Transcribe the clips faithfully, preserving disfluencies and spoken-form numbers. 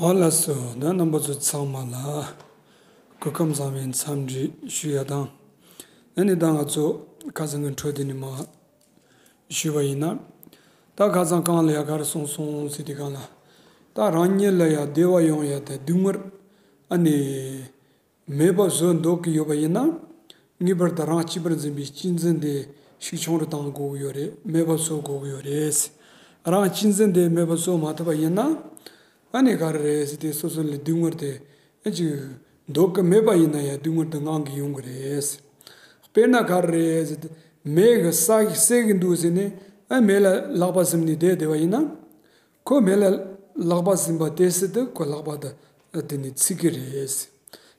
འོ་ལགས་སོ། ད་རྣམ་པ་ཚོ་ཚང་མ་ལ་སྐུ་ཁམས་བཟང་བའི་འཚམས་འདྲི་ཞུ་ཡ་དང་། ཨ་ནི་ད་ང་ཚོ་ཁ་སང་གི་འཕྲོ་དེ་ནས་མར་ཞུས་པ་ཡིན་ན། ད་ཁ་སང་གང་ལ་ཡ་ག་རེ་གསུངས་སོང་ཟེར་དུས་སྒང་ལ། ད་རང་ཉིད་ལ་ཡ་བདེ་བ་ཡོང་ཡ་དེ་སྡུག་བསྔལ་ཨ་ནི་མེད་པ་བཟོ་འདོད་ཀྱི་ཡོད་པ་ཡིན་ན། ངེས་པར་དུ་རང་གཅེས་པར་འཛིན་པའི་གཅེས་འཛིན་དེ་ཤུགས་ཆུང་རུ་གཏང་དགོས་ཀྱི་ཡོད་རེད། མེད་པ་བཟོ་དགོས་ཀྱི་ཡོད་རེད། རང་གཅེས་འཛིན་དེ་མེད་པ་བཟོ་མ་ཐུབ་པ་ཡིན་ན། ཨ་ནི་ག་རེ་རེད་ཟེར་དུས་སོ་སོ་ལ་སྡུག་བསྔལ་དེ་ཨ་ཅིག་འདོད་ཀྱི་མེད་པ་ཡིན་ན་ཡང་སྡུག་བསྔལ་དེ་ངང་གིས་ཡོང་གི་རེད། དཔེར་ན་ག་རེ་རེད་ཟེར་དུས་མེ་གིས་ས་གི་བསྲེག་གི་འདུག་ཟེར་ནས་ཨ་མེ་ལ་ལག་པ་ཟིན་ནས་བསྡད་བསྡད་པ་ཡིན་ན། ཁོ་མེ་ལ་ལག་པ་ཟིན་པ་དེ་སྲིད་དུ་ཁོ་ལག་པ་དེ་དེ་ནས་ཚིག་གི་རེད།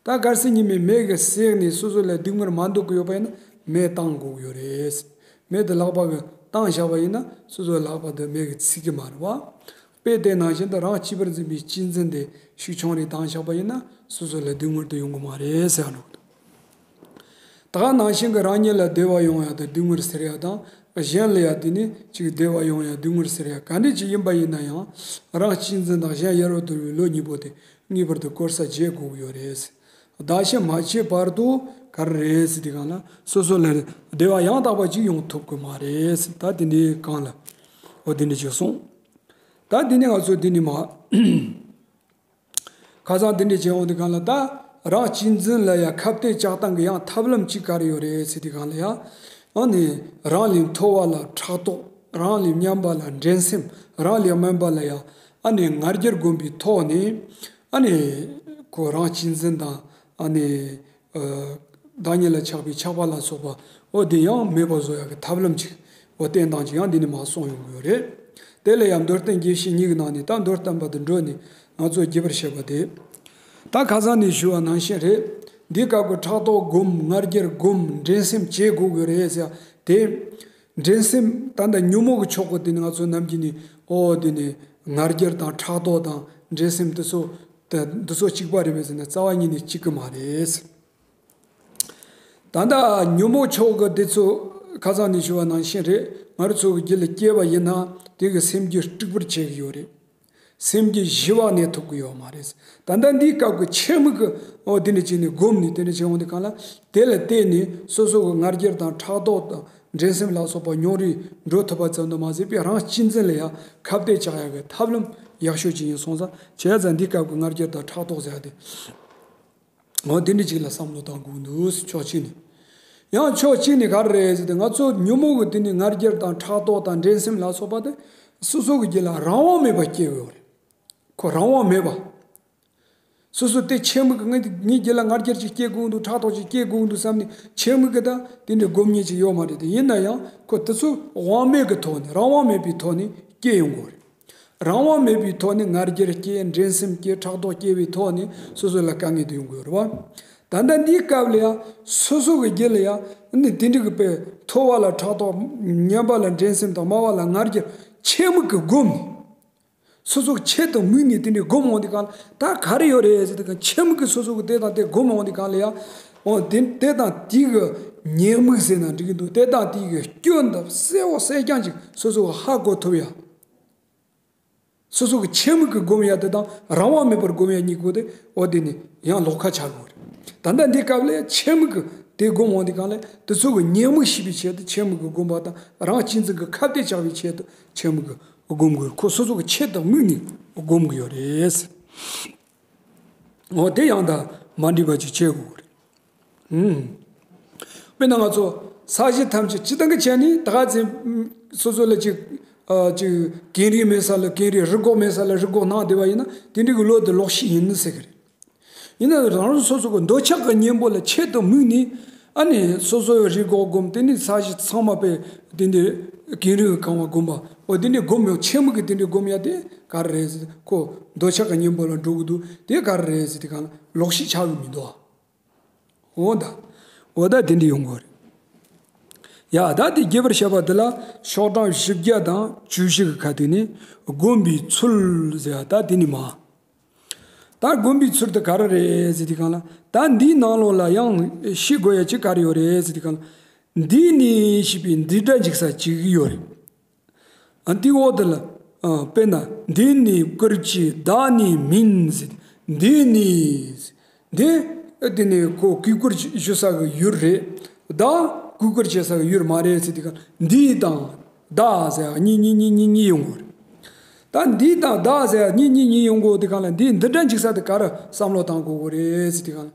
ད་གལ་སྲིད་ཉི་མའི་མེ་གིས་བསྲེགས་ནས་སོ་སོ་ལ་སྡུག་བསྔལ་མ་འདོད་ཀྱི་ཡོད་པ་ཡིན་ན་མེ་བཏང་དགོས་ཀྱི་ཡོད་རེད། མེ་དེ་ལག་པ་གིས་བཏང་བཞག་པ་ཡིན་ན་སོ་སོའི་ལག་པ་དེ་མེ་གིས་ཚིག་གི་མ་རེད་བ། དཔེ་དེ་ནང་བཞིན་དུ་རང་གཅེས་པར་འཛིན་པའི་གཅེས་འཛིན་དེ་ཤུགས་ཆུང་རུ་བཏང་བཞག་པ་ཡིན་ན་སོ་སོ་ལ་སྡུག་བསྔལ་དེ་ཡོང་གི་མ་རེད་ཟེར་ཡ་འགྲོ་གི་འདུག་ད་ག་ནང་བཞིན་གྱི་རང་ཉིད་ལ་བདེ་བ་ཡོང་ཡ་དང་སྡུག་བསྔལ་སེལ་ཡ་དང་གཞན་ལ་ཡ་དེ་ནི་ཅིག་བདེ་བ་ཡོང་ཡ་སྡུག་བསྔལ་སེལ་ཡ་ག་འདྲ་ཅིག་ཡིན་པ་ཡིན་ན་ཡང་རང་གཅེས་འཛིན་དང་གཞན་ཡར་བ་དུ་བའི་བློ་གཉིས་པོ་དེ་ངེས་པར་དུ་བཀོལ་ས་བྱེད་དགོས་ཀྱི་ཡོད་རེད། བདག་གཞན་མ་བྱས་བར་དུ་ག་རེ་རེད་ཟེར་དུས་སྒང་ལ་སོ་སོ་ལ་བདེ་བ་ཡང་དག་པ་ཅིག་ཡོང་ཐུབ་ཀྱི་མ་རེད། ད་དེ་འདྲའི་སྒང་ལ་འོ་དེ་འདྲ་ཅིག་གསུངས། ད་དེ་ནི་ང་ཚོ་དེ་ནི་མ། ཁ་སང་དེ་འདྲ་བྱས་འོང་དུས་སྒང་ལ་ད་རང་གཅེས་འཛིན་ལ་ཡང་ཁ་གཏད་གཅོག་སྟངས་ཀྱི་ཡང་ཐབས་ལམ་གཅིག་ག་རེ་ཡོད་རེད་ཟེར་དུས་སྒང་ལ་ཡང་། ཨ་ནི་རང་ལས་མཐོ་བ་ལ་ཕྲག་དོག་རང་ལས་མཉམ་པ་ལ་འགྲན་སེམས། རང་ལས་དམན་པ་ལ་ཡང་ཨ་ནི་ང་རྒྱལ་སྒོམ་པའི་ཐོག་ནས་ཨ་ནི་ཁོ་རང་གཅེས་འཛིན་དང་ཨ་ནི། བདག་ཉིད་ལ་ཆགས་པའི་ཆགས་པ་ལ་སོགས་པ་འོ་དེ་ཡང་མེད་པར་བཟོ་ཡག་གི་ཐབས་ལམ་ཅིག་འོ་བསྟན་སྟངས་ཅིག་ཡང་འདི་ནས་མར་གསུངས་ཡོང་གི་ཡོད་རེད། དེ་ལ་ཡང་མདོར་བསྟན་རྒྱས་བཤད་གཉིས་ཀྱི་ནང་ནས་ད་མདོར་བསྟན་པ་དེ་འགྲོ་ནས་ང་ཚོ་རྒྱས་པར་བཤད་པ་དེ། ད་ཁ་སང་ནས་ཞུ་བ་ནང་བཞིན་རེད། འདི་སྐབས་ཀྱི་ཕྲག་དོག་སྒོམ། ང་རྒྱལ་སྒོམ། འགྲན་སེམས་བྱེད་དགོས་ཀྱི་རེད་ཟེར་ཡ་དེ། འགྲན་སེམས་ད་ལྟ་ཉོན་མོངས་ཀྱི་ཕྱོགས་ཀྱི་དེ་ནི་ང་ཚོ་ནམ་རྒྱུན་ནས་འོ་དེ་ནི་ང་རྒྱལ་དང་ཕྲག་དོག་དང་འགྲན་སེམས་དེ་ཚོ་དེ་འདི་ཚོ་གཅིག་པ་རེད་པས་ཟེར་ན་རྩ་བ་ཉིད་ནས་གཅིག་གི་མ་རེད། ད་ལྟ་ཉོན་མོངས་ཕྱོགས་ཀྱི་དེ་ཚོ་ཁ་སང་ནས་ཞུ་བ་ནང་བཞིན་རེད། ང་རང་ཚོ་གི་རྒྱུད་ལ་སྐྱེས་པ་ཡིན་ན་དེ་གི་སེམས་རྒྱུད་དཀྲུག་པར་བྱེད་ཀྱི་ཡོད་རེད། སེམས་རྒྱུད་ཞི་བ་གནས་ཐུབ་ཀྱི་ཡོད་མ་རེད། ད་ལྟ་འདིའི་སྐབས་ཀྱི་ཆེད་དམིགས་ཀྱི་འོ་དེ་འདྲ་བྱས་ནས་སྒོམ་ནས་དེ་འདྲ་བྱས་འོང་དུས་སྒང་ལ་དེ་ལ་བརྟེན་ནས་སོ་སོ་གི་ང་རྒྱལ་དང་ཕྲག་དོག་དང་འགྲན་སེམས་ལ་སོགས་པ་ཉུང་རུ་འགྲོ་ཐུབ་པ་ཙམ་དུ་མ་ཟད་པའི་རང་གཅེས་འཛིན་ལ་ཡང་ཁ་གཏད་གཅོག་ཡག་གི་ཐབས་ལམ་ཡག་ཤོས་ཅིག་ཡིན་སོང་ཙང་བྱས་ཙང་འདིའི་སྐབས་ཀྱི་ང་རྒྱལ་དང་ཕྲག་དོག་ཟེར་ཡ་དེ། འོ་དེ་འདྲ་ཅིག་ལ་བསམ་བློ་བཏང་དགོས་འདུག་ཕྱོགས་གཅིག་ནས། ཡང་ཕྱོགས་གཅིག་ནས་ག་རེ་རེད་ཟེར་ཏེ་ང་ཚོ་ཉོན་མོངས་ཀྱི་དེ་ནི་ང་རྒྱལ་དང་ཕྲག་དོག་དང་འགྲན་སེམས་ལ་སོགས་པ་དེ་སོ་སོ་གི་རྒྱུད་ལ་རང་དབང་མེད་པ་སྐྱེ་གི་ཡོད་རེད། ཁོ་རང་དབང་མེད་པ། སོ་སོ་དེ་ཆེད་དམིགས་ཀྱི་ངའི་ངའི་རྒྱུད་ལ་ང་རྒྱལ་ཅིག་སྐྱེ་དགོས་འདུག་ཕྲག་དོག་ཅིག་སྐྱེ་དགོས་འདུག་བསམ་ནས་ཆེད་དམིགས་ཀྱི་ད་དེ་འདྲའི་སྒོམ་ཉེས་ཅིག་ཡོད་མ་རེད་དེ། ཡིན་ན་ཡང་ཁོ་དེ་ཚོ་དབང་མེད་ཀྱི་ཐོག་ནས་རང་དབང་མེད་པའི་ཐོག་ནས་སྐྱེ་ཡོང་གི་ཡོད་རེད། རང་དབང་མེད་པའི་ཐོག་ནས་ང་རྒྱལ་སྐྱེ། འགྲན་སེམས་སྐྱེ། ཕྲག་དོག་སྐྱེ་བའི་ཐོག་ནས་སོ་སོ་ལ་དཀའ་ངལ་དེ་ཡོང་གི་ཡོད་རེད་བ། ད་ལྟ་འདིའི་སྐབས་ལ་ཡང་སོ་སོ་གི་རྒྱུད་ལ་ཡང་ནི་དེ་འདྲ་གི་དཔེ་མཐོ་བ་ལ་ཕྲག་དོག་མཉམ་པ་ལ་འགྲན་སེམས་དང་དམའ་བ་ལ་ང་རྒྱལ་ཆེད་དམིགས་ཀྱི་སྒོམ་ནས། སོ་སོ་གི་ཆེད་དུ་དམིགས་ནས་དེ་འདྲའི་སྒོམ་འོང་དུས་སྒང་ལ་ད་ག་རེ་ཡོད་རེད་ཟེར་དུས་སྒང་ཆེད་དམིགས་ཀྱི་སོ་སོ་གི་དེ་དང་དེ་སྒོམ་འོང་དུས་སྒང་ལ་ཡང་འོ་དེ་དེ་དང་དེ་གི་ཉེས་དམིགས་ཟེར་ན་འགྲིག་གི་འདུག་དེ་དང་དེ་གི་སྐྱོན་དང་གསལ་བོ་གསལ་རྐྱང་ཅིག་སོ་སོ་གི་ཧ་གོ་ཐུབ་ཡ། སོ་སོ་གི་ཆེད་དམིགས་ཀྱི་སྒོམ་ཡ་དེ་དང་རང་དབང་མེད་པར་སྒོམ་ཡ་གཉིས་ཀོ་དེ་འོ་དེ་ནི་ཡང་ལོགས་ཁ་ཆགས་དགོས་རེད། ད་ལྟ་འདི་སྐབས་ལ་ཆེད་དམིགས་ཀྱི་དེ་སྒོམ་འོང་དུས་སྒང་ལ་དེ་ཚོ་གི་ཉེས་དམིགས་ཞི་བའི་ཆེད་དུ་ཆེད་དམིགས་ཀྱི་སྒོམ་པ་དང་རང་གཅེས་འཛིན་གྱི་ཁ་གཏད་གཅོག་པའི་ཆེད་དུ་ཆེད་དམིགས་ཀྱི་སྒོམ་དགོས། ཁོ་སོ་སོ་གི་ཆེད་དུ་དམིགས་ནས་སྒོམ་གྱི་ཡོད་རེད། འོ་དེ་ཡང་དང་མ་འདྲིས་པ་ཅིག་བྱེད་དགོས་རེད། ཨུམ། དཔེར་ན་ང་ཚོ་ས་གཞི་ཐམས་ཅད་སྤྱི་བཏང་གི་བྱས་ནས་ད་ག་ཚེ་སོ་སོ་ལ་ཅིག་ཨ་ཅིག་གངས་རི་མེད་ས་ལ་གངས་རི། རི་གོག་མེད་ས་ལ་རི་གོག་སྣང་བསྡད་པ་ཡིན་ན་དེ་འདྲ་གི་བློ་དེ་ལོག་ཤེས་ཡིན་ཟེར་གི་རེད། ཡིན་ན་རང་རང་སོ་སོ་གི་འདོད་ཆགས་ཀྱི་གཉེན་པོ་ལ་ཆེད་དུ་དམིགས་ནས་ཨ་ནི་སོ་སོའི་རི་གོག་སྒོམ། དེ་ནི་ས་གཞི་ཚང་མ་དཔེ་དེ་འདྲའི་གངས་རི་གི་གང་བ་སྒོམ་པ། འོ་དེ་འདྲའི་སྒོམ་ཡང་ཆེད་དམིགས་ཀྱི་དེ་འདྲའི་སྒོམ་ཡ་དེ་ག་རེ་རེད་ཟེར། ཁོ་འདོད་ཆགས་ཀྱི་གཉེན་པོ་ལ་འགྲོ་གི་འདུག་དེ་ག་རེ་རེད་ཟེར་དུས་སྒང་ལ་ལོག་ཤེས་ཆགས་གི་མི་འདུག་འོ་ད། འོ་ད་དེ་འདྲ་ཡོང་གི་རེད། ཡ་ད་དེ་རྒྱས་པར་བཤད་པ་འདི་ལ་ཤོག་གྲངས་བཞི་བརྒྱ་དང་བཅུ་བཞི་གི་ཁ་ཐུག་ནས་སྒོམ་པའི་ཚུལ་ཟེར་ཡ་ད་དེ་ནི་མ། ད་སྒོམ་པའི་ཚུལ་དེ་ག་རེ་རེད་ཟེར་དུས་སྒང་ལ་ད་འདིའི་ནང་ལོགས་ལ་ཡང་ཤེས་དགོས་ཡ་ཅིག་ག་རེ་ཡོད་རེད་ཟེར་དུས་སྒང་ལ། འདིས་ནི་ཞེས་པའི་འདི་སྒྲ་འཇུག་ས་གཅིག་ཡོད་རེད། ཨ་འདི་འོག་དེ་ལ་ ཨ། དཔེར་ན། འདི་ནི་བཀུར་སྟི་བདག་ནི་མིན་ཟེར། འདི་ནི། འདི། དེ་ནི་ཁོ་གུས་བཀུར་ཞུ་ས་གི་ཡུལ་རེད། བདག་གུས་བཀུར་བྱེད་ས་གི་ཡུལ་མ་རེད་ཟེར་དུས་སྒང་ལ། འདི་དང་བདག་ཟེར་གཉིས་གཉིས་གཉིས་གཉིས་གཉིས་ཡོང་གི་རེད། ད་འདི་དང་བདག་ཟེར་གཉིས་གཉིས་གཉིས་ཡོང་གི་དུས་སྒང་ལ། འདི་འདི་འདྲ་འཇིག་ས་དེ་ག་རེ་བསམ་བློ་བཏང་དགོས་ཀྱི་རེད་ཟེར་དུས་སྒང་ལ།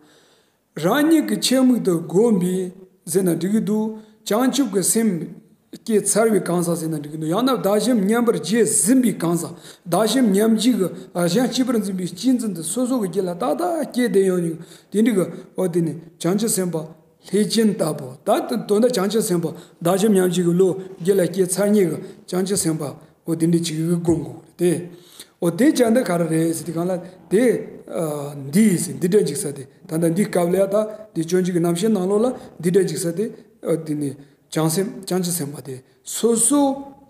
རང་ཉིད་ཀྱི་ཆེད་དམིགས་དེ་བསྒོམས་པས་ཟེར་ན་འགྲིག་གི་འདུག་བྱང་ཆུབ་ཀྱི་སེམས་སྐྱེས་ཚར་བའི་གང་ཟག་ཟེར་ན་འགྲིག་གི་འདུག་ཡང་ན་བདག་གཞན་མཉམ་པར་བརྗེ་ཟིན་པའི་གང་ཟག་བདག་གཞན་མཉམ་བརྗེ་གི་གཞན་གཅེས་པར་འཛིན་པའི་གཅེས་འཛིན་དེ་སོ་སོ་གི་རྒྱུད་ལ་ཏག་ཏག་སྐྱེས་བསྡད་ཡོད་ནི་དེ་འདྲ་གི། འོ་དེ་ནི་བྱང་ཆུབ་སེམས་དཔའ་ལྷས་བྱིན་ལྟ་བུ། ད་དེ་དོན་དག་བྱང་ཆུབ་སེམས་དཔའ་བདག་གཞན་མཉམ་བརྗེ་གི་བློ་རྒྱུད་ལ་སྐྱེས་ཚར་མཁན་གྱི་བྱང་ཆུབ་སེམས་དཔའ། འོ་དེ་འདྲ་ཅིག་གི་སྒོམ་དགོས་རེད་དེ། འོ་དེ་ཅག་འདི་ག་རེ་རེད་ཟེར་དུས་སྒང་ལ་དེ། ཨ། འདི་ཟེར་འདི་འདྲ་འཇིག་ས་དེ། ད་ལྟ་འདི་སྐབས་ལ་ཡ་ད་འདི་སྤྱོད་འཇུག་གི་རྣམ་བཤད་ནང་ལོགས་ལ་འདི་འདྲ་འཇིག་ས་དེ། ཨ། དེ་ནི་བྱང་སེམས་བྱང་ཆུབ་སེམས་དཔའ་དེ་སོ་སོ་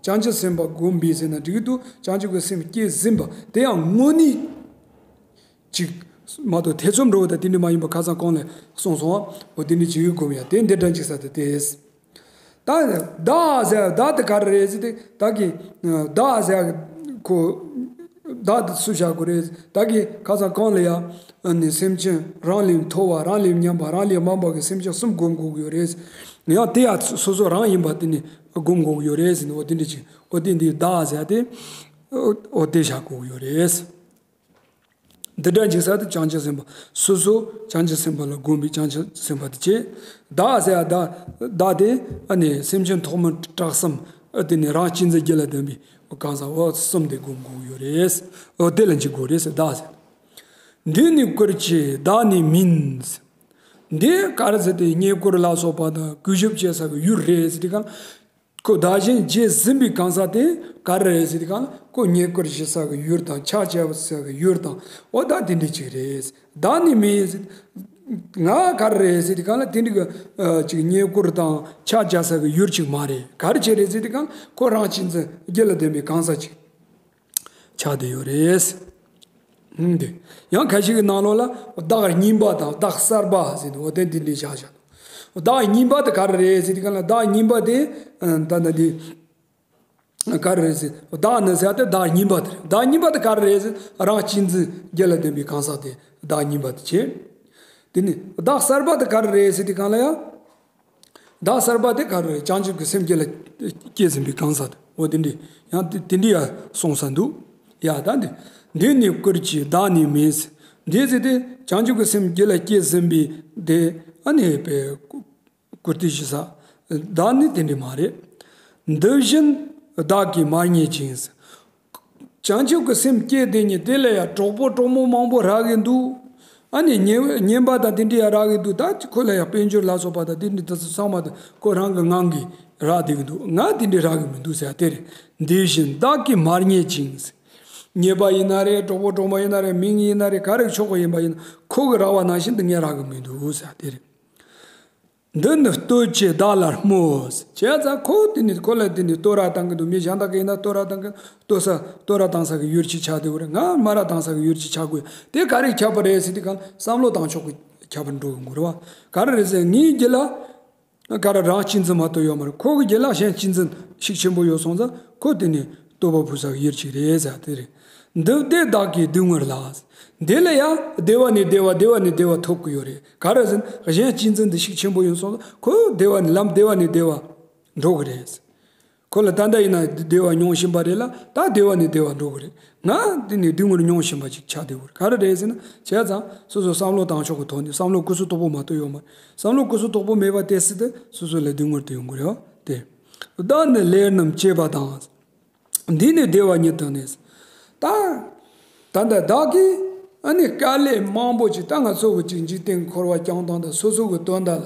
བྱང་ཆུབ་སེམས་དཔའ་བསྒོམས་པས་ཟེར་ན་འགྲིག་གི་འདུག་བྱང་ཆུབ་ཀྱི་སེམས་སྐྱེས་ཟིན་པ་དེ་ཡང་དངོས་གནས་ཅིག་མ་གཏོགས་ཐེ་ཚོམ་འགྲོ་བ་དང་དེ་འདྲ་མ་ཡིན་པ་ཁ་སང་གོང་ལ་གསུངས་སོང་བ། འོ་དེ་འདྲ་ཅིག་གི་སྒོམ་ཡ་དེ་འདི་འདྲ་འཇིག་ས་དེ་དེ། ད་བདག་ཟེར་བདག་དེ་ག་རེ་རེད་ཟེར་དུས་སྒང་ལ། བདག་ཟེར་ཁོ་བདག་དེ་སུ་བཞག་དགོས་རེད། བདག་གི་ཁ་སང་གོང་ལ་ཡ། ཨ་ནི་སེམས་ཅན་རང་ལས་མཐོ་བ་རང་ལས་མཉམ་པ་རང་ལས་དམན་པ་གི་སེམས་ཅན་གསུམ་སྒོམ་དགོས་ཀྱི་ཡོད་རེད། ཡང་དེ་ཡང་སོ་སོ་རང་ཡིན་པ་དེ་ནི་སྒོམ་དགོས་ཀྱི་ཡོད་རེད་ཟེར་ནས། འོ་དེ་འདྲ་ཅིག་འོ་དེ་འདི་བདག་ཟེར་དེ། འོ་དེ་བཞག་དགོས་ཀྱི་ཡོད་རེད། འདི་འདྲ་འཇིག་ས་དེ་བྱང་ཆུབ་སེམས་དཔའ། སོ་སོ་བྱང་ཆུབ་སེམས་དཔའ་ལ་བསྒོམས་པའི་བྱང་ཆུབ་སེམས་དཔའ་དེ་བྱས། བདག་ཟེར་ཡ་བདག་བདག་དེ་ཨ་ནི་སེམས་ཅན་ཐོག་མར་སྐྲག་བསམ། ཨ། དེ་ནི་རང་གཅེས་འཛིན་རྒྱུད་ལ་ལྡན་པའི་གང་ཟག་འོ་གསུམ་དེ་སྒོམ་དགོས་ཀྱི་ཡོད་རེད། འོ་དེ་ལ་འཇིགས་དགོས་རེད་ཟེར་བདག་ཟེར། འདི་ནི་བཀུར་སྟི་བདག་ནི་མིན། འདི་ག་རེ་ཟེར་དུས་བསྙེན་བཀུར་ལ་སོགས་པ་དང་གུས་ཞབས་བྱེད་ས་གི་ཡུལ་རེད་ཟེར་དུས་སྒང་ལ། ཁོ་བདག་གཞན་བརྗེ་ཟིན་པའི་གང་ཟག་དེ་ག་རེ་རེད་ཟེར་དུས་སྒང་ལ། ཁོ་བསྙེན་བཀུར་ཞུ་ས་གི་ཡུལ་དང་ཕྱག་བྱ་ས་གི་ཡུལ་དང་། འོ་ད་དེ་འདྲ་ཅིག་རེད། བདག་ནི་མིན་ཟེར། ང་ག་རེ་རེད་ཟེར་དུས་སྒང་ལ་དེ་འདྲ་གི། ཨ། ཅིག་བསྙེན་བཀུར་དང་ཕྱག་བྱ་ས་གི་ཡུལ་ཅིག་མ་རེད། ག་རེ་བྱས་རེད་ཟེར་དུས་སྒང་ལ། ཁོ་རང་གཅེས་འཛིན་རྒྱུད་ལ་ལྡན་པའི་གང་ཟག་ཅིག་ཆགས་བསྡད་ཡོད་རེད། ཧུམ། དེ་ཡང་ཁ་ཤས་ཀྱི་ནང་ལོགས་ལ་བདག་རྙིང་པ་དང་བདག་གསར་པ་ཟེར་ནས། འོ་དེ་འདི་འདྲ་བཞག་བཞག་བདག་རྙིང་པ་དེ་ག་རེ་རེད་ཟེར་དུས་སྒང་ལ། བདག་རྙིང་པ་དེ། ཨ། ད་ལྟ་འདི་ག་རེ་རེད་ཟེར། བདག་ནི་ཟེར་ཡ་དེ་བདག་རྙིང་པ་དེ་རེད། བདག་རྙིང་པ་དེ་ག་རེ་རེད་ཟེར། རང་གཅེས་འཛིན་རྒྱུད་ལ་ལྡན་པའི་གང་ཟག་དེ་བདག་རྙིང་པ་དེ་བྱས། དེ་ནས་བདག་གསར་པ་དེ་ག་རེ་རེད་ཟེར་དུས་སྒང་ལ་ཡ། བདག་གསར་པ་དེ་ག་རེ་རེད། བྱང་ཆུབ་ཀྱི་སེམས་རྒྱུད་ལ་སྐྱེས་ཟིན་པའི་གང་ཟག་དེ། འོ་དེ་འདྲ་ཡང་དེ་དེ་འདྲ་ཡང་གསུངས་ས་འདུག་ཡ་ད་འདི། འདི་ནི་བཀུར་སྟི་བདག་ནི་མིན། འདི་ཟེར་དུས་བྱང་ཆུབ་ཀྱི་སེམས་རྒྱུད་ལ་སྐྱེས་ཟིན་པའི་དེ། ཨ་ནི་དཔེ་བཀུར་སྟི་ཞུ་ས། བདག་ནི་དེ་འདྲ་མ་རེད། འདི་བཞིན་བདག་གིས་མ་རྙེད་ཅིང་། བྱང་ཆུབ་ཀྱི་སེམས་སྐྱེས་དེ་ཉིད་དེ་ལ་ཡང་གྲོགས་པོ་གྲོགས་མོ་མང་པོ་རག་གི་འདུག་ཨ་ནི་ཉེ་ཉེན་པ་དང་དེ་འདྲ་ཡང་རག་གི་འདུག་ད་ཁོ་ལ་ཡང་དཔལ་འབྱོར་ལ་སོགས་པ་དང་དེ་འདྲ་དེ་ཚོ་ཚང་མ་དེ་ཁོ་རང་གི་ངང་གིས་རག་བསྡད་ཀྱི་འདུག་ང་དེ་འདྲ་རག་གི་མི་འདུག་ཟེར་ཡ་དེ་རེད། འདི་བཞིན་བདག་གིས་མ་རྙེད་ཅིང་། ཉེ་པ་ཡིན་ན་རེད། གྲོགས་པོ་གྲོགས་མོ་ཡིན་ན་རེད། མིང་ཡིན་ན་རེད། ག་རེ་ཆོག་གི་ཡིན་པ་ཡིན་ན། ཁོ་གིས་རག་པ་ནང་བཞིན་དུ་ངས་རག་གི་མི་འདུག་ཟེར་ཡ་དེ་རེད། འདི་ནི་བསྟོད་ཅེས་བདག་ལ་སྨོས། བྱས་ཙང་ཁོ་དེ་ནི་ཁོ་ལ་དེ་ནི་བསྟོད་ར་བཏང་གི་འདུག་མི་གཞན་དག་གིས་ཡིན་ན་བསྟོད་ར་བཏང་གི། བསྟོད་ས་བསྟོད་ར་བཏང་ས་གི་ཡུལ་ཅིག་ཆགས་བསྡད་ཡོད་རེད། ང་སྨད་ར་བཏང་ས་གི་ཡུལ་ཅིག་ཆགས་དགོས། དེ་ག་རེ་ཁྱབ་པ་རེད་ཟེར་དུས་སྒང་ལ། བསམ་བློ་བཏང་ཕྱོགས་ཀྱི་ཁྱད་པར་འགྲོ་གི་ཡོད་རེད་བ། ག་རེ་རེད་ཟེར། ངའི་རྒྱུད་ལ་ག་རེ་རང་གཅེས་འཛིན་མ་གཏོགས་ཡོད་མ་རེད། ཁོ་གི་རྒྱུད་ལ་གཞན་གཅེས་འཛིན་ཤུགས་ཆེན་པོ་ཡོད་སོང་ཙང་། ཁོ་དེ་ནི་བསྟོད་པ་ཕུལ་ས་གི་ཡུལ་ཅིག་རེད་ཟེར་དེ་རེད། འདི་བདེ་བདག་གིས་སྡུག་བསྔལ་ལ། འདི་ལ་ཡང་བདེ་བ་ནས་བདེ་བ་བདེ་བ་ནས་བདེ་བ་ཐོབ་ཀྱི་ཡོད་རེད། ག་རེ་ཟེར་ན་གཞན་གཅེས་འཛིན་འདི་ཤུགས་ཆེན་པོ་ཡོད་སོང་ཙང་། ཁོ་བདེ་བ་ནས་ལམ་བདེ་བ་ནས་བདེ་བ་འགྲོ་གི་རེད། ཁོ་ལ་ད་ལྟ་ཡིན་ན་བདེ་བ་མྱོང་བཞིན་པ་རེད་ལ། ད་བདེ་བ་ནས་བདེ་བ་འགྲོ་གི་རེད། ང་དེ་ནས་སྡུག་བསྔལ་མྱོང་བཞིན་པ་ཅིག་ཆགས་བསྡད་ཡོད་རེད། ག་རེ་རེད་ཟེར་ན། བྱས་ཙང་སོ་སོ་བསམ་བློ་བཏང་ཕྱོགས་ཀྱི་ཐོག་ནས་བསམ་བློ་ཀུན་སྤྱོད་དོག་པོ་མ་གཏོགས་ཡོད་མ་རེད། བསམ་བློ་ཀུན་སྤྱོད་དོག་པོ་མེད་པ་དེ་སྲིད་དུ་སོ་སོ་ལ་སྡུག་བསྔལ་དེ་ཡོང་གི་རེད་བ། དེ། བདག་ནི་ལས་རྣམས་བྱེད་པ་དང་། འདི་ནི་བདེ་བ་ཉིད་དུ་གནས། ད། ད་ལྟ་བདག་གིས་ཨ་ནི་དཀའ་ལས་མང་པོ་ཅིག་ད་ང་ཚོ་གི་ཅིག་འཇིག་རྟེན་འཁོར་བ་བསྐྱངས་སྟངས་དང་། སོ་སོ་གི་དོན་དག་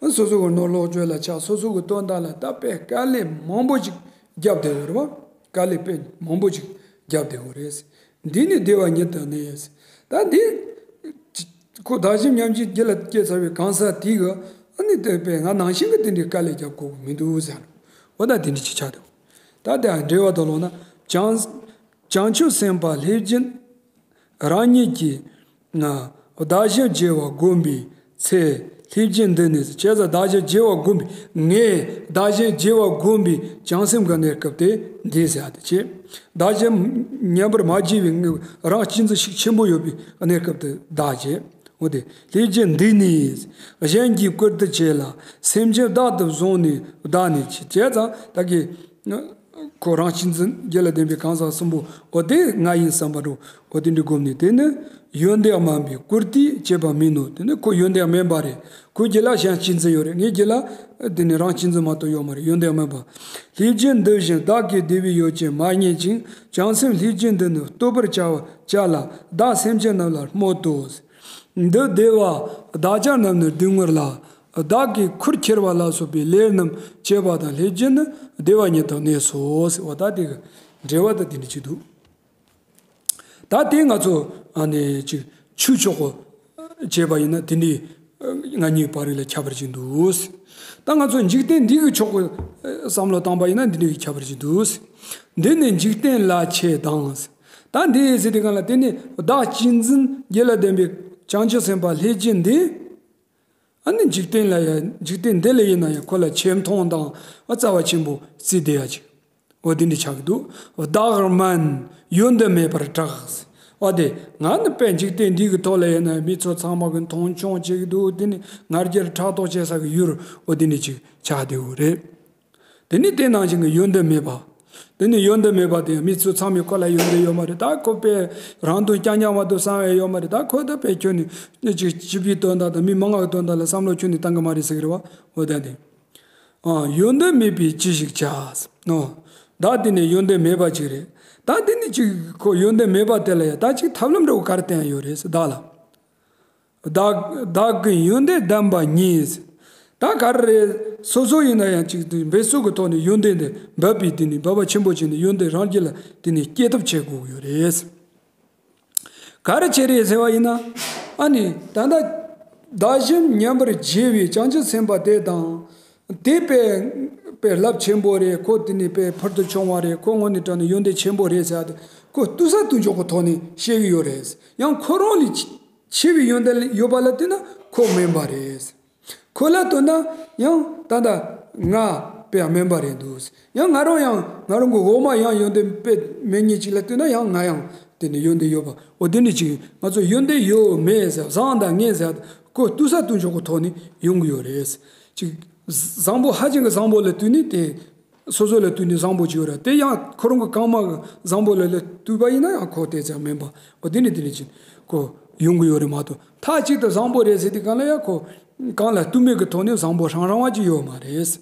ལ། སོ་སོ་གི་ནོར་ལོངས་སྤྱོད་ལ་ཆགས། སོ་སོ་གི་དོན་དག་ལ་ད་དཔེ་དཀའ་ལས་མང་པོ་ཅིག་བརྒྱབ་བསྡད་ཡོད་རེད་བ། དཀའ་ལས་དཔེ་མང་པོ་ཅིག་བརྒྱབ་བསྡད་ཡོད་རེད། འདི་ནི་བདེ་བ་ཉིད་དུ་གནས། ད་འདི། ཁོ་བདག་གཞན་མཉམ་བརྗེ་རྒྱུད་ལ་སྐྱེས་ཚར་བའི་གང་ཟག་དེ་གིས་ཨ་ནི་དེ་དཔེ་ང་ནང་བཞིན་གྱི་དེ་འདྲའི་དཀའ་ལས་རྒྱབ་དགོས་ཀྱི་མི་འདུག་ཟེར། འོ་ད་དེ་འདྲ་ཅིག་ཆགས་འདུག་ད་དེ་འགྲེལ་བ་དུ་ལོག་ན། བྱང་བྱང་ཆུབ་སེམས་དཔའ་ལྷས་བྱིན་རང་ཉིད་ཀྱིས་ང་བདག་གཞན་བརྗེ་བ་བསྒོམས་པའི་ཚེ། ལྷས་བྱིན་འདི་ནི་ཟེར། བྱས་ཙང་བདག་གཞན་བརྗེ་བ་བསྒོམས་པའི་ངས་བདག་གཞན་བརྗེ་བ་བསྒོམས་པའི་བྱང་སེམས་ཀྱི་གནས་སྐབས་དེ་འདི་ཟེར་ཡ་དེ་བྱས། བདག་གཞན་མཉམ་པར་མ་བརྗེ་བའི་རང་གཅེས་འཛིན་ཤུགས་ཆེན་པོ་ཡོད་པའི་གནས་སྐབས་དེ་བདག་བྱས། འོ་དེ་ལྷས་བྱིན་འདི་ནི་གཞན་གྱིས་བཀུར་སྟི་བྱེད་ལ། སེམས་ཅན་བདག་ཏུ་བཟུང་ནས་བདག་ནི་བྱེད། བྱས་ཙང་ད་གི་ཁོ་རང་གཅེས་འཛིན་བརྒྱད་ལ་ལྡན་པའི་གང་ཟག་གསུམ་པོ་འོ་དེ་ང་ཡིན་བསམ་པ་འགྲོ། འོ་དེ་འདྲའི་སྒོམ་ནས་དེ་ནི་ཡོན་ཏན་དམན་པའི་བཀུར་སྟི་བྱེད་པ་མིན་ནོ། དེ་ནི་ཁོ་ཡོན་ཏན་དམན་པ་རེད། ཁོའི་རྒྱུད་ལ་གཞན་གཅེས་འཛིན་ཡོད་རེད། ངའི་རྒྱུད་ལ་དེ་ནི་རང་གཅེས་འཛིན་མ་གཏོགས་ཡོད་མ་རེད། ཡོན་ཏན་དམན་པ། ལྷས་བྱིན་འདི་བཞིན་བདག་གི་བདེ་བའི་ཡོ་བྱད་མ་རྙེད་ཅིང་། བྱང་སེམས་ལྷས་བྱིན་འདི་ནི་བསྟོད་པར་བྱ་བ་བྱ་ལ། བདག་སེམས་ཅན་རྣམས་ལ་སྨོད་དོ། འདི་བདེ་བ་བདག་ཅག་རྣམས་ནི་སྡུག་བསྔལ་ལ། བདག་གིས་ཁུར་ཁྱེར་བ་ལ་སོགས་པའི་ལས་རྣམས་བྱེད་པ་དང་། ལྷས་བྱིན་ནི་བདེ་བ་ཉིད་དུ་གནས་སོ། ཟེར་བ་ད་དེ་གི་འགྲེལ་བ་ད་དེ་འདྲ་ཅིག་འདུག་ད་དེ་ང་ཚོ་ཨ་ནི་ཅིག་ཆོས་ཕྱོགས་ཀྱི་བྱས་པ་ཡིན་ན་དེ་འདྲའི་ང་གཉིས་བར་ལ་ཁྱད་པར་ཅིག་འདུག་ད་ང་ཚོ་འཇིག་རྟེན་འདི་གི་ཕྱོགས་ཀྱི་བསམ་བློ་བཏང་པ་ཡིན་ན་འདི་འདྲའི་ཁྱད་པར་ཅིག་འདུག་འདི་ནི་འཇིག་རྟེན་ལ་ཆེ་དང་། ད་འདི་ཟེར་དུས་སྒང་ལ་དེ་ནི་བདག་གཅེས་འཛིན་བརྒྱད་ལ་ལྡན་པའི་བྱང་ཆུབ་སེམས་དཔའ་ལྷས་བྱིན་འདི། ཨ་ནི་འཇིག་རྟེན་ལ་ཡང་འཇིག་རྟེན་འདི་ལ་ཡིན་ན་ཡང་ཁོ་ལ་ཆེ་མཐོང་དང་རྩ་བ་ཆེན་པོ་བརྩིས་བསྡད་ཡ་ཅིག་འོ་དེ་འདྲ་ཆགས་ཀྱི་འདུག་བདག་དམན་ཡོན་ཏན་མེད་པར་གྲགས། འོ་དེ་ང་ནི་དཔེ་འཇིག་རྟེན་འདི་གི་ཐོག་ལ་ཡིན་ན་མི་ཚོ་ཚང་མ་གི་མཐོང་ཆུང་བྱེད་ཀྱི་འདུག་དེ་ནི་ང་རྒྱལ་ཕྲག་དོག་བྱེད་ས་གི་ཡུལ་འོ་དེ་འདྲ་ཅིག་ཆགས་བསྡད་ཡོད་རེད། དེ་ནི་དེ་ནང་བཞིན་གྱི་ཡོན་ཏན་མེད་པ། དེ་ནི་ཡོན་ཏན་མེད་པ་དེ་མི་ཚོ་ཚང་མས་ཁོ་ལ་ཡོན་ཏན་ཡོད་མ་རེད། ད་ཁོ་དཔེ་རང་དོན་རྐྱང་རྐྱང་མ་གཏོགས་བསམ་ཡ་ཡོད་མ་རེད། ད་ཁོ་ད་དཔེ་ཁྱོན་ནས་ཅིག་སྤྱི་པའི་དོན་དག་དང་མི་མང་ང་གི་དོན་དག་ལ་བསམ་བློ་ཁྱོན་ནས་བཏང་གི་མ་རེད་ཟེར་གི་རེད་བ། འོ་ད་དེ། ཨ། ཡོན་ཏན་མེད་པས་ཅི་ཞིག་བྱ། ཨོ། ད་དེ་ནི་ཡོན་ཏན་མེད་པ་ཅིག་རེད། ད་དེ་ནི་ཅིག་ཁོ་ཡོན་ཏན་མེད་པ་དེ་ལ་ཡ་ད་ཅིག་ཐབས་ལམ་འདྲ་བོ་ག་རེ་བསྟན་ཡོད་རེད་ཟེར་བདག་ལ། བདག་བདག་གི་ཡོན་ཏན་ལྡན་པ་ཉིད། ད་ག་རེ་རེད། སོ་སོ་ཡིན་ན་ཡང་ཅིག་འབད་རྩོལ་གྱི་ཐོག་ནས་ཡོན་ཏན་དེ་འབད་པའི་དེ་ནས་འབད་པ་ཆེན་པོ་བྱས་ནས་ཡོན་ཏན་རང་རྒྱུད་ལ་དེ་ནས་སྐྱེ་ཐབས་བྱེད་དགོས་ཀྱི་ཡོད་རེད། ག་རེ་བྱས་རེད་ཟེར་བ་ཡིན་ན། ཨ་ནི་ད་ལྟ་བདག་གཞན་མཉམ་པར་བརྗེ་བའི་བྱང་ཆུབ་སེམས་དཔའ་དེ་དང་། དེ་དཔེ་དཔེ་རླབས་ཆེན་པོ་རེད། ཁོ་དེ་ནས་དཔེ་ཕུལ་དུ་བྱུང་བ་རེད། ཁོ་དངོས་གནས་དྲང་ནས་ཡོན་ཏན་ཆེན་པོ་རེད་ཟེར་ཏེ་ཁོ་ལྟོས་ས་ལྟོས་འཇོག་གི་ཐོག་ནས་བཤད་ཀྱི་ཡོད་རེད། ཡང་ཁོ་རང་ལས་ཆེ་བའི་ཡོན་ཏན་ཡོད་པ་ལ་ལྟོས་ན་ཁོ་དམན་པ་རེད། ཁོ་ལ་ལྟོས་ན་ཡང་ད་ལྟ་ང་དཔེ་དམན་པ་རེད་འདུག་ཡང་ང་རང་ཡང་ང་རང་གི་འོག་མ་ཡང་ཡོན་ཏན་དཔེ་མེད་མཁན་ཅིག་ལ་ལྟོས་ན་ཡང་ང་ཡང་དེ་ནས་ཡོན་ཏན་ཡོད་པ། འོ་དེ་འདྲ་ཅིག་ང་ཚོ་ཡོན་ཏན་ཡོད་མེད་ཟེར། བཟང་དང་ངན་ཟེར་ཁོ་ལྟོས་ས་ལྟོས་འཇོག་གི་ཐོག་ནས་ཡོང་གི་ཡོད་རེད། ཅིག་བཟང་པོ་ཧ་ཅང་གི་བཟང་པོ་ལ་ལྟོས་ནས་དེ་སོ་སོ་ལ་ལྟོས་ནས་བཟང་པོ་ཅིག་ཡོད་རེད། དེ་ཡང་ཁོ་རང་གི་རྐང་མ་གི་བཟང་པོ་ལ་ལ་ལྟོས་པ་ཡིན་ན་ཡང་ཁོ་དེ་ཙམ་མིན་པ། འོ་དེ་འདྲ་དེ་འདྲ་ཅིག་ཁོ་ཡོང་གི་ཡོད་རེད་མ་གཏོགས། མཐའ་གཅིག་ཏུ་བཟང་པོ་རེད་ཟེར་དུས་སྒང་ལ་ཡང་ཁོ་རྐང་ལ་ལྟོས་མེད་ཀྱི་ཐོག་ནས་བཟང་པོ་ཧྲང་རང་བ་ཅིག་ཡོད་མ་རེད།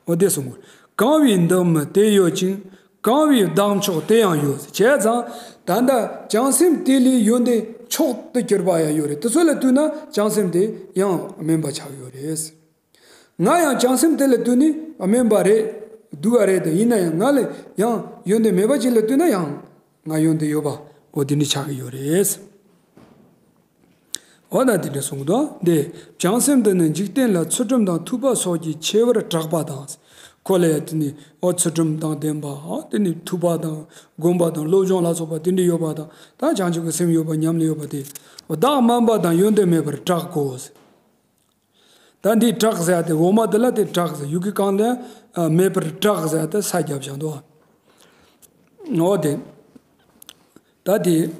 འོ་དེ་གསུང་གི། གང་བའི་འདུན་མ་དེ་ཡོད་ཅིང་། གང་བའི་བདག་མཆོག་དེ་ཡང་ཡོད། བྱས་ཙང་ད་ལྟ་བྱང་སེམས་དེ་ལས་ཡོན་ཏན་མཆོག་ཏུ་གྱུར་པ་ཡང་ཡོད་རེད། དེ་ཚོ་ལ་ལྟོས་ན་བྱང་སེམས་དེ་ཡང་དམན་པ་ཆགས་ཡོད་རེད། ང་ཡང་བྱང་སེམས་དེ་ལ་ལྟོས་ནས་དམན་པ་རེད། སྡུག་པ་རེད་དེ། ཡིན་ན་ཡང་ང་ལ་ཡང་ཡོན་ཏན་མེད་པ་ཅིག་ལ་ལྟོས་ན་ཡང་ང་ཡོན་ཏན་ཡོད་པ་འོ་དེ་འདྲ་ཆགས་ཀྱི་ཡོད་རེད། འོ་ན་དེ་འདྲ་གསུངས་འདུག་འདི་བྱང་སེམས་འདི་ནི་འཇིག་རྟེན་ལ་ཚུལ་ཁྲིམས་དང་ཐོས་པ་སོགས་ཀྱིས་ཆེ་བར་གྲགས་པ་དང་། ཁོ་ལ་ཡང་དེ་ནི་འོ་ཚུལ་ཁྲིམས་དང་ལྡན་པ། འོ་དེ་ནི་ཐོས་པ་དང་སྒོམ་པ་དང་སློབ་སྦྱོང་ལ་སོགས་པ་དེ་འདྲ་ཡོད་པ་དང་། ད་བྱང་ཆུབ་ཀྱི་སེམས་ཡོད་པ་ཉམས་ལེན་ཡོད་པ་དེ། བདག་དམན་པ་དང་ཡོན་ཏན་མེད་པར་གྲགས་གོ། ད་འདི་གྲགས་ཟེར་ཡ་དེ་འོག་མ་དེ་ལ་དེ་གྲགས་ཟེར། ཡུལ་གྱི་གང་ལ་ཡང་མེད་པར་གྲགས་ཟེར་ཡ་དེ་ས་རྒྱབ་བཞག་འདུག་འོ་དེ། ད་དེ།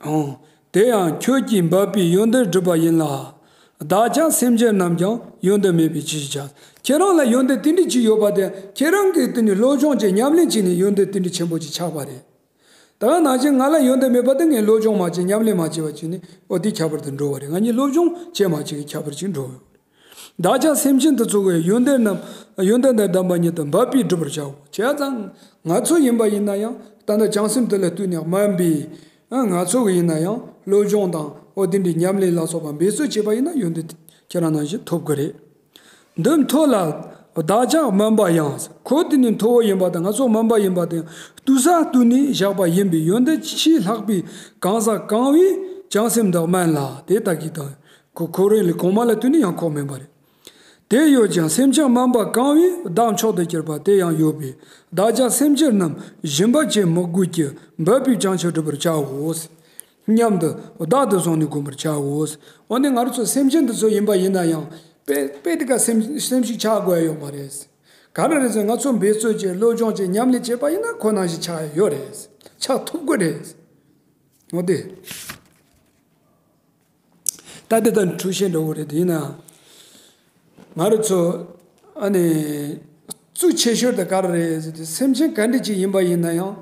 ཨོ། དེ་ཡང་ཁྱོད་ཀྱིས་འབད་པའི་ཡོན་ཏན་བསྒྲུབས་པ་ཡིན་ལ། བདག་ཀྱང་སེམས་ཅན་རྣམས་ཀྱང་ཡོན་ཏན་མེད་པས་ཅི་ཞིག་བྱ། ཁྱེད་རང་ལ་ཡོན་ཏན་དེ་འདྲ་ཅིག་ཡོད་པ་དེ་ཁྱེད་རང་གིས་དེ་ནི་སློབ་སྦྱོང་བྱས་ཉམས་ལེན་བྱས་ནས་ཡོན་ཏན་དེ་འདྲ་ཆེན་པོ་ཅིག་ཆགས་པ་རེད། ད་ག་ནང་བཞིན་ང་ལ་ཡོན་ཏན་མེད་པ་དེ་ངས་སློབ་སྦྱོང་མ་བྱས་ཉམས་ལེན་མ་བྱས་པ་བྱས་ནས་འོ་དེ་ཁྱད་པར་དུ་འགྲོ་བ་རེད། ང་གཉིས་སློབ་སྦྱོང་བྱས་མ་བྱས་ཀྱི་ཁྱད་པར་ཅིག་འགྲོ་བ་རེད། བདག་ཀྱང་སེམས་ཅན་དེ་ཚོ་གི་ཡོན་ཏན་རྣམས་ཡོན་ཏན་དང་ལྡན་པ་ཉིད་དུ་འབད་པས་བསྒྲུབ་པར་བྱའོ། བྱས་ཙང་ང་ཚོ་ཡིན་པ་ཡིན་ན་ཡང་ད་ལྟ་བྱང་སེམས་དེ་ལ་ལྟོས་ནས་དམན་པས། ང་ཚོ་གི་ཡིན་ན་ཡང་སློབ་སྦྱོང་དང་འོ་དེ་འདྲའི་ཉམས་ལེན་ལ་སོགས་པ་འབད་རྩོལ་བྱས་པ་ཡིན་ན་ཡོན་ཏན་ཁྱེད་རང་ནང་བཞིན་ཐོབ་གི་རེད། འདི་མཐོ་ལ་བདག་ཀྱང་དམན་པ་ཡང་། ཁོ་དེ་ནི་མཐོ་བོ་ཡིན་པ་དང་ང་ཚོ་དམན་པ་ཡིན་པ་དེ་ལྟོས་ས་ལྟོས་ནས་བཞག་པ་ཡིན་པས། ཡོན་ཏན་ཆེས་ལྷག་པའི་གང་ཟག་གང་བས་བྱང་སེམས་འདི་དམན་ལ། དེ་ལྟ་གི་དང་ཁོ་ཁོ་རང་ལས་གོང་མ་ལ་ལྟོས་ནས་ཡང་ཁོ་དམན་པ་རེད། དེ་ཡོད་ཀྱང་སེམས་ཅན་དམན་པ་གང་བས་བདག་མཆོག་ཏུ་གྱུར་པ་དེ་ཡང་ཡོད་པས། བདག་ཀྱང་སེམས་ཅན་རྣམས་སྦྱིན་པ་བྱེད་མི་དགོས་ཀྱི་འབད་པས་བྱང་ཆུབ་བསྒྲུབ་པར་བྱའོ། མཉམ་དུ་བདག་ཏུ་བཟུང་ནས་བསྒོམ་པར་བྱའོ། འོ་ནི་ང་རང་ཚོ་སེམས་ཅན་འདི་ཚོ་ཡིན་པ་ཡིན་ན་ཡང་དཔེ་དཔེ་དེ་ག་སེམས་སེམས་ཤིག་ཆགས་དགོས་ཡ་ཡོད་མ་རེད། ག་རེ་རེད་ཟེར་ང་ཚོ་འབད་རྩོལ་བྱས་སློབ་སྦྱོང་བྱས་ཉམས་ལེན་བྱས་པ་ཡིན་ན་ཁོ་ནང་བཞིན་ཆགས་ཡ་ཡོད་རེད། ཆགས་ཐུབ་ཀྱི་རེད། འོ་དེ། ད་དེ་དང་འཁྲུལ་ཤེས་འགྲོ་གི་རེད་དེ་ཡིན་ན། ང་རང་ཚོ་ཨ་ནི་གཙོ་ཆེ་ཤོས་དེ་ག་རེ་རེད་ཟེར་དུས་སེམས་ཅན་ག་འདྲ་ཅིག་ཡིན་པ་ཡིན་ན་ཡང་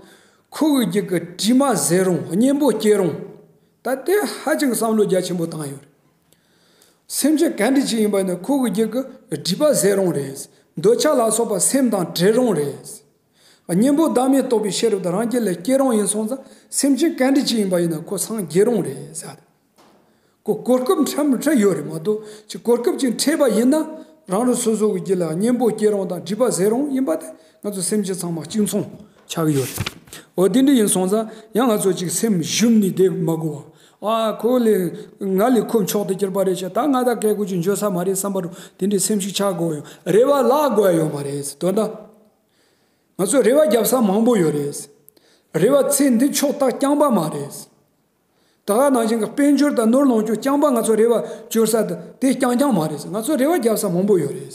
ཁོ་གི་རྒྱུད་ཀྱི་དྲི་མ་ཟད་རུང་གཉེན་པོ་སྐྱེ་རུང་ད་དེ་ཧ་ཅང་གི་བསམ་བློ་རྒྱ་ཆེན་པོ་བཏང་ཡོད་རེད། སེམས་ཅན་ག་འདྲ་ཅིག་ཡིན་པ་ཡིན་ན་ཁོ་གི་རྒྱུད་ཀྱི་སྒྲིབ་པ་ཟད་རུང་རེད། འདོད་ཆགས་ལ་སོགས་པ་སེམས་དང་བྲལ་རུང་རེད། གཉེན་པོ་བདག་མེད་རྟོགས་པའི་ཤེས་རབ་དང་རང་རྒྱུད་ལ་སྐྱེ་རུང་ཡིན་སོང་ཙང་སེམས་ཅན་ག་འདྲ་ཅིག་ཡིན་པ་ཡིན་ན་ཁོ་སངས་རྒྱས་རུང་རེད་ཟེར། ཁོ་གོ་སྐབས་འཕྲད་མི་འཕྲད་ཡོད་རེད་མ་གཏོགས་ཅིག་གོ་སྐབས་ཅིག་འཕྲད་པ་ཡིན་ན་རང་རང་སོ་སོ་གི་རྒྱུད་ལ་གཉེན་པོ་སྐྱེ་རུང་དང་སྒྲིབ་པ་ཟད་རུང་ཡིན་པ་དེ་ང་ཚོ་སེམས་ཅན་ཚང་མ་གཅིག་མཚུངས་ཆགས་ཀྱི་ཡོད་རེད། འོ་དེ་འདྲ་ཡིན་སོང་ཙང་ཡང་ང་ཚོ་ཅིག་སེམས་ཞུམ་ནས་བསྡད་མ་དགོས་པ། ཨ་ཁོ་ལས་ང་ལས་ཁོ་མཆོག་ཏུ་གྱུར་པ་རེད་ཤག་ད་ང་ད་སྐད་དགོས་ཀྱི་འཇོན་ས་མ་རེད་བསམ་པ་རུ་དེ་འདྲའི་སེམས་ཤིག་ཆགས་དགོས་ཡོད་རེ་བ་བརླག་དགོས་ཡ་ཡོད་མ་རེད་དོན་དག་ང་ཚོ་རེ་བ་བརྒྱབ་ས་མང་པོ་ཡོད་རེད། རེ་བ་ཚེ་འདི་མཆོག་ད་རྐྱང་པ་མ་རེད། ད་ག་ནང་བཞིན་གྱི་དཔལ་འབྱོར་དང་ནོར་ལོངས་སྤྱོད་རྐྱང་པ་ང་ཚོ་རེ་བ་བཅོལ་ས་དེ་རྐྱང་རྐྱང་མ་རེད། ང་ཚོ་རེ་བ་བརྒྱབ་ས་མང་པོ་ཡོད་རེད།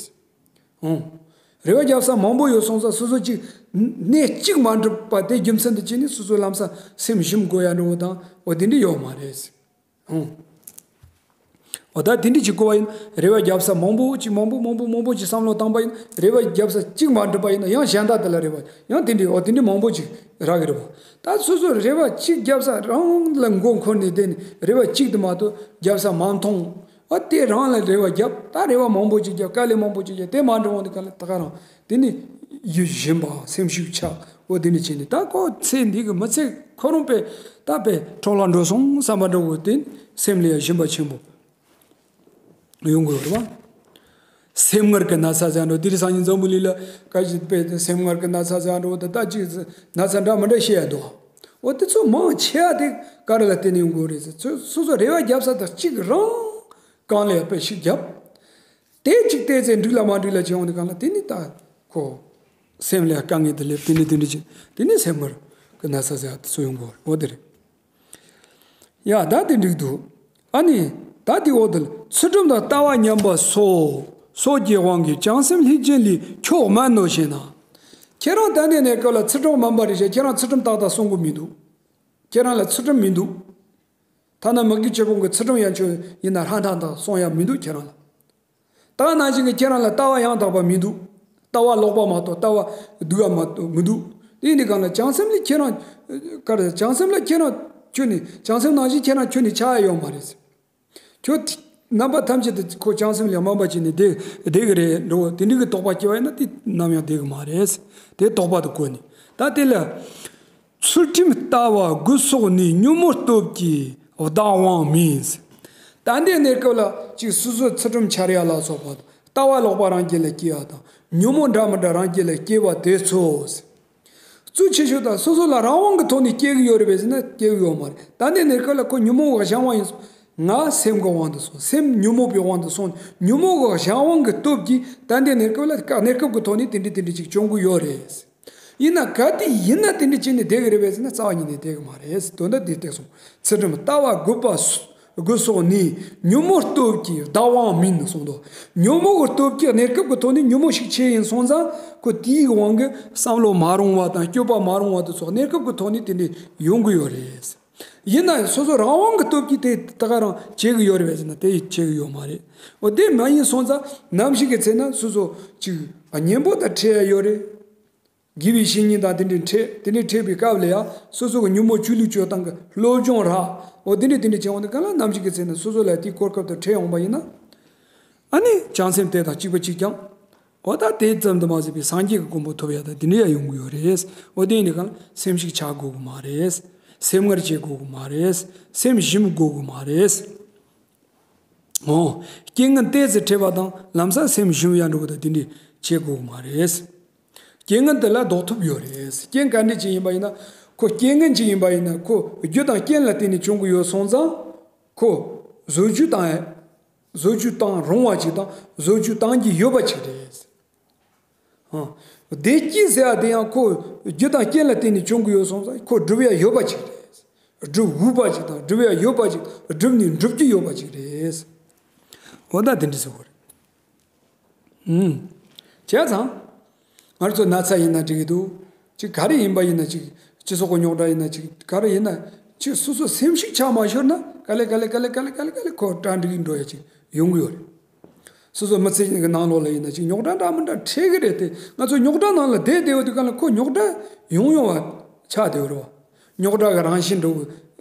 ཨང་། རེ་བ་བརྒྱབ་ས་མང་པོ་ཡོད་སོང་ཙང་སོ་སོ་གཅིག་གནས་གཅིག་མ་འགྲུབ་པ་དེ་རྒྱུ་མཚན་དུ་བྱས་ནས་སོ་སོ་ལམ་སང་སེམས་ཞུམ་དགོས་ཡ་འགྲོ་བ་དང་འོ་དེ་འདྲ་ཡོད་མ་རེད། ཨང་། འོ་ད་དེ་འདྲ་ཅིག་གོ་བ་ཡིན་རེ་བ་བརྒྱབ་ས་མང་པོ་ཅིག་མང་པོ་མང་པོ་མང་པོ་ཅིག་བསམ་བློ་བཏང་པ་ཡིན་རེ་བ་བརྒྱབ་ས་གཅིག་མ་འགྲུབ་པ་ཡིན་ན་ཡང་གཞན་དག་དེ་ལ་རེ་བ་ཡང་དེ་འདྲ་འོ་དེ་འདྲ་མང་པོ་ཅིག་རག་གི་རེད་བ། ད་སོ་སོ་རེ་བ་གཅིག་བརྒྱབ་ས་རང་ལ་མགོ་འཁོར་ནས་བསྡད་ནས་རེ་བ་གཅིག་དུ་མ་གཏོགས་བརྒྱབ་ས་མ་མཐོང་། ཨ་དེ་རང་ལ་རེ་བ་བརྒྱབ་ད་རེ་བ་མང་པོ་ཅིག་བརྒྱབ་དཀའ་ལས་མང་པོ་ཅིག་བརྒྱབ་དེ་མ་འགྲུབ་འོང་དུས་ག་ལ་ད་ག་རང་དེ་ནི་ཡིད་ཞུམ་པ་སེམས་ཤུགས་ཆག་འོ་དེ་ནི་བྱས་ནས་ད་ཁོ་ཚེ་འདི་གི་མི་ཚེ་ཁོ་རང་པས་ད་པས་འཕྲོ་བརླག་འགྲོ་སོང་བསམ་པ་འདྲ་བོ་དེ་སེམས་ལ་ཡང་ཞུམ་པ་ཆེན་པོ་ཡོང་གི་ཡོད་རེད་བ། སེམས་ངར་གྱི་ན་ཚ་ཟེར་འགྲོ་དེ་རིང་སང་ཉིན་འཛམ་བུ་གླིང་ལ་བཀའ་བཞིན་པས་སེམས་ངར་གྱི་ན་ཚ་ཟེར་འགྲོ་ད་ལྟ་ཅིག་ན་ཚ་འདྲ་མི་འདྲ་བཤད་ཡ་འདུག་འོ་དེ་ཚོ་མང་ཆེ་བ་དེ་ག་རེ་ལ་བརྟེན་ནས་ཡོང་གི་ཡོད་རེད་ཟེར་ཚོ་སོ་སོ་རེ་བ་བརྒྱབ་ས་དང་གཅིག་རང་གང་ལ་ཡང་དཔེ་ཞིག་བརྒྱབ། དེ་གཅིག་བལྟས་ཚེ་འགྲིག་ལ་མ་འགྲིག་ལ་བྱེད་འོང་དུས་གང་ལ་དེ་ནི་ད་ཁོ་སེམས་ལ་དཀའ་ངལ་དུ་སླེབས་དེ་ནི་དེ་འདྲ་ཅིག་དེ་ནི་སེམས་ངར་གྱི་ན་ཚ་ཟེར་ཡ་དེ་ཚོ་ཡོང་གི་ཡོད་རེད། འོ་དེ་རེད། ཡ་ད་དེ་འགྲིག་འདུག་ཨ་ནི་ད་དེ་འོག་ཏུ་ཚུལ་ཁྲིམས་དང་ལྟ་བ་ཉམས་པ་སོགས་སོགས་ཀྱི་དབང་གིས་བྱང་སེམས་ལྷས་བྱིན་ལས་ཁྱོག་མན་ནོ་ཞེ་ན། ཁྱེད་རང་ད་ནས་ནས་སྐབས་ལ་ཚུལ་ཁྲིམས་མམ་པ་རེད་ཤག་ཁྱེད་རང་ཚུལ་ཁྲིམས་ཏག་ཏག་སྲུང་གི་མི་འདུག་ཁྱེད་རང་ལ་ཚུལ་ཁྲིམས་མི་འདུག་ཐ་ན་མི་དགེ་བཅུ་སྤོང་གི་ཚུལ་ཁྲིམས་ཡན་ཆོད་ཡིན་ན་ཧྲང་ཧྲང་དང་སྲུང་ཡ་མི་འདུག་ཁྱེད་རང་ལ། ད་ནང་བཞིན་གྱི་ཁྱེད་རང་ལ་ལྟ་བ་ཡང་དག་པ་མི་འདུག་ལྟ་བ་ལོག་པ་མ་གཏོགས་ལྟ་བ་སྡུག་པ་མ་གཏོགས་མི་འདུག་དེ་ཡིན་དུས་གང་ལ་བྱང་སེམས་ལ་ཁྱེད་རང་ག་རེ་བྱང་སེམས་ལ་ཁྱེད་རང་ཁྱོད་ནི་བྱང་སེམས་ནང་བཞིན་ཁྱེད་རང་ཁྱོད་ནི་ཆགས་ཡ་ཡོད་མ་རེད། ཁྱོད་རྣམ་པ་ཐམས་ཅད་དུ་ཁོ་བྱང་སེམས་ལ་དམན་པ་བྱས་ནས་བསྡད་བསྡད་གི་རེད་འགྲོ་དེ་འདྲའི་གི་དོགས་པ་སྐྱེ་བ་ཡིན་ན་དེ་ནམ་ཡང་བསྡད་གི་མ་རེད། དེ་དོགས་པ་དེ་བཀོད་ནས་ད་དེ་ལ། ཚུལ་ཁྲིམས་ལྟ་བ་དགུ་སོགས་ནི་ཉོན་མོངས་སྟོབས་ཀྱིས་བདག་དབང་མིན། ད་ལྟའི་གནས་སྐབས་ལ་ཅིག་སོ་སོའི་ཚུལ་ཁྲིམས་འཆལ་ཡ་ལ་སོགས་པ་དང་ལྟ་བ་ལོག་པ་རང་རྒྱུད་ལ་སྐྱེ་བ་དང་ཉོན་མོངས་འདྲ་མི་འདྲ་རང་རྒྱུད་ལ་སྐྱེ་བ་དེ་ཚོ། གཙོ་ཆེ་ཤོས་དང་སོ་སོ་ལ་རང་དབང་གི་ཐོག་ནས་སྐྱེ་གི་ཡོད་རེད་པས་ཟེར་ན་སྐྱེ་གི་ཡོད་མ་རེད། ད་ལྟའི་གནས་སྐབས་ལ་ཁོ་ཉོན་མོངས་པ་གཞན་དབང་ཡིན་སོང་ང་སེམས་ཀྱི་དབང་དུ་སོང་སེམས་ཉོན་མོངས་པའི་དབང་དུ་སོང་ཉོན་མོངས་པ་གཞན་དབང་གི་སྟོབས་ཀྱིས་ད་ལྟའི་གནས་སྐབས་ལ་གནས་སྐབས་ཀྱི་ཐོག་ནས་དེ་འདྲ་དེ་འདྲ་ཅིག་བྱུང་གི་ཡོད་རེད། ཡིན་ན་ག་དེ་ཡིན་ན་དེ་འདྲ་བྱས་ནས་བསྡད་ཀྱི་རེད་པས་ཟེར་ན་རྩ་བ་ཉིད་ནས་བསྡད་ཀྱི་མ་རེད། དོན་དག་འདི་བལྟས་སོང་། ཚུལ་ཁྲིམས་ལྟ་བ་དགུ་པ་སོ་དགུ་སོགས་ནི་ཉོན་མོངས་སྟོབས་ཀྱིས་བདག་དབང་མིན་གསུངས་འདུག་ཉོན་མོངས་ཀྱི་སྟོབས་ཀྱིས་གནས་སྐབས་ཀྱི་ཐོག་ནས་ཉོན་མོངས་ཤུགས་ཆེ་ཡིན་སོང་ཙང་ཁོ་དེའི་དབང་གིས་བསམ་བློ་མ་རུང་བ་དང་སྤྱོད་པ་མ་རུང་བ་དེ་ཚོ་གནས་སྐབས་ཀྱི་ཐོག་ནས་དེ་འདྲ་ཡོང་གི་ཡོད་རེད། ཡིན་ན་ཡང་སོ་སོ་རང་དབང་གི་སྟོབས་ཀྱིས་དེ་ད་ག་རང་བྱེད་ཀྱི་ཡོད་རེད་པས་ཟེར་ན་དེ་བྱེད་ཀྱི་ཡོད་མ་རེད། འོ་དེ་མ་ཡིན་སོང་ཙང་ནམ་ཞིག་གི་ཚེ་ན་སོ་སོ་ཅིག་གཉེན་པོ་དང་འཕྲད་ཡ་ཡོད་རེད། དགེ་བའི་བཤེས་གཉེན་དང་དེ་འདྲའི་འཕྲད་དེ་འདྲའི་འཕྲད་པའི་སྐབས་ལ་ཡང་སོ་སོ་གི་ཉོན་མོངས་ཆོས་ལུགས་སྤྱོད་སྟངས་ཀྱི་སློབ་སྦྱོང་རག་འོ་དེ་འདྲའི་དེ་འདྲའི་བྱེད་འོང་དུས་གང་ལ་ནམ་ཞིག་གི་ཚེ་ན་སོ་སོ་ལ་དེའི་གོ་སྐབས་དེ་འཕྲད་ཡོང་པ་ཡིན་ན། ཨ་ནི་བྱང་སེམས་དེ་དང་གཅིག་པ་གཅིག་རྐྱང་། འོ་ད་དེ་ཙམ་དུ་མ་ཟད་པའི་སངས་རྒྱས་ཀྱི་གོ་འཕང་ཐོབ་ཡ་ད་དེ་འདྲ་ཡང་ཡོང་གི་ཡོད་རེད། འོ་དེ་ཡིན་དུས་གང་ལ་སེམས་ཤིག་ཆགས་དགོས་ཀྱི་མ་རེད། སེམས་ངར་བྱེད་དགོས་ཀྱི་མ་རེད། སེམས་ཞུམ་དགོས་ཀྱི་མ་རེད། འོ། རྐྱེན་ངན་ཏོག་ཙམ་འཕྲད་པ་དང་ལམ་སང་སེམས་ཞུམ་ཡ་འགྲོ་གི་དང་དེ་འདྲ་བྱེད་དགོས་ཀྱི་མ་རེད། རྐྱེན་ངན་དེ་ལ་ཟློག་ཐུབ་ཡོད་རེད། རྐྱེན་ག་འདྲ་ཅིག་ཡིན་པ་ཡིན་ན་ཁོ་རྐྱེན་ངན་ཅིག་ཡིན་པ་ཡིན་ན་ཁོ་རྒྱུ་དང་རྐྱེན་ལ་བརྟེན་ནས་བྱུང་གི་ཡོད་སོང་ཙང་ཁོ་བཟོ་བཅོས་བཏང་ཡ། བཟོ་བཅོས་བཏང་རུང་བ་ཅིག་དང་བཟོ་བཅོས་བཏང་རྒྱུ་ཡོད་པ་ཅིག་རེད། ཨ། བདེ་སྐྱིད་ཟེར་བ་དེ་ཡང་ཁོ་རྒྱུ་དང་རྐྱེན་ལ་བརྟེན་ནས་བྱུང་གི་ཡོད་སོང་ཙང་ཁོ་སྒྲུབ་ཡ་ཡོད་པ་ཅིག་རེད། སྒྲུབ་འོས་པ་ཅིག་དང་སྒྲུབ་ཡ་ཡོད་པ་ཅིག་སྒྲུབ་ནས་འགྲུབ་རྒྱུ་ཡོད་པ་ཅིག་རེད། འོ་ད་དེ་འདྲ་ཟེར་བ་རེད། ཨུམ། བྱས་ཙང་ང་ཚོ་ན་ཚ་ཡིན་ན་འགྲིག་གི་འདུག་ཅིག་ག་རེ་ཡིན་པ་ཡིན་ན་ཅིག་སྤྱི་ཚོགས་ཀྱི་རྙོག་དྲ་ཡིན་ན་ཅིག་ག་རེ་ཡིན་ན་ཅིག་སོ་སོ་སེམས་ཤུགས་ཆག་མ་ཤོར་ན་ག་ལེ་ག་ལེ་ག་ལེ་ག་ལེ་ག་ལེ་ག་ལེ་ཁོ་གྲ་འགྲིག་འགྲོ་ཡ་ཅིག་ཡོང་གི་ཡོད་རེད། སོ་སོ་མི་ཚེ་གི་ནང་ལོགས་ལ་ཡིན་ན་ཅིག་རྙོག་དྲ་འདྲ་མི་འདྲ་འཕྲད་གི་རེད་དེ། ང་ཚོ་རྙོག་དྲ་ནང་ལ་བསྡད་བསྡད་ཡོད་དུས་ག་ལ་ཁོ་རྙོག་དྲ་ཡོང་ཡོང་བ་ཆགས་བསྡད་ཡོད་རེད་བ། རྙོག་དྲ་གི་རང་བཞིན་འདྲ་བོ་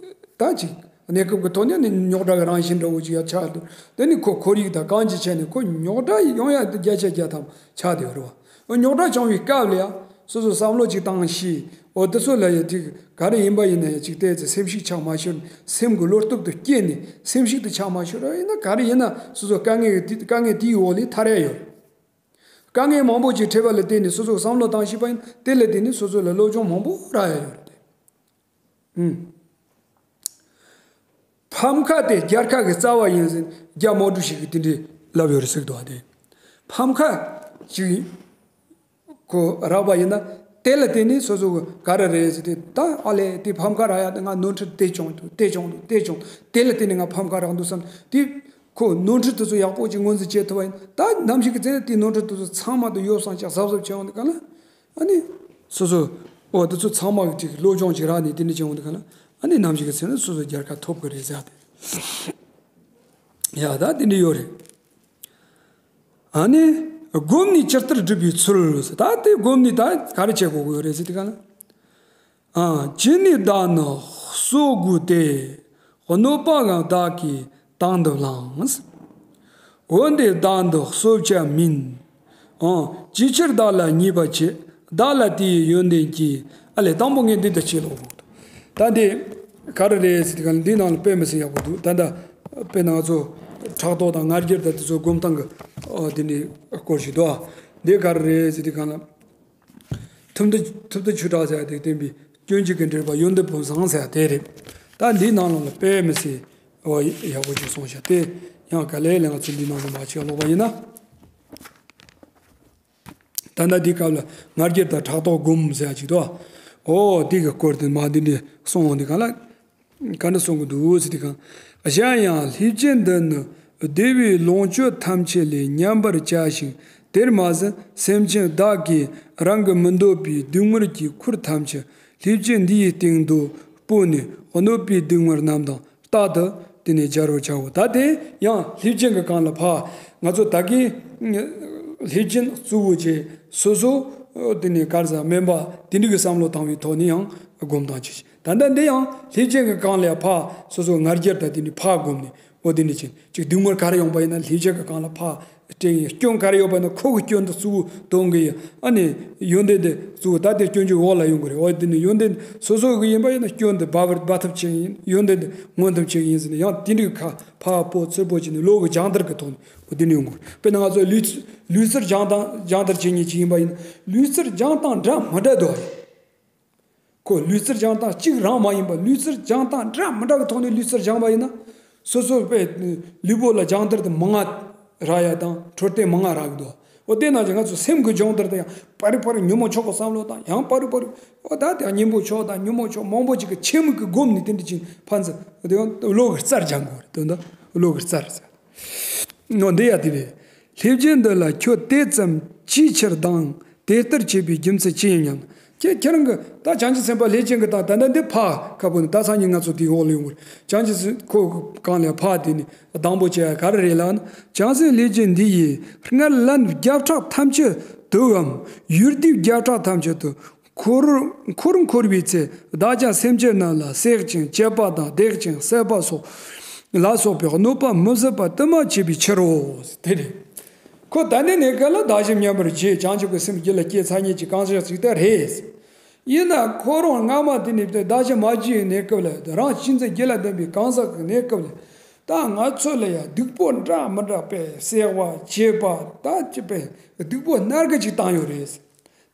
ད་ཅིག་གནས་སྐབས་ཀྱི་ཐོག་ནས་ནི་རྙོག་དྲ་གི་རང་བཞིན་འདྲ་བོ་ཅིག་ཡ་ཆགས་འདུག་དེ་ནི་ཁོ་ཁོར་ཡུག་དང་གང་ཅི་བྱས་ནས་ཁོ་རྙོག་དྲ་ཡོང་ཡ་དེ་བརྒྱ་ཆ་བརྒྱ་ཐམ་ཆགས་བསྡད་ཡོད་རེད་བ། རྙོག་དྲ་བྱུང་བའི་སྐབས་ལ་ཡང་སོ་སོ་བསམ་བློ་ཅིག་བཏང་ཤེས། འོ་དེ་ཚོ་ལ་ཡ་ཅིག་ག་རེ་ཡིན་པ་ཡིན་ན་ཡ་ཅིག་བལྟས་ཚེ་སེམས་ཤུགས་ཆག་མ་ཤོར། སེམས་ཀྱི་བློ་སྟོབས་དེ་སྐྱེས་ནས་སེམས་ཤུགས་དེ་ཆག་མ་ཤོར་བ་ཡིན་ན་ག་རེ་ཡིན་ན་སོ་སོ་དཀའ་ངལ་གྱི་དཀའ་ངལ་དེའི་འོག་ལས་ཐར་ཡ་ཡོད་རེད། དཀའ་ངལ་མང་པོ་ཅིག་འཕྲད་པ་ལ་བརྟེན་ནས་སོ་སོ་བསམ་བློ་བཏང་ཤེས་པ་ཡིན་དེ་ལ་བརྟེན་ནས་སོ་སོ་ལ་སློབ་སྦྱོང་མང་པོ་རག་ཡ་ཡོད་རེད་དེ། ཨུམ། ཕམ་ཁ་དེ་རྒྱལ་ཁ་གི་རྩ་བ་ཡིན་ཟེར་རྒྱ་དམག་གྲུ་ཞིག་གིས་དེ་འདྲའི་ལབ་ཡོད་རེད་ཟེར་གི་འདུག་བ་དེ། ཕམ་ཁ་ཅིག་ཁོ་རག་པ་ཡིན་ན་དེ་ལ་བརྟེན་ནས་སོ་སོ་གི་ག་རེ་རེད་ཟེར་ཏེ་ད་ཨ་ལས་དེ་ཕམ་ཁ་རག་ཡ་དེ་ང་ནོར་འཁྲུལ་དེ་བྱུང་འདུག་དེ་བྱུང་འདུག་དེ་བྱུང་དེ་ལ་བརྟེན་ནས་ང་ཕམ་ཁ་རག་འདུག་བསམ་དེ་ཁོ་ནོར་འཁྲུལ་དེ་ཚོ་ཡག་པོ་ཅིག་ངོས་འཛིན་བྱེད་ཐུབ་པ་ཡིན་ད་ནམ་ཞིག་གི་ཚེ་དེ་ནོར་འཁྲུལ་དེ་ཚོ་ཚང་མ་དུ་ཡོ་བསྲང་བྱ་གཟབ་གཟབ་བྱེད་ཡོང་དུས་ག་ལ། ཨ་ནི། སོ་སོ། འོ་དེ་ཚོ་ཚང་མ་གི་ཅིག་སློབ་སྦྱོང་ཅིག་རག་ནས་དེ་འདྲ་བྱེད་འོང་དུས་ག་ལ། ཨ་ནི་ནམ་ཞིག་གི་ཚེ་ན་སོ་སོ་རྒྱལ་ཁ་ཐོབ་གི་རེད་ཟེར་ཏེ། ཡ་ད་དེ་འདྲ་ཡོད་རེད། ཨ་ནི། སྒོམ་ནས་ཇི་ལྟར་སྒྲུབ་པའི་ཚུལ་ཟེར་ད་དེ་སྒོམ་ནས་ད་ག་རེ་བྱེད་དགོས་ཀྱི་ཡོད་རེད་ཟེར་དུས་ག་ལ། ཨ། ཅི་ནས་བདག་ནི་གསོ་དགོས་ཏེ། གནོད་པའང་བདག་གིས་དང་དུ་བླངས། འོན་ཏེ་བདག་འདི་གསོ་བྱ་མིན། ཨང་། ཅིའི་ཕྱིར་བདག་ལ་ཉེས་པ་བྱེད། བདག་ལ་དེ་ཡི་ཡོན་ཏན་གྱིས། ཨ་ལས་དང་པོ་ངས་འདི་ལྟར་བྱེད་ལོ། ད་འདི་ག་རེ་རེད་ཟེར་དུས་ག་ལ་འདི་ནང་ལ་དཔེ་མི་སྲིད་ཡག་པོ་འདུག་ད་ལྟ་དཔེར་ན་ང་ཚོ་ཕྲག་དོག་དང་ང་རྒྱལ་དང་དེ་ཚོ་སྒོམ་སྟངས་ཀྱི་འདི་འདྲའི་སྐོར་ཞིག་འདུག་འདི་ག་རེ་རེད་ཟེར་དུས་ག་ལ། ཐུབ་བསྟན་ཐུབ་བསྟན་ཆོས་གྲགས་ཟེར་ཡ་དེ་བསྟན་པའི་སྐྱོན་བརྗོད་ཀྱི་འགྲེལ་པ་ཡོན་ཏན་ཕུན་བཟང་ཟེར་ཡ་དེ་རེད། ད་འདིའི་ནང་ལོགས་ལ་དཔེ་མི་སྲིད་འོ་ཡག་པོ་ཅིག་གསུངས་ཤག་དེ་ཡང་ག་ལེ་ལེ་ང་ཚོ་འདིའི་ནང་ལ་མ་ཕྱིན་ཀློག་པ་ཡིན་ན། ད་ལྟ་འདིའི་སྐབས་ལ་ང་རྒྱལ་དང་ཕྲག་དོག་སྒོམ་ཟེར་ཡ་ཅིག་འདུག་འོ་དེ་གི་སྐོར་དེ་མ་འདི་འདྲ་གསུངས་འོང་དུས་ག་ལ། ག་འདྲ་གསུང་གི་འདུག་ཟེར་དུས་གང་། གཞན་ཡང་ལྷས་བྱིན་འདི་ནི་བདེ་བའི་ལོངས་སྤྱོད་ཐམས་ཅད་ལས་ཉམས་པར་བྱ་ཞིང་། དེར་མ་ཟད་སེམས་ཅན་བདག་གིས་རང་གི་མི་འདོད་པའི་སྡུག་བསྔལ་གྱི་ཁུར་ཐམས་ཅད་ལྷས་བྱིན་འདི་ཡི་སྟེང་དུ་སྤོས་ནས་གནོད་པའི་སྡུག་བསྔལ་རྣམས་དང་རྟག་ཏུ་དེ་ནས་སྦྱར་བར་བྱའོ། ད་དེ་ཡང་ལྷས་བྱིན་གྱི་སྒང་ལ་ཕར་ང་ཚོ་ད་གིན་ལྷས་བྱིན་གཙོ་བོ་བྱས་སོ་སོ་དེ་ནས་ག་རེ་ཟ་དམན་པ་དེ་འདྲ་གི་བསམ་བློ་བཏང་བའི་ཐོག་ནས་ཡང་སྒོམ་སྟངས་བྱེད། ད་ལྟ་འདི་ཡང་ལྷས་བྱིན་གྱི་སྒང་ལ་ཕར་སོ་སོ་ང་རྒྱལ་དང་དེ་ནས་ཕར་བསྒོམས་ནས་འོ་དེ་འདྲ་བྱས་ཅིག་སྡུག་བསྔལ་ག་རེ་ཡོང་པ་ཡིན་ན་ལྷས་བྱིན་གྱི་སྒང་ལ་ཕར་སྤྲད་ཡིན། སྐྱོན་ག་རེ་ཡོད་པ་ཡིན་ན་ཁོ་གི་སྐྱོན་དེ་གཙོ་བོ་འདོན་གི་ཡིན། ཨ་ནི་ཡོན་ཏན་དེ་གཙོ་བོ་ད་དེ་སྐྱོན་བརྗོད་འོག་ལ་ཡོང་གི་རེད། འོ་དེ་ནི་ཡོན་ཏན་སོ་སོ་གི་ཡིན་པ་ཡིན་ན་སྐྱོན་དེ་སྦ་བར་སྦ་ཐབས་བྱེད་ཡིན། ཡོན་ཏན་དེ་མངོན་ཐབས་བྱེད་ཡིན་ཟེར་ནས་ཡང་དེ་འདྲའི་ཁ་ཕར་སྤོ་ཚུར་སྤོ་བྱས་ནས་བློ་གི་སྦྱང་བརྡར་གི་ཐོག་ནས་འོ་དེ་ནི་ཡོང་གི་རེད། དཔེར་ན་ང་ཚོ་ལུས་ལུས་རྩལ་སྦྱང་སྟངས་སྦྱང་བརྡར་བྱེད་མཁན་ཅིག་ཡིན་པ་ཡིན་ན་ལུས་རྩལ་སྦྱང་སྟངས་འདྲ་མི་འདྲ་འདུག་ཨ། ཁོ་ལུས་རྩལ་སྦྱང་སྟངས་གཅིག་རང་མ་ཡིན་པར་ལུས་རྩལ་སྦྱང་སྟངས་འདྲ་མི་འདྲ་གི་ཐོག་ནས་ལུས་རྩལ་སྦྱངས་པ་ཡིན་ན། སོ་སོ་པའི་ལུས་པོ་ལ་སྦྱང་བརྡར་དེ་མང་ང་རག་ཡ་དང་འཕྲོད་བསྟེན་མང་ང་རག་གི་འདུག་འོ་དེ་ནང་བཞིན་ང་ཚོ་སེམས་ཀྱི་སྦྱོང་བརྡར་དེ་ཡང་པར་རི་པར་རི་ཉོན་མོངས་ཕྱོགས་ཀྱི་བསམ་བློ་དང་ཡང་པར་རི་པར་རི་འོ་ད་དེ་ཡང་གཉེན་པོ་ཕྱོགས་དང་ཉོན་མོངས་ཕྱོགས་མང་པོ་ཅིག་གི་ཆེན་མོ་གི་སྒོམ་ནས་དེ་འདྲ་ཅིག་ཕན་ཚུན་དེ་ཡང་བློ་གི་རྩལ་སྦྱང་དགོས་རེད། དོན་དུ་བློ་གི་རྩལ་ཟེར། ནོ་འདི་ཡ་དེ་རེད། ལྷས་བྱིན་འདི་ལ་ཁྱོད་དེ་ཙམ་ཅིའི་ཕྱིར་སྡང་། དེ་ལྟར་བྱེད་པའི་རྒྱུ་མཚན་ཅི་ཡིན་སྙམ། ཁྱེད་ཁྱེད་རང་གི་ད་བྱང་ཆུབ་སེམས་དཔའ་ལྷས་བྱིན་གྱི་དང་ད་ལྟ་འདི་ཕ་ཁ་པོ་ནི་ད་སང་ཉིན་ང་ཚོ་དེའི་འོག་ལ་ཡོང་གི་རེད། བྱང་ཆུབ་སེམས་ཁོ་གང་ལས་ཕ་དེ་ནི་སྡང་པོ་བྱས་ག་རེ་རེད་ལབ་ན། བྱང་སེམས་ལྷས་བྱིན་འདི་ཡིས་སྔར་ལན་བརྒྱ་ཕྲག་ཐམས་ཅད་དུའམ་ཡུལ་དུས་བརྒྱ་ཕྲག་ཐམས་ཅད་དུ། འཁོར་འཁོར་འཁོར་བའི་ཚེ་བདག་ཀྱང་སེམས་ཅན་རྣམས་ལ་བསྲེག་ཅིང་བཅད་པ་དང་བརྡེག་ཅིང་བསད་པ་སོགས་ལ་སོགས་པའི་གནོད་པ་མི་བཟོད་པ་དུ་མ་བྱས་པའི་ཕྱིར་རོ། དེ་རེད། ཁོ་ད་ནི་གནས་སྐབས་ལ་བདག་གཞན་མཉམ་པར་བརྗེ་བྱང་ཆུབ་ཀྱི་སེམས་རྒྱུད་ལ་སྐྱེ་ཚར་མཁན་གྱི་གང་ཟག་ཅིག་ད་རེད། ཡིན་ན་ཁོ་རང་སྔ་མ་དེ་ནས་བདག་གཞན་མ་བརྗེ་བའི་གནས་སྐབས་ལ་རང་གཅེས་འཛིན་རྒྱུད་ལ་ལྡན་པའི་གང་ཟག་གི་གནས་སྐབས་ལ་ད་ང་ཚོ་ལ་ཡང་སྡུག་པོ་འདྲ་མི་འདྲ་པའི་བསྲེག་པ་བཅད་པ་ད་ཅི་པའི་སྡུག་པོ་སྣ་དགུ་ཅིག་བཏང་ཡོད་རེད།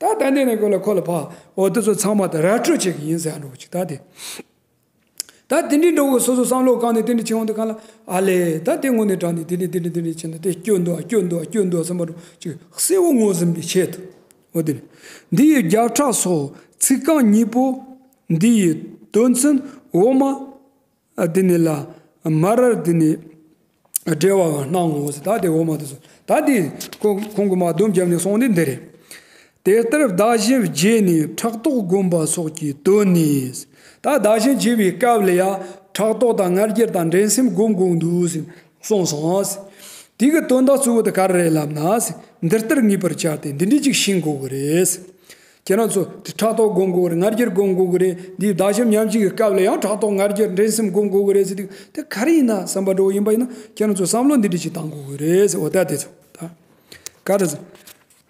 ད་ད་འདི་ནས་ཁོ་ལ་ཁོ་ལ་ཕ་འོ་དེ་ཚོ་ཚང་མ་ད་ར་སྤྲོད་བྱེད་ཀྱི་ཡིན་ཟེར་འགྲོ་གི་ཅིག་ད་དེ། ད་དེ་འདྲའི་འགྲོ་གི་སོ་སོ་བསམ་བློ་བཀང་ནས་དེ་འདྲ་བྱེད་འོང་དུས་གང་ལ་ཨ་ལས་ད་དེ་དངོས་གནས་དྲང་ནས་དེ་འདྲ་དེ་འདྲ་དེ་འདྲ་བྱེད་ན་དེ་སྐྱོན་འདུག་ཨ་སྐྱོན་འདུག་ཨ་སྐྱོན་འདུག་ཨ་བསམ་པ་འགྲོ་ཅིག་གསལ་བོ་ངོས་ཟིན་པའི་ཆེད་དུ་འོ་དེ་ནས་འདི་ཡི་བརྒྱ་ཕྲག་སོགས་ཚིག་རྐང་གཉིས་པོ་འདི་ཡི་དོན་ཚན་ འོ་མ་འདི་ནི་ལ་མར་འདི་ནི་འབྲེལ་བ་སྣང་ངོ་ཟེར། ད་དེ་འོ་མ་དེ་ཚོ་ད་དེ་ཁོ་ཁོང་གི་མ་སྡོམ་བརྒྱབ་ནས་གསུངས་ནི་འདི་རེད། དེ་ལྟར་བདག་གཞན་བརྗེས་ནས་ཕྲག་དོག་བསྒོམ་པ་སོགས་ཀྱི་དོན་ནི། ད་བདག་གཞན་བརྗེ་བའི་སྐབས་ལ་ཡང་ཕྲག་དོག་དང་ང་རྒྱལ་དང་འགྲན་སེམས་སྒོམ་དགོས་འདུག་ཟེར་གསུངས་སོང་། དེ་གི་དོན་དག་གཙོ་བོ་དེ་ག་རེ་རེད་ལབ་ན། འདི་ལྟར་ངེས་པར་བྱ་སྟེ་འདི་འདྲ་ཅིག་ཤེས་དགོས་ཀྱི་རེད། ཁྱེད་རང་ཚོ་དེ་ཕྲག་དོག་སྒོམ་དགོས་ཀྱི་རེད། ང་རྒྱལ་སྒོམ་དགོས་ཀྱི་རེད། འདིའི་བདག་གཞན་མཉམ་བརྗེ་གི་སྐབས་ལ་ཡང་ཕྲག་དོག་ང་རྒྱལ་འགྲན་སེམས་སྒོམ་དགོས་ཀྱི་རེད་ཟེར་དུས། དེ་ག་རེ་ཡིན་ན་བསམ་པ་འགྲོ་བ་ཡིན་པ་ཡིན་ན། ཁྱེད་རང་ཚོ་བསམ་བློ་འདི་འདྲ་ཅིག་བཏང་དགོས་ཀྱི་རེད་ཟེར། འོ་ད་དེ་ཚོ་ད་ག་རེ་ཟེར།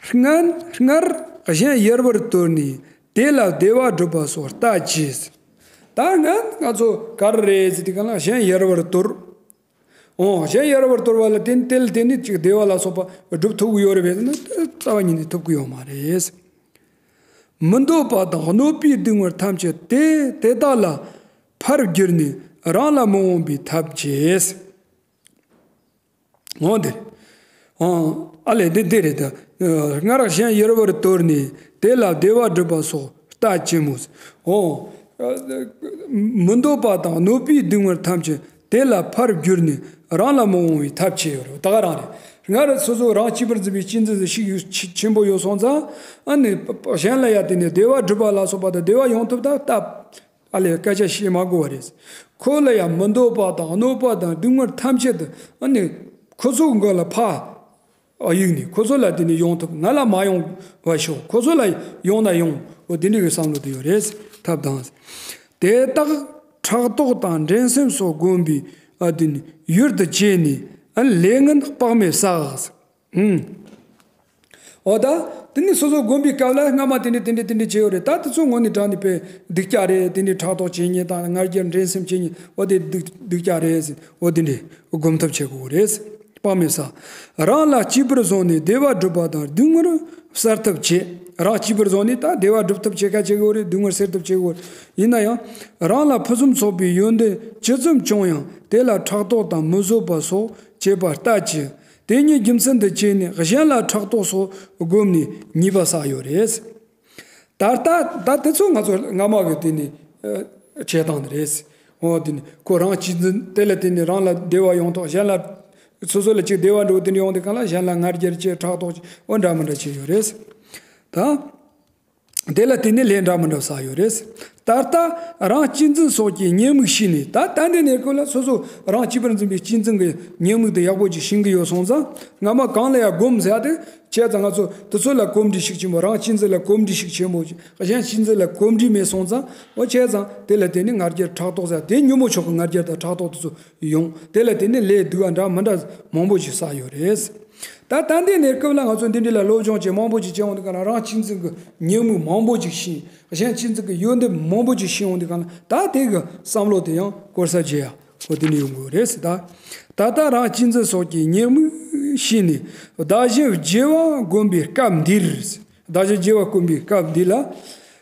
སྔར་སྔར་གཞན་ཡལ་བར་དོར་ནས་དེ་ལ་བདེ་བ་སྒྲུབ་པ་སོགས་ལྟ་ཅི། ད་སྔར་ང་ཚོ་ག་རེ་རེད་ཟེར་དུས་གང་ལ་གཞན་ཡལ་བར་དོར། འོ་གཞན་ཡལ་བར་དོར་བ་ལ་བརྟེན་དེ་ལ་བརྟེན་ནས་ཅིག་བདེ་བ་ལ་སོགས་པ་སྒྲུབ་ཐུབ་ཀྱི་ཡོད་རེད་པས་ན། རྩ་བ་ཉིད་ནས་ཐུབ་ཀྱི་ཡོད་མ་རེད། མི་འདོད་པ་དང་གནོད་པའི་སྡུག་བསྔལ་ཐམས་ཅད་དེ་དེ་དག་ལ་ཕར་བསྒྱུར་ནས་རང་ལ་མི་འོང་བའི་ཐབས་བྱེད། འོ་དེ་རེད། ཨ་ལས་འདི་འདི་རེད་ད། སྔར་གཞན་ཡལ་བར་དོར་ནས་དེ་ལ་བདེ་བ་སྒྲུབ་པ་སོགས་ལྟ་ཅི་སྨོས། འོ། མི་འདོད་པ་དང་གནོད་པའི་སྡུག་བསྔལ་ཐམས་ཅད་དེ་ལ་ཕར་བསྒྱུར་ནས་རང་ལ་མི་འོང་བའི་ཐབས་བྱེད་ཡོད་རེད། ད་ག་རང་རེད། སྔར་སོ་སོ་རང་གཅིག་པུར་འཛིན་པའི་གཅེས་འཛིན་ཟེར་ཞིག་ཡོད་ཆེ་ཆེན་པོ་ཡོད་སོང་ཙང་། ཨ་ནི་གཞན་ལ་ཡ་དེ་ནས་བདེ་བ་སྒྲུབ་པ་ལ་སོགས་པ་དང་བདེ་བ་ཡོང་ཐབས་ད་ལྟ། ཨ་ལས་སྐད་ཆ་བཤད་མ་དགོས་པ་རེད། ཁོ་ལ་ཡང་མི་འདོད་པ་དང་གནོད་པ་དང་སྡུག་བསྔལ་ཐམས་ཅད་དུ་ཨ་ནི་ཁོ་ཚོའི་མགོ་ལ་ཕར་གཡུགས་ནས། ཁོ་ཚོ་ལ་དེ་ནི་ཡོང་ཐབས། ང་ལ་མ་ཡོང་བ་ཤོག་ཁོ་ཚོ་ལ་ཡོང་ན་ཡོང་། འོ་དེ་འདྲ་གི་བསམ་བློ་དེ་ཡོད་རེད། ཐབས་དང་། དེ་དག་ཕྲག་དོག་དང་འགྲན་སེམས་སོགས་བསྒོམས་པའི་ཨ་དེ་ནི་ཡུལ་དུ་བྱས་ནས་ཨ་ལས་ངན་དཔག་མེད་བསགས། ཨུམ། འོ་ད། དེ་ནི་སོ་སོ་སྒོམ་པའི་སྐབས་ལ་སྔ་མ་དེ་འདྲ་དེ་འདྲ་དེ་འདྲ་བྱས་ཡོད་རེད། ད་དེ་ཚོ་དངོས་གནས་དྲང་གནས་དཔེ་སྡུག་ཅག་རེད། དེ་འདྲའི་ཕྲག་དོག་བྱེད་མཁན་དང་ང་རྒྱལ་འགྲན་སེམས་བྱེད་མཁན། འོ་དེ་སྡུག་སྡུག་ཅག་རེད་ཟེར། འོ་དེ་འདྲ་སྒོམ་ཐབས་བྱེད་དགོས་རེད། དཔག་མེད་བསགས། རང་ལ་གཅེས་པར་བཟུང་ནས་བདེ་བ་སྒྲུབ་པ་དང་སྡུག་བསྔལ་བསལ་ཐབས་བྱེད། རང་གཅེས་པར་བཟུང་ནས་ད་བདེ་བ་སྒྲུབ་ཐབས་བྱེད་ཁ་བྱེད་དགོས་རེད། སྡུག་བསྔལ་སེལ་ཐབས་བྱེད་དགོས་རེད། ཡིན་ན་ཡང་རང་ལ་ཕུན་སུམ་ཚོགས་པའི་ཡོན་ཏན་ཇི་ཙམ་བྱུང་ཡང་དེ་ལ་ཕྲག་དོག་དང་མི་བཟོད་པ་སོགས་བྱེད་པ་ལྟ་ཅི། དེ་ཉིད་རྒྱུ་མཚན་དུ་བྱས་ནས་གཞན་ལ་ཕྲག་དོག་སོགས་བསྒོམས་ནས་ཉེས་པ་བསགས་ཡོད་རེད། ད་ལྟ་ད་དེ་ཚོ་ང་ཚོ་སྔ་མ་གི་དེ་ནི་ཨ་བྱེད་སྟངས་དེ་རེད། འོ་དེ་ནི་ཁོ་རང་གཅེས་འཛིན། དེ་ལ་བརྟེན་ནས་རང་ལ་བདེ་བ་ཡོང་ཐོག་གཞན་ལ། སོ་སོ་ལ་ཅིག་བདེ་བ་འགྲོ་དེ་འདྲ་ཡོང་དུས་གང་ལ་གཞན་ལ་ང་རྒྱལ་བྱེད། ཕྲག་དོག་བྱེད། འོ་འདྲ་མི་འདྲ་བྱེད་ཡོད་རེད། ད། དེ་ལ་བརྟེན་ནས་ལས་འདྲ་མི་འདྲ་བསགས་ཡོད་རེད། ད་ལྟ་རང་གཅེས་འཛིན་སོགས་ཀྱི་ཉེས་དམིགས་ཤེས་ནས། ད་ད་ལྟའི་གནས་སྐབས་ལ་སོ་སོ་རང་གཅེས་པར་འཛིན་པའི་གཅེས་འཛིན་གྱི་ཉེས་དམིགས་དེ་ཡག་པོ་ཅིག་ཤེས་ཀྱི་ཡོད་སོང་ཙང་། སྔ་མ་གང་ལ་ཡང་སྒོམ་ཟེར་ཡ་དེ་བྱས་ཙང་། ང་ཚོ་དེ་ཚོ་ལ་གོམས་འདྲིས་ཤུགས་ཆེན་པོ། རང་གཅེས་འཛིན་ལ་གོམས་འདྲིས་ཤུགས་ཆེན་པོ་ཅིག་གཞན་གཅེས་འཛིན་ལ་གོམས་འདྲིས་མེད་སོང་ཙང་། འོ་བྱས་ཙང་དེ་ལ་བརྟེན་ནས་ང་རྒྱལ་ཕྲག་དོག་ཟེར་ཡ་དེ་ཉོན་མོངས་ཕྱོགས་ཀྱི་ང་རྒྱལ་དང་ཕྲག་དོག་དེ་ཚོ་ཡོང་། དེ་ལ་བརྟེན་ནས་ལས་སྡུག་པ་འདྲ་མི་འདྲ་མང་པོ་ཞིག་བསགས་ཡོད་རེད། ད་ད་ལྟའི་གནས་སྐབས་ལ་ང་ཚོ་འདི་འདྲ་ལ་སློབ་སྦྱོང་བྱེད། མང་པོ་ཞིག་བྱེད་འོང་དུས་གང་ལ་རང་གཅེས་འཛིན་གྱི་ཉེས་དམིགས་མང་པོ་ཞིག་ཤེས། གཞན་གཅེས་འཛིན་གྱི་ཡོན་ཏན་མང་པོ་ཞིག་ཤེས་འོང་དུས་གང་ལ། ད་དེ་གི་བསམ་བློ་དེ་ཡང་འཁོར་ས་བྱེད་ཡ། འོ་དེ་ནི་ཡོང་དགོས་རེད་ཟེར། ད་ད་ལྟ་རང་གཅེས་འཛིན་སོགས་ཀྱི་ཉེས་དམིགས་ཤེས་ནས་བདག་གཞན་བརྗེ་བ་བསྒོམ་པའི་སྐབས་འདིར། བདག་གཞན་བརྗེ་བ་བསྒོམ་པའི་སྐབས་འདི་ལ།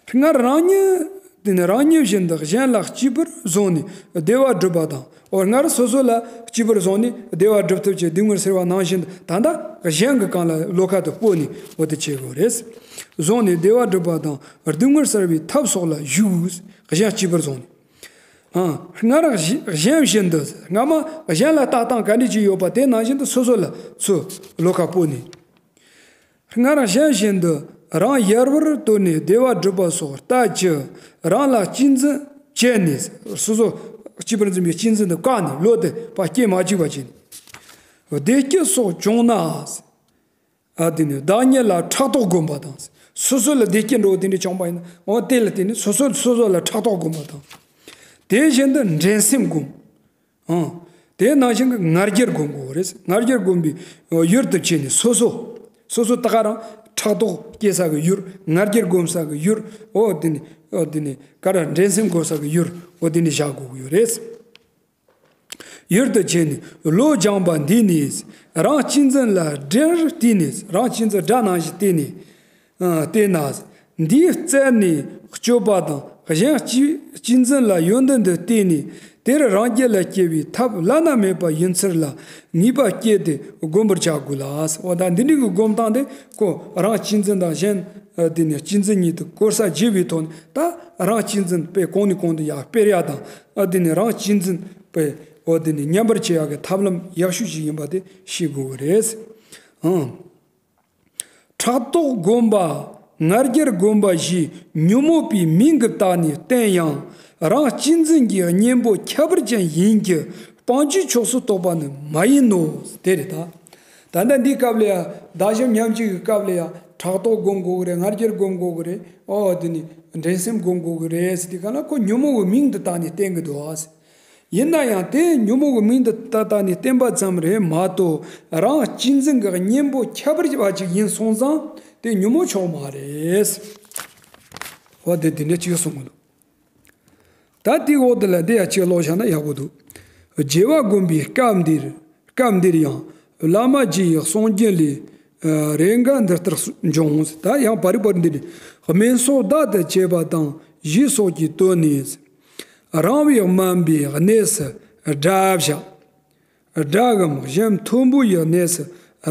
སྔར་རང་ཉིད་དེ་ནི་རང་ཉིད་བཞིན་དུ་གཞན་ལ་གཅེས་པར་བཟུང་ནས་བདེ་བ་སྒྲུབ་པ་དང་། འོ་སྔར་སོ་སོ་ལ་གཅེས་པར་བཟུང་ནས་བདེ་བ་སྒྲུབ་ཐབས་ཀྱི་སྡུག་བསྔལ་སེལ་བ་ནང་བཞིན་དུ། ད་ལྟ་གཞན་གྱི་སྒང་ལ་བློ་ཁ་དེ་སྤོས་ནས་འོ་དེ་བྱེད་དགོས་རེད། བཟུང་ནས་བདེ་བ་སྒྲུབ་པ་དང་སྡུག་བསྔལ་སེལ་བའི་ཐབས་སོགས་ལ་ཞུགས། གཞན་གཅེས་པར་བཟུང་ནས། ཨ། སྔར་གཞན་བཞིན་དུ། སྔ་མ་གཞན་ལ་ལྟ་སྟངས་ག་འདྲ་ཅིག་ཡོད་པ་དེ་ནང་བཞིན་དུ་སོ་སོ་ལ་ཚུར་བློ་ཁ་སྤོས་ནས། སྔར་གཞན་བཞིན་དུ་རང་ཡལ་བར་དོར་ནས་བདེ་བ་སྒྲུབ་པ་སོགས་ལྟ་ཅི། རང་ལ་གཅེས་འཛིན་བྱས་ནས། སོ་སོ་གཅེས་པར་འཛིན་པའི་གཅེས་འཛིན་དུ་བཀག་ནས། བློ་དེ་ཕར་སྐྱེ་མ་བཅུག་པ་བྱས་ནས། བདེ་སྐྱིད་སོགས་བྱུང་ན། ཨ་དེ་ནི་བདག་ཉིད་ལ་ཕྲག་དོག་བསྒོམ་པ་དང་། སོ་སོ་ལ་བདེ་སྐྱིད་འགྲོ་དེ་འདྲ་བྱུང་པ་ཡིན་ན། འོ་དེ་ལ་བརྟེན་ནས་སོ་སོ་སོ་སོ་ལ་ཕྲག་དོག་བསྒོམ་པ་དང་། དེ་བཞིན་དུ་འགྲན་སེམས་བསྒོམ། ཨང་། དེ་ནང་བཞིན་གྱི་ང་རྒྱལ་སྒོམ་དགོས་རེད། ང་རྒྱལ་སྒོམ་པའི་ཡུལ་དུ་བྱས་ནས་སོ་སོ། སོ་སོ་ད་ག་རང་ཕྲག་དོག་སྐྱེ་ས་གི་ཡུལ། ང་རྒྱལ་སྒོམ་ས་གི་ཡུལ། འོ་དེ་ནི། འོ་དེ་ནི་ག་ར་འགྲན་སེམས་སྒོམ་ས་གི་ཡུལ། འོ་དེ་ནི་བཞག་དགོས་ཀྱི་ཡོད་རེད། ཡུལ་དུ་བྱས་ནས་བློ་སྦྱངས་པ་འདི་ནི། རང་གཅེས་འཛིན་ལ་དགྲར་བལྟས་ནས། རང་གཅེས་འཛིན་དགྲ་ནང་བཞིན་བལྟས་ནས། ཨ། བལྟས་ན། འདིས་རྩད་ནས་གཅོད་པ་དང་ གཞན་གཅེས་གཅེས་འཛིན་ལ་ཡོན་ཏན་དུ་བལྟས་ནས་དེར་རང་རྒྱལ་ལ་སྐྱེ་བའི་ཐབས་བླ་ན་མེད་པ་ཡིན་ཚུལ་ལ་ངེས་པ་སྐྱེས་ཏེ་བསྒོམ་པར་བྱ་དགོས་ལ། འོ་ད་འདི་འདྲའི་གི་སྒོམ་སྟངས་དེ་ཁོ་རང་གཅེས་འཛིན་དང་གཞན་ཨ་དེ་ནས་གཅེས་འཛིན་གཉིས་དུ་གོ་ས་འབྱེད་པའི་ཐོག་ནས། ད་རང་གཅེས་འཛིན་པས་གོང་ནས་གོང་དུ་ཡར་སྤེལ་ཡ་དང་། ཨ་དེ་ནས་རང་གཅེས་འཛིན་པས་འོ་དེ་ནས་ཉམས་པར་བྱེད་ཡ་གི་ཐབས་ལམ་ཡག་ཤོས་ཤིག་ཡིན་པ་དེ་ཤེས་དགོས་ཀྱི་རེད། ཨང་། ཕྲག་དོག་བསྒོམ་པ། ང་རྒྱལ་བསྒོམ་པ་ཞེས་ཉོན་མོངས་པའི་མིང་གི་བཏགས་ནས་བསྟན་ཡང་རང་གཅེས་འཛིན་གྱི་གཉེན་པོ་ཁྱད་པར་ཅན་ཡིན་གྱི་སྤང་བྱའི་ཕྱོགས་སུ་གཏོགས་པ་ནི་མ་ཡིན་ནོ། དེ་རེད་ད། ད་ལྟ་འདིའི་སྐབས་ལ་ཡང་བདག་གཞན་མཉམ་བརྗེ་གི་སྐབས་ལ་ཡང་ཕྲག་དོག་བསྒོམ་དགོས་ཀྱི་རེད། ང་རྒྱལ་བསྒོམ་དགོས་ཀྱི་རེད། ཨོ་དེ་ནི་འགྲན་སེམས་བསྒོམ་དགོས་ཀྱི་རེད་ཟེར་དུས་ག་ལ་ཁོ་ཉོན་མོངས་ཀྱི་མིང་དུ་བཏགས་ནས་བསྟན་གྱི་འདུག་ཨ། ཡིན་ན་ཡང་དེ་ཉོན་མོངས་ཀྱི་མིང་དུ་ད་བཏགས་ནས་བསྟན་པ་ཙམ་རེད་མ་གཏོགས། རང་གཅེས་འཛིན་གྱི་གཉེན་པོ་ཁྱད་པར་བ་ཅིག་ཡིན་སོང་ཙང་དེ་ཉོན་མོངས་ཕྱོགས་མ་རེད། འོ་དེ་དེ་འདྲ་ཅིག་གསུང་གི་འདུག་ད་དེའི་འོག་དེ་ལ་དེ་ཡང་ཅིག་ཀློག་བཞག་ན་ཡག་པོ་འདུག་རྒྱལ་བ་དགོན་པའི་སྐབས་འདིར། སྐབས་འདིར་ཡང་བླ་མ་རྗེ་ཡི་གསུང་རྒྱུན་ལས། ཨ་རེ་འགའ་འདི་ལྟར་འབྱུང་། ད་ཡང་བར་བར་འདི་ནི་སྨན་སོགས་བདག་ཏུ་བྱེད་པ་དང་བཞེས་སོགས་ཀྱིས་བསྟོད་ནས། རིང་བའི་སྨན་པའི་གནས་སུ་དགྲ་བཞག་དགྲ་གམ་གཞན་མཐོན་པོ་ཡི་གནས་སུ་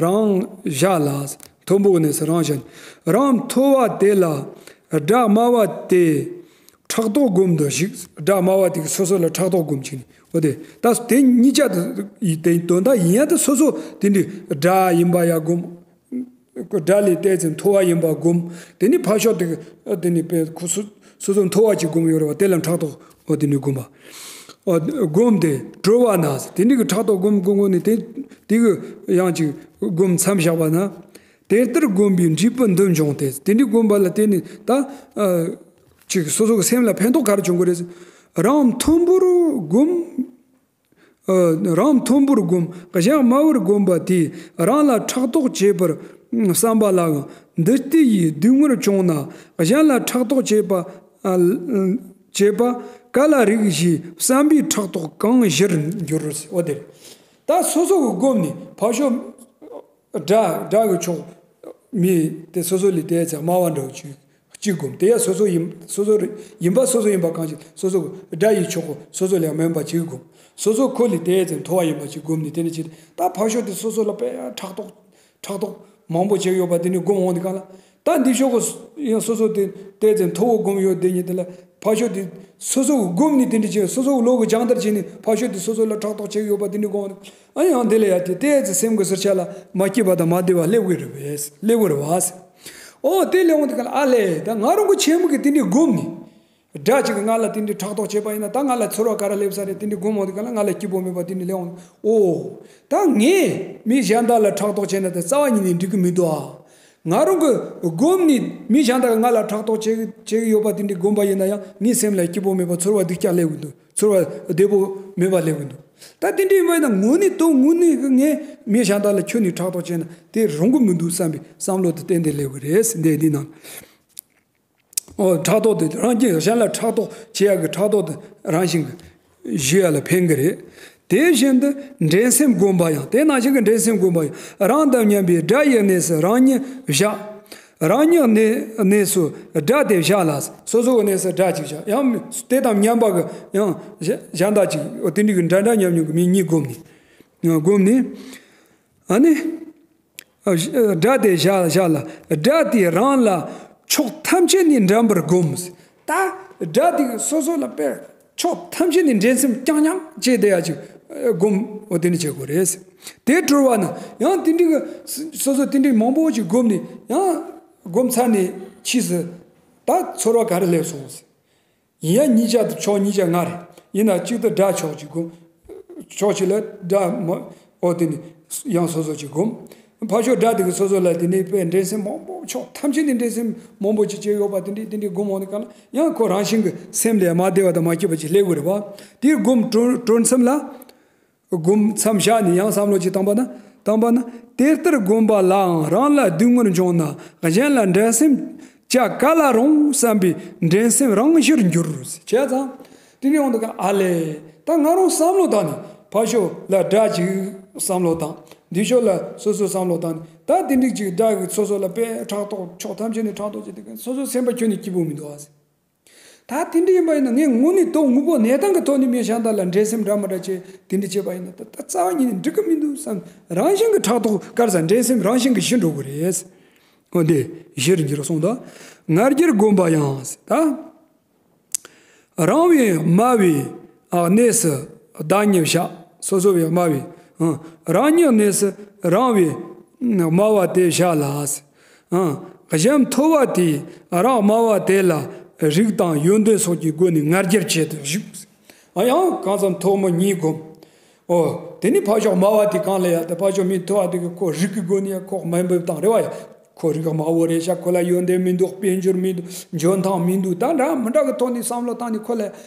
རང་བཞག་ལ། མཐོན་པོའི་གནས་སུ་རང་བཞག་རང་མཐོ་བ་དེ་ལ་དགྲ་དམའ་བ་དེ་ཕྲག་དོག་སྒོམ་དུ་ཞུགས། དགྲ་དམའ་བ་དེ་གིས་སོ་སོ་ལ་ཕྲག་དོག་སྒོམ་བྱས་ནས། འོ་དེ་ད་དེ་གཉིས་ཆ་དེ་དེ་དོན་དག་ཡིན་ཡང་དེ་སོ་སོ་དེ་འདྲའི་དགྲ་ཡིན་པ་ཡང་སྒོམ། དགྲ་ལས་ཏོག་ཙམ་མཐོ་བ་ཡིན་པ་སྒོམ། དེ་ནི་ཕར་ཕྱོགས་དེ་དེ་ནི་དཔེ་ཁོ་སོ་སོ་སོ་མཐོ་བ་ཅིག་སྒོམ་ཡོད་རེད་བ། དེ་ལ་ཕྲག་དོག་འོ་དེ་ནི་སྒོམ་པ། འོ་སྒོམ་དེ་གྲོལ་བ་ན་དེ་འདྲའི་གི་ཕྲག་དོག་སྒོམ་སྒོམ་སྒོམ་ནས་དེ་དེ་གི་ཡང་ཅིག་སྒོམ་མཚམས་བཞག་པ་ན། དེ་ལྟར་སྒོམ་པའི་འབྲས་བུ་འདི་འབྱུང་སྟེ། དེ་འདྲའི་སྒོམ་པ་ལ་བརྟེན་ནས་ད་ཨ་ཅིག་སོ་སོ་གི་སེམས་ལ་ཕན་ཐོགས་ག་རེ་བྱུང་གི་རེད། རང་མཐོན་པོར་སྒོམ། ཨ་རང་མཐོན་པོར་སྒོམ། གཞན་དམའ་བར་སྒོམ་པ་དེས་རང་ལ་ཕྲག་དོག་བྱེད་པར་བསམ་པ་ལའང་འདི་ལྟ་ཡི་སྡུག་བསྔལ་བྱུང་ན། གཞན་ལ་ཕྲག་དོག་བྱེད་པ་ཨ་བྱེད་པ་ག་ལ་རིགས་ཞེས་བསམ་པའི་ཕྲག་དོག་གང་ཞིར་འགྱུར། འོ་དེ་རེད། ད་སོ་སོ་གི་སྒོམ་ནས་ཕར་ཕྱོགས་དགྲ་དགྲ་གི་ཕྱོགས་མི་དེ་སོ་སོ་ལས་དེ་ཚེ་དམའ་བ་འདྲ་བོ་ཅིག་གཅིག་སྒོམ། དེ་ཡང་སོ་སོ་ཡིན་སོ་སོ་རེ་ཡིན་པ་སོ་སོ་ཡིན་པ་གང་ཞིག་སོ་སོ་དགྲ་ཡི་ཕྱོགས་སོ་སོ་ལས་དམན་པ་ཅིག་སྒོམ། སོ་སོ་ཁོ་ལས་དེ་ཚེ་མཐོ་བ་ཡིན་པ་ཅིག་སྒོམ་ནས། དེ་ནས་ཅིག་ད་ཕར་ཕྱོགས་དེ་སོ་སོ་ལ་དཔེ་ཕྲག་དོག་ཕྲག་དོག་མང་པོ་ཅིག་ཡོད་པ་དེ་ནི་སྒོམ་འོང་དེ་གང་ལ། ད་འདི་ཕྱོགས་ཀྱི་ཡང་སོ་སོ་དེ་དེ་ཚེ་མཐོ་བོ་སྒོམ་ཡོད་དེ་ཉིད་དེ་ལ་ཕར་ཕྱོགས་དེ་སོ་སོ་གི་སྒོམ་ནས་དེ་འདྲ་བྱས། སོ་སོ་གི་བློ་གི་སྦྱང་བརྡར་བྱས་ནས་ཕར་ཕྱོགས་དེ་སོ་སོ་ལ་ཕྲག་དོག་བྱེད་ཀྱི་ཡོད་པ་དེ་འདྲ་སྒོམ། ཨ་ཡང་དེ་ལ་ཡ་དེ་དེ་ཚེ་སེམས་ཀྱི་ཟུར་ཆ་ལ་མ་སྐྱིད་པ་དང་མ་བདེ་བ་སླེབས་ཀྱི་རེད་པས། སླེབས་ཀྱི་རེད་བ། ཨོ་དེ་སླེབས་འོང་དེ་ག་ལ་ཨ་ལས་ད་ང་རང་གི་ཆེན་མོ་གི་དེ་འདྲའི་སྒོམ་ནས། དགྲ་གཅིག་གིས་ང་ལ་དེ་འདྲའི་ཕྲག་དོག་བྱས་པ་ཡིན་ན་ད་ང་ལ་ཚོར་བ་ག་རེ་སླེབས་ས་རེད། དེ་འདྲའི་སྒོམ་འོང་དེ་ག་ལ་ང་ལ་སྐྱིད་པོ་མེད་པ་དེ་འདྲ་སླེབས་འོང་། ཨོ། ད་ངས་མི་གཞན་དག་ལ་ཕྲག་དོག་བྱས་ན་དེ་རྩ་བ་ཉིད་ནས་འགྲིག་གི་མི་འདུག་ཨ། ང་རང་གི་སྒོམ་ནས་མི་གཞན་དག་གིས་ང་ལ་ཕྲག་དོག་བྱེད་ཀྱི་བྱེད་ཀྱི་ཡོད་པ་དེ་འདྲའི་སྒོམ་པ་ཡིན་ན་ཡང་ངའི་སེམས་ལ་སྐྱིད་པོ་མེད་པ། ཚོར་བ་སྡུག་ཅག་སླེབས་ཀྱི་འདུག་ཚོར་བ་བདེ་པོ་མེད་པ་སླེབས་ཀྱི་འདུག་ད་དེ་འདྲ་ཡིན་པ་ཡིན་ན་དངོས་གནས་དོན་དངོས་གནས་ཀྱི་ངས་མི་གཞན་དག་ལ་ཁྱོན་ནས་ཕྲག་དོག་བྱས་ན་དེ་རུང་གི་མི་འདུག་བསམ་པའི་བསམ་བློ་དེ་ཏན་ཏན་སླེབས་ཀྱི་རེད། འདི་འདི་ནང་། ཨོ་ཕྲག་དོག་དེ་རང་གིས་གཞན་ལ་ཕྲག་དོག་བྱེད་ཡག་གི་ཕྲག་དོག་དེ་རང་བཞིན་གྱིས་ཞི་ཡ་ལ་ཕན་གྱི་རེད། དེ་བཞིན་དུ་འགྲན་སེམས་བསྒོམ་པ་ཡང་། དེ་ནང་བཞིན་གྱི་འགྲན་སེམས་བསྒོམ་པ་ཡང་། རང་དང་མཉམ་པའི་དགྲ་ཡི་གནས་སུ་རང་ཉིད་བཞག་རང་ཉིད་གནས་གནས་སུ་དགྲ་དེ་བཞག་ལ། སོ་སོ་གི་གནས་སུ་དགྲ་གཅིག་བཞག་ཡང་དེ་དང་མཉམ་པ་གི་ཡང་གཞན་དག་ཅིག་འོ་དེ་འདྲ་གི་འདྲ་འདྲ་མཉམ་མཉམ་གི་མི་གཉིས་བསྒོམ་ནས་བསྒོམ་ནས། ཨ་ནི། དགྲ་དེ་བཞག་བཞག་ལ། དགྲ་དེས་རང་ལ་ཕྱོགས་ཐམས་ཅད་ནས་འགྲན་པར་བསྒོམ། ད་དགྲ་དེ་གིས་སོ་སོ་ལ་དཔེ་ཕྱོགས་ཐམས་ཅད་ནས་འགྲན་སེམས་རྐྱང་རྐྱང་བྱས་བསྡད་ཡ་ཅིག་བསྒོམ། འོ་དེ་ནི་བྱེད་དགོས་རེད། དེ་གྲོལ་བ་ན་ཡང་དེ་འདྲའི་གི་སོ་སོ་དེ་འདྲའི་མང་པོ་ཅིག་བསྒོམ་ནས་ཡང་བསྒོམ་ཚར་ནས་ཕྱིས་སུ་ད་ཚོར་བ་ག་རེ་སླེབས་སོང་། ཡིན་ཡང་གཉིས་ཆ་དེ་ཕྱོགས་གཉིས་ཆ་ལྔ་རེད། ཡིན་ན་གཅིག་ཏུ་དགྲ་ཕྱོགས་གཅིག་བསྒོམ། ཕྱོགས་གཅིག་ལ་དགྲ་མ་འོ་དེ་ནི་ཡང་སོ་སོ་གཅིག་བསྒོམ། ཕར་ཕྱོགས་དགྲ་དེ་གིས་སོ་སོ་ལ་དེ་ནི་དཔེ་འགྲན་སེམས་མང་པོ་ཕྱོགས་ཐམས་ཅད་ནས་འགྲན་སེམས་མང་པོ་ཅིག་བྱས་ཡོད་པ་དེ་འདྲའི་དེ་འདྲའི་བསྒོམ་འོང་དེ་ག་ལ་ཡང་ཁོ་རང་བཞིན་གྱི་སེམས་ལ་མ་བདེ་བ་དང་མ་སྐྱིད་པ་ཅིག་སླེབས་དགོས་རེད་བ། དེའི་བསྒོམ་གྲོལ་གྲོལ་མཚམས་ལ། སྒོམ་མཚམས་བཞག་ནས་ཡང་བསམ་བློ་ཅིག་བཏང་པ་ན་བཏང་པ་ན། དེ་ལྟར་བསྒོམ་པ་ལའང་རང་ལ་སྡུག་བསྔལ་འབྱུང་ན་གཞན་ལ་འགྲན་སེམས་བྱ་ག་ལ་རུང་བསམ་པའི་འགྲན་སེམས་རང་ཞིར་འགྱུར། བྱས་ཙང་དེ་ནས་འོང་དུ་ག་ཨ་ལས་ད་ང་རང་བསམ་བློ་བཏང་ནས་ཕར་ཕྱོགས་ལ་དགྲ་ཅིག་བསམ་བློ་བཏང་། འདི་ཕྱོགས་ལ་སོ་སོ་བསམ་བློ་བཏང་ནས་ད་དེ་འགྲིག་ཅིག་དགྲ་གིས་སོ་སོ་ལ་དཔེ་ཕྲག་དོག་ཕྱོགས་ཐམས་ཅད་ནས་ཕྲག་དོག་བྱེད་དུས་སོ་སོ་སེམས་པ་ཁྱོན་ནས་སྐྱིད་པོ་མི་འདུག་ཨ། ད་དེ་འདྲ་ཡིན་པ་ཡིན་ན། ངས་དངོས་གནས་དོན་དངོས་པོ་གནས་སྟངས་ཀྱི་ཐོག་ནས་མི་གཞན་དག་ལ་འགྲན་སེམས་འདྲ་མི་འདྲ་བྱས་དེ་འདྲ་བྱས་པ་ཡིན་ན། ད་ད་རྩ་བ་ཉིད་ནས་འགྲིག་གི་མི་འདུག་བསམ། རང་བཞིན་གྱིས་ཕྲག་དོག་དཀར་ས་འགྲན་སེམས་རང་བཞིན་གྱིས་ཞི་འགྲོ་གི་རེད། འོ་དེ་གཞིར་འགྱུར་གསུངས་དང་། ང་རྒྱལ་བསྒོམ་པ་ཡང་ཟེར་ད། རང་བས་དམའ་བའི་གནས་སུ་བདག་ཉིད་བཞག་སོ་སོ་བས་དམའ་བའི། ཨང་། རང་ཉིད་གནས་སུ་རང་བས་དམའ་བ་དེ་བཞག་ལ། ཨང་། གཞན་མཐོ་བ་དེས་རང་དམའ་བ་དེ་ལ་རིགས་དང་ཡོན་ཏན་སོགས་ཀྱི་སྒོ་ནས་ང་རྒྱལ་བྱེད་དུ་བཞུགས། ཨ་ཡང་གང་ཙམ་ཐོག་མ་གཉིས་བསྒོམ། ཨོ། དེ་ནི་ཕར་ཕྱོགས་དམའ་བ་དེ་གང་ལ་ཡ། དེ་ཕར་ཕྱོགས་མི་མཐོ་བ་དེ་གི་ཁོ་རིགས་ཀྱི་སྒོ་ནས་ཡ་ཁོ་དམའ་འབེབས་བཏང་རེད་བ་ཡ། ཁོ་རིགས་དམའ་བོ་རེད་ཤག་ཁོ་ལ་ཡོན་ཏན་མི་འདུག་དཔལ་འབྱོར་མི་འདུག་འཇོན་ཐང་མི་འདུག་ད་འདྲ་མི་འདྲ་གི་ཐོག་ནས་བསམ་བློ་བཏང་ནས་ཁོ་ལ་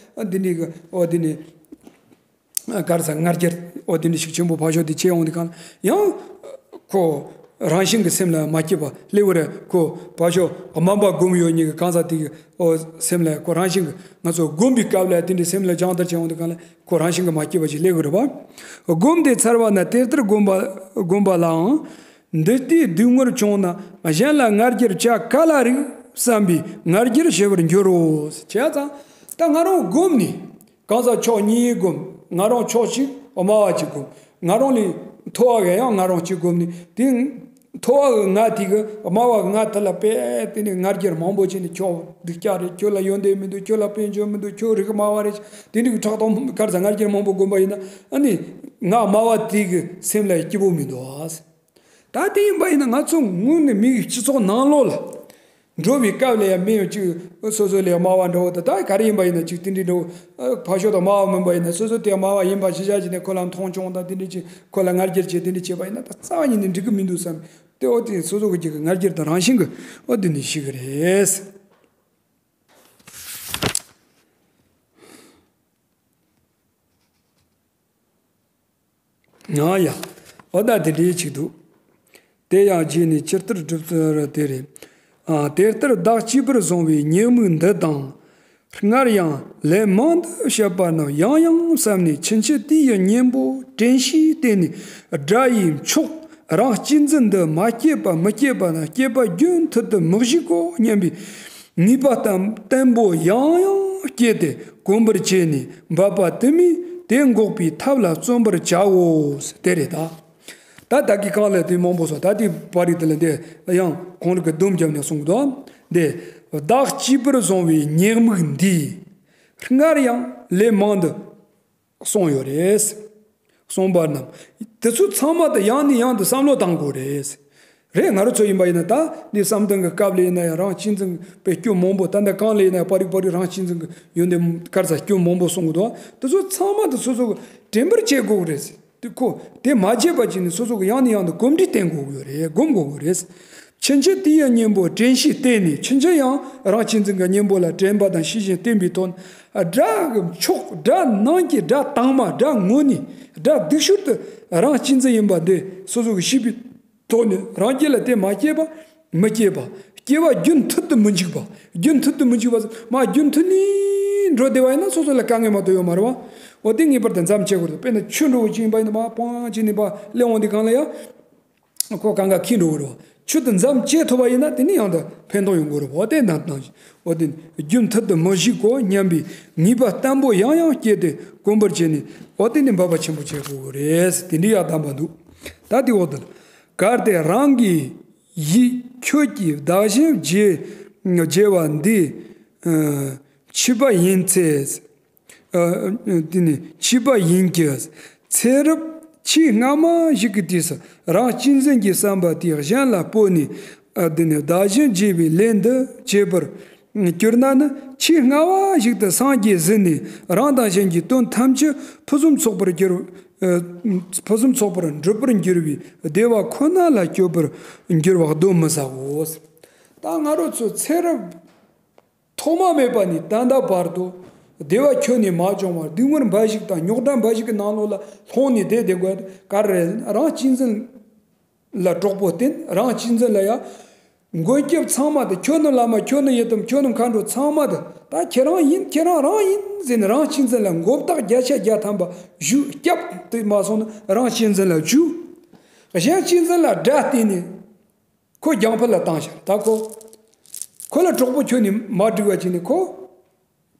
འདི་འདྲའི་གི། ཨོ། འདི་ནི་ག་རེ་ཟ། ང་རྒྱལ། ཨོ། འདི་འདྲ་ཞིག་ཆེན་པོ་ཕར་ཕྱོགས་དེ་བྱས་ཡོང་དུས་གང་ལ་ཡང་ཁོ་རང་བཞིན་གྱི་སེམས་ལ་མ་སྐྱིད་པ་སླེབས་པ་རེད། ཁོ་ཕར་ཕྱོགས་དམའ་འབེབས་སྒོམ་ཡོད་ཉིད་ཀྱི་གང་ཟག་དེ་གི། ཨོ། སེམས་ལ་ཁོ་རང་བཞིན་གྱི། ང་ཚོ་སྒོམ་པའི་སྐབས་ལ་དེ་འདྲའི་སེམས་ལ་སྦྱང་བརྡར་བྱས་ཡོང་དུས་གང་ལ་ཁོ་རང་བཞིན་གྱིས་མ་སྐྱིད་པ་ཞིག་སླེབས་ཀྱི་རེད་པ། སྒོམ་དེ་འཚལ་བ་ན་དེ་ལྟར་བསྒོམ་པ། བསྒོམ་པ་ལའང་། འདི་ལྟའི་སྡུག་བསྔལ་བྱུང་ན་གཞན་ལ་ང་རྒྱལ་བྱ་ག་ལ་རིགས་བསམ་པས་ང་རྒྱལ་ཞི་བར་འགྱུར་རོ། བྱས་ཙང་ད་ང་རང་སྒོམ་ནས་གང་ཟག་ཕྱོགས་གཉིས་སྒོམ། ང་རང་ཕྱོགས་གཅིག་དམའ་བ་གཅིག་སྒོམ། ང་རང་ལས་མཐོ་བ་གི་ཡང་ང་རང་གཅིག་སྒོམ་ནས། དེ་མཐོ་བ་གི་ང་དེ་གི་དམའ་བ་གི་ང་དེ་ལ་དཔེ་དེ་ནས་ང་རྒྱལ་མང་པོ་བྱས་ནས། ཁྱོད་སྡུག་ཅག་རེད། ཁྱོད་ལ་ཡོན་ཏན་མི་འདུག་ཁྱོད་ལ་དཔལ་འབྱོར་མི་འདུག་ཁྱོད་རིགས་དམའ་བ་རེད། དེ་འདྲ་གི་ཕྲག་དོག་ག་རེ་ཟ། ང་རྒྱལ་མང་པོ་སྒོམ་པ་ཡིན་ན། ཨ་ནི་ང་དམའ་བ་དེ་གི་སེམས་ལ་སྐྱིད་པོ་མི་འདུག་ཨ། ད་དེ་ཡིན་པ་ཡིན་ན་ང་ཚོ་དངོས་གནས་མིའི་སྤྱི་ཚོགས་ནང་ལོགས་ལ་འགྲོ་བའི་སྐབས་ལ་ཡང་མི་གཅིག་སོ་སོ་ལས་དམའ་བ་འདྲ་བོ་དང་། ད་ག་རེ་ཡིན་པ་ཡིན་ན་གཅིག་དེ་འདྲའི་འདྲ་བོ། ཕར་ཕྱོགས་དང་དམའ་བ་མིན་པ་ཡིན་ན་སོ་སོ་དེ་དམའ་བ་ཡིན་པ་གཞི་བཞག་བྱས་ནས་ཁོ་ལ་མཐོང་ཆུང་དང་དེ་འདྲ་བྱས། ཁོ་ལ་ང་རྒྱལ་བྱས་དེ་འདྲ་བྱས་པ་ཡིན་ན་ད་རྩ་བ་ཉིད་ནས་འགྲིག་གི་མི་འདུག་བསམ། དེ་འོ་དེ་སོ་སོ་གི་རྒྱུད་ཀྱི་ང་རྒྱལ་དང་རང་བཞིན་གྱི་འོ་དེ་ནས་ཞིག་རེད། ཡང་ཡང་། འོ་ད་དེ་འདྲའི་ཆེད་དུ། དེ་ཡང་རྗེས་ནས་ཇི་ལྟར་སྒྲུབ་ཚུལ་དེ་རེད། ཨ། དེ་ལྟར་བདག་གཅིག་པུར་བཟུང་བའི་ཉེས་དམིགས་འདི་དང་། སྔར་ཡང་ལན་མང་དུ་བཤད་པ་རྣམས་ཡང་ཡང་བསམས་ནས། ཕྱིན་ཆད་དེ་ཡི་གཉེན་པོ་དྲན་ཤེས་བསྟེན་ནས། དགྲ་ཡི་མཆོག་རང་གཅེས་འཛིན་འདི་མ་སྐྱེས་པ་མི་སྐྱེས་པ་དང་། སྐྱེས་པ་རྒྱུན་མཐུད་དུ་མི་ཞིག་གོ་སྙམ་པའི་ངེས་པ་བརྟན་བརྟན་པོ་ཡང་ཡང་བསྐྱེད་དེ་གོམས་པར་བྱས་ནས། འབད་པ་དུ་མས་དེ་འགོག་པའི་ཐབས་ལ་བརྩོན་པར་བྱའོ། དེ་རེད་ད། ད་ད་གི་གང་ལ་དེ་མང་པོ་སོང་། ད་དེ་པར་རིས་དེ་ལ་འདི་ཡང་གོང་རིག་གི་སྡོམ་བརྒྱབ་ནས་གསུངས་འདུག། འདི་བདག་གཅིག་པུར་བཟུང་བའི་ཉེས་དམིགས་འདི་སྔར་ཡང་ལན་མང་དུ་གསུངས་ཡོད་རེད། གསུངས་པ་རྣམས་དེ་ཚོ་ཚང་མ་དེ་ཡང་ནས་ཡང་དུ་བསམ་བློ་བཏང་དགོས་རེད། རེད། ང་རང་ཚོ་ཡིན་པ་ཡིན་ན་ད་འདི་བསམ་གཏན་གྱི་སྐབས་ལ་ཡིན་ན་ཡང་རང་གཅེས་འཛིན་པའི་སྐྱོན་མང་པོ། ད་འདི་གང་ལ་ཡིན་ན་ཡང་པར་རིས་པར་རིས་རང་གཅེས་འཛིན་གྱི་ཡོན་ཏན་ག་རེ་ཟ་སྐྱོན་མང་པོ་གསུང་གི་འདུག། དེ་ཚོ་ཚང་མ་དེ་སོ་སོ་གི་དྲན་པར་བྱེད་དགོས་རེད། དེ་ཁོ་དེ་མ་བྱས་པ་ཅིག་ནི་སོ་སོ་གི་ཡང་ནས་ཡང་དུ་གོམས་འདྲིས་བསྟེན་དགོས་ཀྱི་ཡོད་རེད། སྒོམ་དགོས་ཀྱི་རེད། ཕྱིན་ཆད་དེ་ཡི་གཉེན་པོ་དྲན་ཤེས་བསྟེན་ནས། ཕྱིན་ཆད་ཡང་རང་གཅེས་འཛིན་གྱི་གཉེན་པོ་ལ་དྲན་པ་དང་ཤེས་བཞིན་བསྟེན་པའི་དོན། དགྲ་གི་མཆོག་དགྲ་ནང་གི་དགྲ་དྭངས་མ། དགྲ་དངོས་གནས། དགྲ་སྡུག་ཤོས་དེ་རང་གཅེས་འཛིན་ཡིན་པ་འདི་སོ་སོ་གི་ཤེས་པའི་ཐོག་ནས་རང་རྒྱུད་ལ་དེ་མ་སྐྱེས་པ་མི་སྐྱེས་པ། སྐྱེ་བ་རྒྱུན་མཐུད་དུ་མི་འཇུག་པ། རྒྱུན་མཐུད་དུ་མི་འཇུག་པ་ཟེར། མ་རྒྱུན་མཐུད་ནས་འགྲོ་བསྡད་པ་ཡིན་ན་སོ་སོ་ལ་དཀའ་ངལ་མ་གཏོགས་ཡོད་མ་རེད་བ། འོ་དེ་ངེས་པར་དུ་མཚམས་ཆད་དགོས་རེད། དཔེར་ན་ཆུ་འདྲ་བོ་ཅིག་ཡིན་པ་ཡིན་ན་མར་སྤང་བྱས་ནས་ཕར་སླེབས་འོང་དུས་གང་ལ་ཡང་ཁོ་གང་ག་འཁྱིལ་འགྲོ་གི་རེད་བ། ཆུ་དེ་མཚམས་བཅད་ཐུབ་པ་ཡིན་ན་དེ་ནི་ཡང་དུ་ཕན་ཐོགས་ཡོང་གི་རེད་བ། འོ་དེ་ནང་ནང་བཞིན། འོ་དེ་ནི་རྒྱུན་མཐུད་དུ་མི་ཞིག་གོ་སྙམ་པའི་ངེས་པ་བརྟན་པོ་ཡང་ཡང་བསྐྱེད་དེ་གོམས་པར་བྱས་ནས། འོ་དེ་ནི་འབད་པ་ཆེན་པོ་བྱེད་དགོས་ཀྱི་རེད། དེ་འདྲའི་ཡག་དམ་པ་འདུག། ད་དེ་འོག་ཏུ། གལ་ཏེ་རང་གི་ཡིད་ཁྱོད་ཀྱིས་བདག་གཞན་བརྗེ་བརྗེ་བ་འདི། ཨ། འཆི་བ་ཡིན་ཚེ། ཨ། དེ་ནི་འཆི་བ་ཡིན་གྱི། ཚེ་རབས་ཆེས་སྔ་མ་ཞིག་གི་དུས་སུ་རང་གཅེས་འཛིན་གྱི་བསམ་པ་དེ་གཞན་ལ་སྤོས་ནས། ཨ། དེ་ནི་བདག་གཞན་བརྗེ་བའི་ལས་འདི་བྱེད་པར་གྱུར་ན་ནི། ཆེས་སྔ་བ་ཞིག་ཏུ་སངས་རྒྱས་ཟིན་ནས་རང་དང་གཞན་གྱི་དོན་ཐམས་ཅད་ཕུན་སུམ་ཚོགས་པར་འགྱུར། ཨ། ཕུན་སུམ་ཚོགས་པར་འགྲུབ་པར་འགྱུར་བའི་བདེ་བ་ཁོ་ན་ལ་སྤྱོད་པར་འགྱུར་བ་གདོན་མི་ཟའོ། ད་ང་རང་ཚོ་ཚེ་རབས་ཐོག་མ་མེད་པ་ནས་ད་ལྟ་བར་དུ་བདེ་བ་ཁྱོན་ནས་མ་བྱུང་བར་སྡུག་བསྔལ་འབའ་ཞིག་དང་རྙོག་དྲ་འབའ་ཞིག་གི་ནང་ལོགས་ལ་ལྷུང་ནས་བསྡད་བསྡད་དགོས། ག་རེ་རེད། རང་གཅེས་འཛིན་ལ་གྲོགས་པོ་བསྟེན། རང་གཅེས་འཛིན་ལ་ཡ། མགོན་སྐྱབས་ཚང་མ་དེ། ཁྱོད་ནི་བླ་མ། ཁྱོད་ནི་ཡི་དམ། ཁྱོད་ནི་མཁའ་འགྲོ་ཚང་མ་དེ། ད་ཁྱེད་རང་ཡིན། ཁྱེད་རང་རང་ཡིན་ཟེར་ནས་རང་གཅེས་འཛིན་ལ་མགོ་བཏགས་བརྒྱ་ཆ་བརྒྱ་ཐམ་པ་བཞུགས། སྐྱབས་དེ་མ་སོང་ན་རང་གཅེས་འཛིན་ལ་བཞུགས། གཞན་གཅེས་འཛིན་ལ་དགྲ་བསྟེན་ནས་ཁོ་རྒྱང་འཕུར་ལ་བཏང་ཤར། ད་ཁོ་ཁོ་ལ་གྲོགས་པོ་ཁྱོད་ནི་མ་བསྒྲིགས་པ་བྱས་ནས་ཁོ།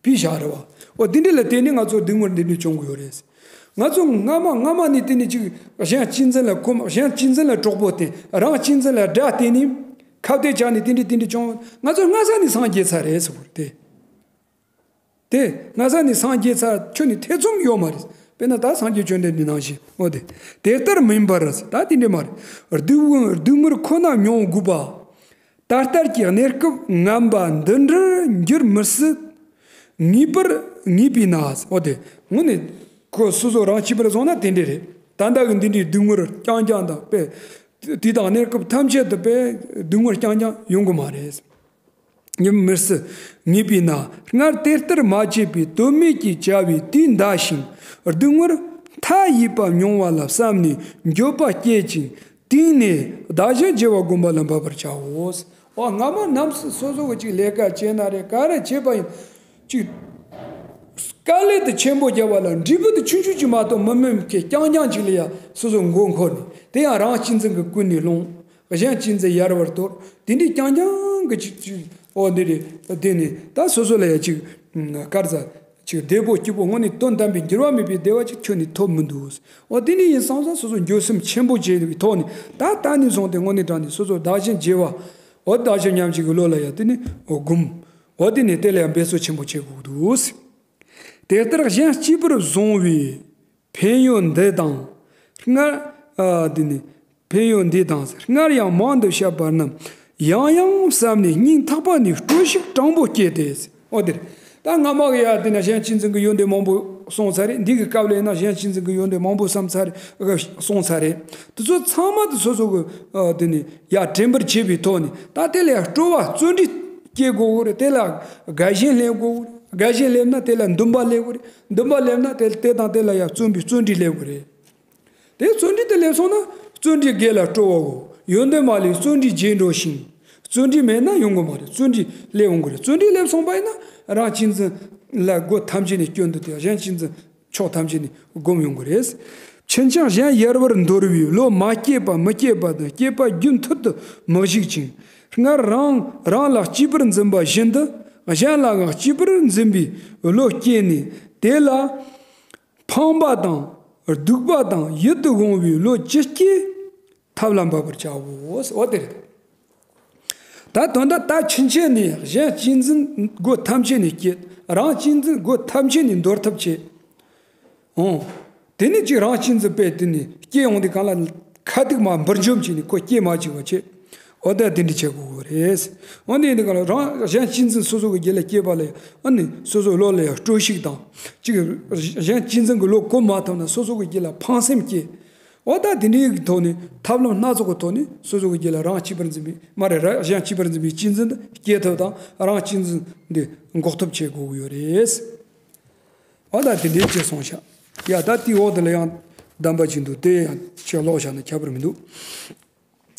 པའི་ཞག་རེད་བ། འོ་དེ་འདྲ་ལ་བརྟེན་ནས་ང་ཚོ་སྡུག་བསྔལ་འདི་འདྲ་བྱུང་གི་ཡོད་རེད། ང་ཚོ་སྔ་མ་སྔ་མ་ནས་བརྟེན་ནས་ཅིག་གཞན་གཅེས་འཛིན་ལ་གོམས། གཞན་གཅེས་འཛིན་ལ་གྲོགས་པོ་བསྟེན། རང་གཅེས་འཛིན་ལ་དགྲ་བསྟེན་ནས་ཁ་གཏད་བཅག་ནས་དེ་འདྲ་དེ་འདྲ་བྱུང་། ང་ཚོ་སྔ་ས་ནས་སངས་རྒྱས་ཚར་རེད་ཟེར་བ་རེད་དེ། དེ་སྔ་ས་ནས་སངས་རྒྱས་ཚར་ཁྱོན་ནས་ཐེ་ཚོམ་ཡོད་མ་རེད། དཔེར་ན་ད་སངས་རྒྱས་བཅོམ་ལྡན་འདས་ནང་བཞིན། འོ་དེ། དེ་ལྟར་མིན་པར་ཟེར། ད་དེ་འདྲ་མ་རེད། སྡུག་སྡུག་བསྔལ་ཁོ་ན་མྱོང་དགོས་པ། ད་ལྟར་གྱི་གནས་སྐབས་ངན་པ་འདི་འདྲར་འགྱུར་མི་སྲིད། ངེས་པར་ངེས་པས་ན། འོ་དེ། དངོས་གནས་ཁོ་སོ་སོ་རང་གཅེས་པར་བཟུང་ན་དེ་འདྲ་རེད། ད་ལྟ་གི་འདི་འདྲའི་སྡུག་བསྔལ་རྐྱང་རྐྱང་དང་དཔེ། དུས་དང་གནས་སྐབས་ཐམས་ཅད་དུ་དཔེ་སྡུག་བསྔལ་རྐྱང་རྐྱང་ཡོང་གི་མ་རེད། ངེས་མི་སྲིད། ངེས་པས་ན། སྔར་དེ་ལྟར་མ་བྱས་པའི་དོན་མེད་ཀྱི་བྱ་བའི་དུས་འདའ་ཞིང་། སྡུག་བསྔལ་མཐའ་ཡས་པ་མྱོང་བ་ལ་བསམ་ནས་འགྱོད་པ་སྐྱེད་ཅིང་། དེང་ནས་བདག་གཞན་བརྗེ་བ་བསྒོམ་པ་ལ་འབད་པར་བྱའོ། འོ་སྔ་མ་ནམ་སོ་སོ་གི་ཅིག་ལས་ཀ་བྱས་ན་རེད། ག་རེ་བྱས་པ་ཡིན། ཅིག་དཀའ་ལས་དེ་ཆེན་པོ་བརྒྱབ་པ་ལ་འབྲས་བུ་དེ་ཆུང་ཆུང་ཅིག་མ་གཏོགས་མི་སྨིན་མཁན་རྐྱང་རྐྱང་ཅིག་ལ་ཡ་སོ་སོ་མགོ་འཁོར་ནས། དེ་ཡང་རང་གཅེས་འཛིན་གྱི་ཀུན་ནས་སློང་། གཞན་གཅེས་འཛིན་ཡལ་བར་དོར། དེ་འདྲའི་རྐྱང་རྐྱང་གི་ཅིག་ཅིག་འོ་འདི་རེད། དེ་ནས་ད་སོ་སོ་ལ་ཡ་ཅིག་དཀར་ཟ་ཅིག་བདེ་པོ་སྐྱིད་པོ་དངོས་གནས་དོན་དམ་པའི་འགྱུར་བ་མེད་པའི་བདེ་བ་ཅིག་ཁྱོན་ནས་ཐོབ་མི་འདུག། འོ་དེ་ནས་ཡིན་སོང་ཙང་སོ་སོ་འགྱོད་སེམས་ཆེན་པོ་བྱས་པའི་ཐོག་ནས་ད་ལྟ་ནས་བཟུང་སྟེ་དངོས་གནས་དྲང་ནས་སོ་སོ་བདག་གཞན་བརྗེ་བ། འོ་བདག་གཞན་མཉམ་བརྗེ་གི་བློ་ལ་ཡ་དེ་ནས་འོ་སྒོམ། འོ་དེ་ནས་དེ་ལ་ཡང་འབད་རྩོལ་ཆེན་པོ་བྱེད་དགོས་འདུག། དེ་ལྟར་གཞན་གཅེས་པར་བཟུང་བའི་ཕན་ཡོན་འདི་དང་སྔར། ཨ་དེ་ནི་ཕན་ཡོན་འདི་དང་སྔར་ཡང་མང་དུ་བཤད་པ་རྣམས་ཡང་ཡང་བསམས་ནས་སྙིང་ཐག་པ་ནས་སྤྲོ་ཞིག་དྲང་པོ་སྐྱེས་ཏེ། འོ་དེར། ད་སྔ་མ་གི་ཡ་དེ་ན་གཞན་གཅེས་འཛིན་གྱི་ཡོན་ཏན་མང་པོ་གསུངས་ཚར་རེད། འདི་གི་སྐབས་ལ་ཡིན་ན་གཞན་གཅེས་འཛིན་གྱི་ཡོན་ཏན་མང་པོ་བསམ་ཚར་རེད། གསུངས་ཚར་རེད། དེ་ཚོ་ཚང་མ་དེ་སོ་སོ་གི་ཨ་དེ་ནི་ཡ་དྲན་པར་བྱེད་པའི་ཐོག་ནས་ད་དེ་ལ་ཡ་སྤྲོ་བ་བརྩོན་འགྲུས་སྐྱེ་དགོས་གི་རེད། དེ་ལ་དགའ་ཞེན་སླེབས་དགོས་གི་རེད། དགའ་ཞེན་སླེབས་ན་དེ་ལ་འདུན་པ་སླེབས་གི་རེད། འདུན་པ་སླེབས་ན་དེ་དེ་དང་དེ་ལ་ཡང་བརྩོན་པའི་བརྩོན་འགྲུས་སླེབས་དགོས་རེད། དེ་བརྩོན་འགྲུས་དེ་སླེབས་སོང་ན་བརྩོན་འགྲུས་དགེ་ལ་སྤྲོ་བའོ། ཡོན་ཏན་མ་ལུས་བརྩོན་འགྲུས་རྗེས་འགྲོ་ཞིང་། བརྩོན་འགྲུས་མེད་ན་ཡོང་གི་མ་རེད། བརྩོན་འགྲུས་སླེབས་འོང་གི་རེད། བརྩོན་འགྲུས་སླེབས་སོང་པ་ཡིན་ན་རང་གཅེས་འཛིན་ལ་སྒོ་ཐམས་ཅད་ནས་སྐྱོན་དུ་དེ་གཞན་གཅེས་འཛིན་ཕྱོགས་ཐམས་ཅད་ནས་སྒོམ་ཡོང་གི་རེད། ཕྱིན་ཅི་གཞན་ཡལ་བར་འདོར་བའི་བློ་མ་སྐྱེས་པ་མི་སྐྱེས་པ་དང་སྐྱེས་པ་རྒྱུན་མཐུད་དུ་མི་ཞུགས་ཅིང་། སྔར་རང་རང་ལ་གཅེས་པར་འཛིན་པ་བཞིན་དུ་གཞན་ལའང་གཅེས་པར་འཛིན་པའི་བློ་སྐྱེས་ནས་དེ་ལ་ཕངས་པ་དང་སྡུག་པ་དང་ཡིད་དུ་འོང་བའི་བློ་ཅི་སྐྱེ་ཐབས་ལ་འབད་པར་བྱའོ། འོ་དེ་རེད། ད་དོན་དག་ད་ཕྱིན་ཆད་ནས་གཞན་གཅེས་འཛིན་སྒོ་ཐམས་ཅད་ནས་བསྐྱེད། རང་གཅེས་འཛིན་སྒོ་ཐམས་ཅད་ནས་འདོར་ཐབས་བྱེད། འོང་། དེ་ནས་ཅིག་རང་གཅེས་འཛིན་དཔེ་དེ་ནས་སྐྱེ་ཡོང་དུས་གང་ལ་ཁ་ཐུག་མ་འབུར་འཇོམས་བྱས་ནས་ཁོ་སྐྱེ་མ་བཅུག་པ་བྱེད། འོ་ད་དེ་འདྲ་བྱེད་དགོས་གི་རེད། འོ་ནས་འདི་གང་ལ་རང་གཞན་གཅེས་འཛིན་སོ་སོ་གི་རྒྱུད་ལ་སྐྱེས་པ་ལས་ཨ་ནི་སོ་སོའི་བློ་ལ་ཡང་སྤྲོ་ཤིག་དང་ཅིག་གཞན་གཅེས་འཛིན་གྱི་བློ་གོམས་མ་ཐུབ་ན་སོ་སོ་གི་རྒྱུད་ལ་ཕངས་སེམས་སྐྱེ། འོ་ད་དེ་འདྲའི་གི་ཐོག་ནས་ཐབས་ལམ་སྣ་ཚོགས་ཀྱི་ཐོག་ནས་སོ་སོ་གི་རྒྱུད་ལ་རང་གཅེས་པར་འཛིན་པའི་མ་རེད་ར། གཞན་གཅེས་པར་འཛིན་པའི་གཅེས་འཛིན་འདི་སྐྱེ་ཐབས་དང་རང་གཅེས་འཛིན་འདི་འགོག་ཐབས་བྱེད་དགོས་ཀྱི་ཡོད་རེད། འོ་ད་དེ་འདྲའི་ཅེས་གསུངས་ཤག། ཡ་ད་དེའི་འོག་དེ་ལ་ཡང་གདམས་པ་ཅིག་འདུག། དེ་ཡང་ཅིག་ཀློག་བཞག་ན་ཁྱད་པར་མི་འདུག།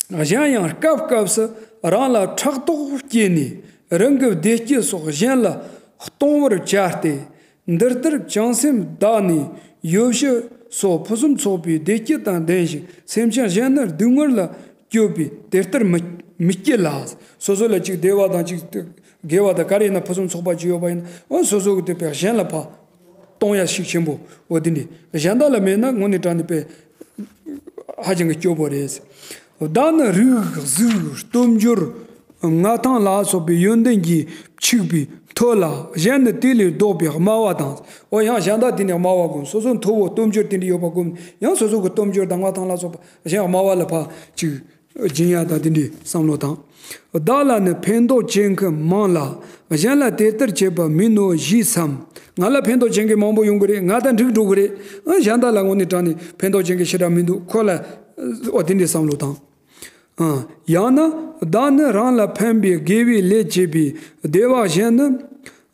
གཞན་ཡང་སྐབས་སྐབས་སུ་རང་ལ་ཕྲག་དོག་སྐྱེས་ནས་རང་གི་བདེ་སྐྱིད་སོགས་གཞན་ལ་གཏོང་བར་བྱ་སྟེ། འདི་ལྟར་བྱང་སེམས་དག་ནས་ཡོ་བྱད་སོགས་ཕུན་སུམ་ཚོགས་པའི་བདེ་སྐྱིད་དང་ལྡན་ཞིང་སེམས་ཅན་གཞན་ནི་སྡུག་བསྔལ་ལ་སྐྱོབ་པའི་དེ་ལྟར་མི་མི་སྐྱེ་ལ། སོ་སོ་ལ་ཅིག་བདེ་བ་དང་ཅིག་དགེ་བ་དང་ག་རེ་ཡིན་ན་ཕུན་སུམ་ཚོགས་པ་ཅིག་ཡོད་པ་ཡིན་ན་འོ་སོ་སོ་གི་དེ་དཔེ་གཞན་ལ་ཕར་གཏོང་ཡ་ཤུགས་ཆེན་པོ་འོ་དེ་འདྲ། གཞན་དག་ལ་མེད་ན་དངོས་གནས་དྲང་གནས་དཔེ་ཧ་ཅང་གི་སྐྱོ་པོ་རེད། བདག་ནི་རིགས་གཟུགས་སྟོབས་འབྱོར་མངའ་ཐང་ལ་སོགས་པའི་ཡོན་ཏན་གྱིས་ཕྱུག་པའི་མཐོ་ལ། གཞན་ནི་དེ་ལས་ལྡོག་པའི་དམའ་བ་དང་། འོ་ཡང་གཞན་དག་དེ་ནས་དམའ་བ་བསྒོམ། སོ་སོ་མཐོ་བོ་སྟོབས་འབྱོར་དེ་འདྲ་ཡོད་པ་བསྒོམ། ཡང་སོ་སོ་གི་སྟོབས་འབྱོར་དང་མངའ་ཐང་ལ་སོགས་པ་གཞན་དམའ་བ་ལ་ཕར་ཅིག་སྦྱིན་ཡ་དང་དེ་འདྲའི་བསམ་བློ་དང་། བདག་ལ་ནི་ཕན་འདོགས་བྱེད་མཁན་མང་ལ། གཞན་ལ་དེ་ལྟར་བྱེད་པ་མིན་ནོ་ཞེས་སམ། ང་ལ་ཕན་ཐོགས་བྱེད་མཁན་མང་པོ་ཡོང་གི་རེད། ང་དང་འགྲིག་འགྲོ་གི་རེད། ཨ་གཞན་དག་ལ་དངོས་གནས་དྲང་གནས་ཕན་ཐོགས་བྱེད་མཁན་ཞེ་དྲག་མི་འདུག། ཁོ་ལ་ཨོ་དེ་འདྲའི་བསམ་བློ་དང་། ཨ་ཡང་ན་བདག་ནི་རང་ལ་ཕན་པའི་དགེ་བའི་ལས་བྱེད་པའི་བདེ་བ་གཞན་ནི།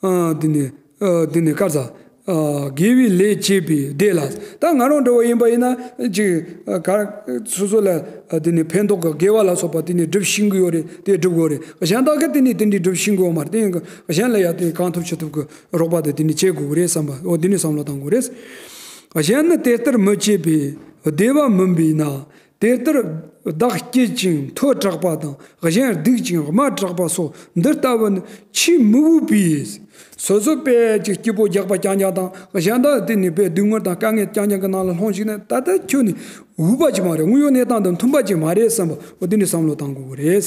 ཨ་དེ་ནི་ཨ་དེ་ནི་དཀར་ཟ། ཨ་དགེ་བའི་ལས་བྱེད་པའི་བདེ་ལ། ད་ང་རང་འདྲ་བོ་ཡིན་པ་ཡིན་ན་ཅིག་ཨ་ག་སོ་སོ་ལ་ཨ་དེ་ནི་ཕན་ཐོགས་ཀྱི་དགེ་བ་ལ་སོགས་པ་དེ་ནི་སྒྲུབ་ཤེས་ཀྱི་ཡོད་རེད། དེ་སྒྲུབ་དགོས་རེད། གཞན་དག་གིས་དེ་ནི་དེ་འདྲའི་སྒྲུབ་ཤེས་ཀྱི་ཡོད་མ་རེད། དེ་ཡིན་གཞན་ལ་ཡ་དེ་གང་ཐུབ་ཅི་ཐུབ་ཀྱི་རོགས་པ་དེ་དེ་ནི་བྱེད་དགོས་ཀྱི་རེད་བསམ་པ་འོ་དེ་ནི་བསམ་བློ་བཏང་དགོས་རེད། གཞན་ནི་དེ་ལྟར་མི་བྱེད་པའི་བདེ་བ་མིན་པས་ན་དེ་ལྟར་ བདག་སྐྱིད་ཅིང་མཐོ་དྲགས་པ་དང་། གཞན་སྡུག་ཅིང་དམའ་དྲགས་པ་སོགས་འདི་ལྟ་བུ་ནི་ཆེས་མི་འོས་པས། སོ་སོ་དཔེ་ཅིག་སྐྱིད་པོ་རྒྱགས་པ་རྐྱང་རྐྱང་དང་། གཞན་དག་དེ་ནི་དཔེ་སྡུག་བསྔལ་དང་དཀའ་ངལ་རྐྱང་རྐྱང་གི་ནང་ལ་ལྷུང་ཞིག་ན། ད་ལྟ་ཁྱོད་ནི་འོས་པ་ཅིག་མ་རེད། དངོས་ཡོད་གནས་སྟངས་དང་མཐུན་པ་ཅིག་མ་རེད་བསམ་པ། འོ་དེ་ནི་བསམ་བློ་བཏང་དགོས་ཀྱི་རེད།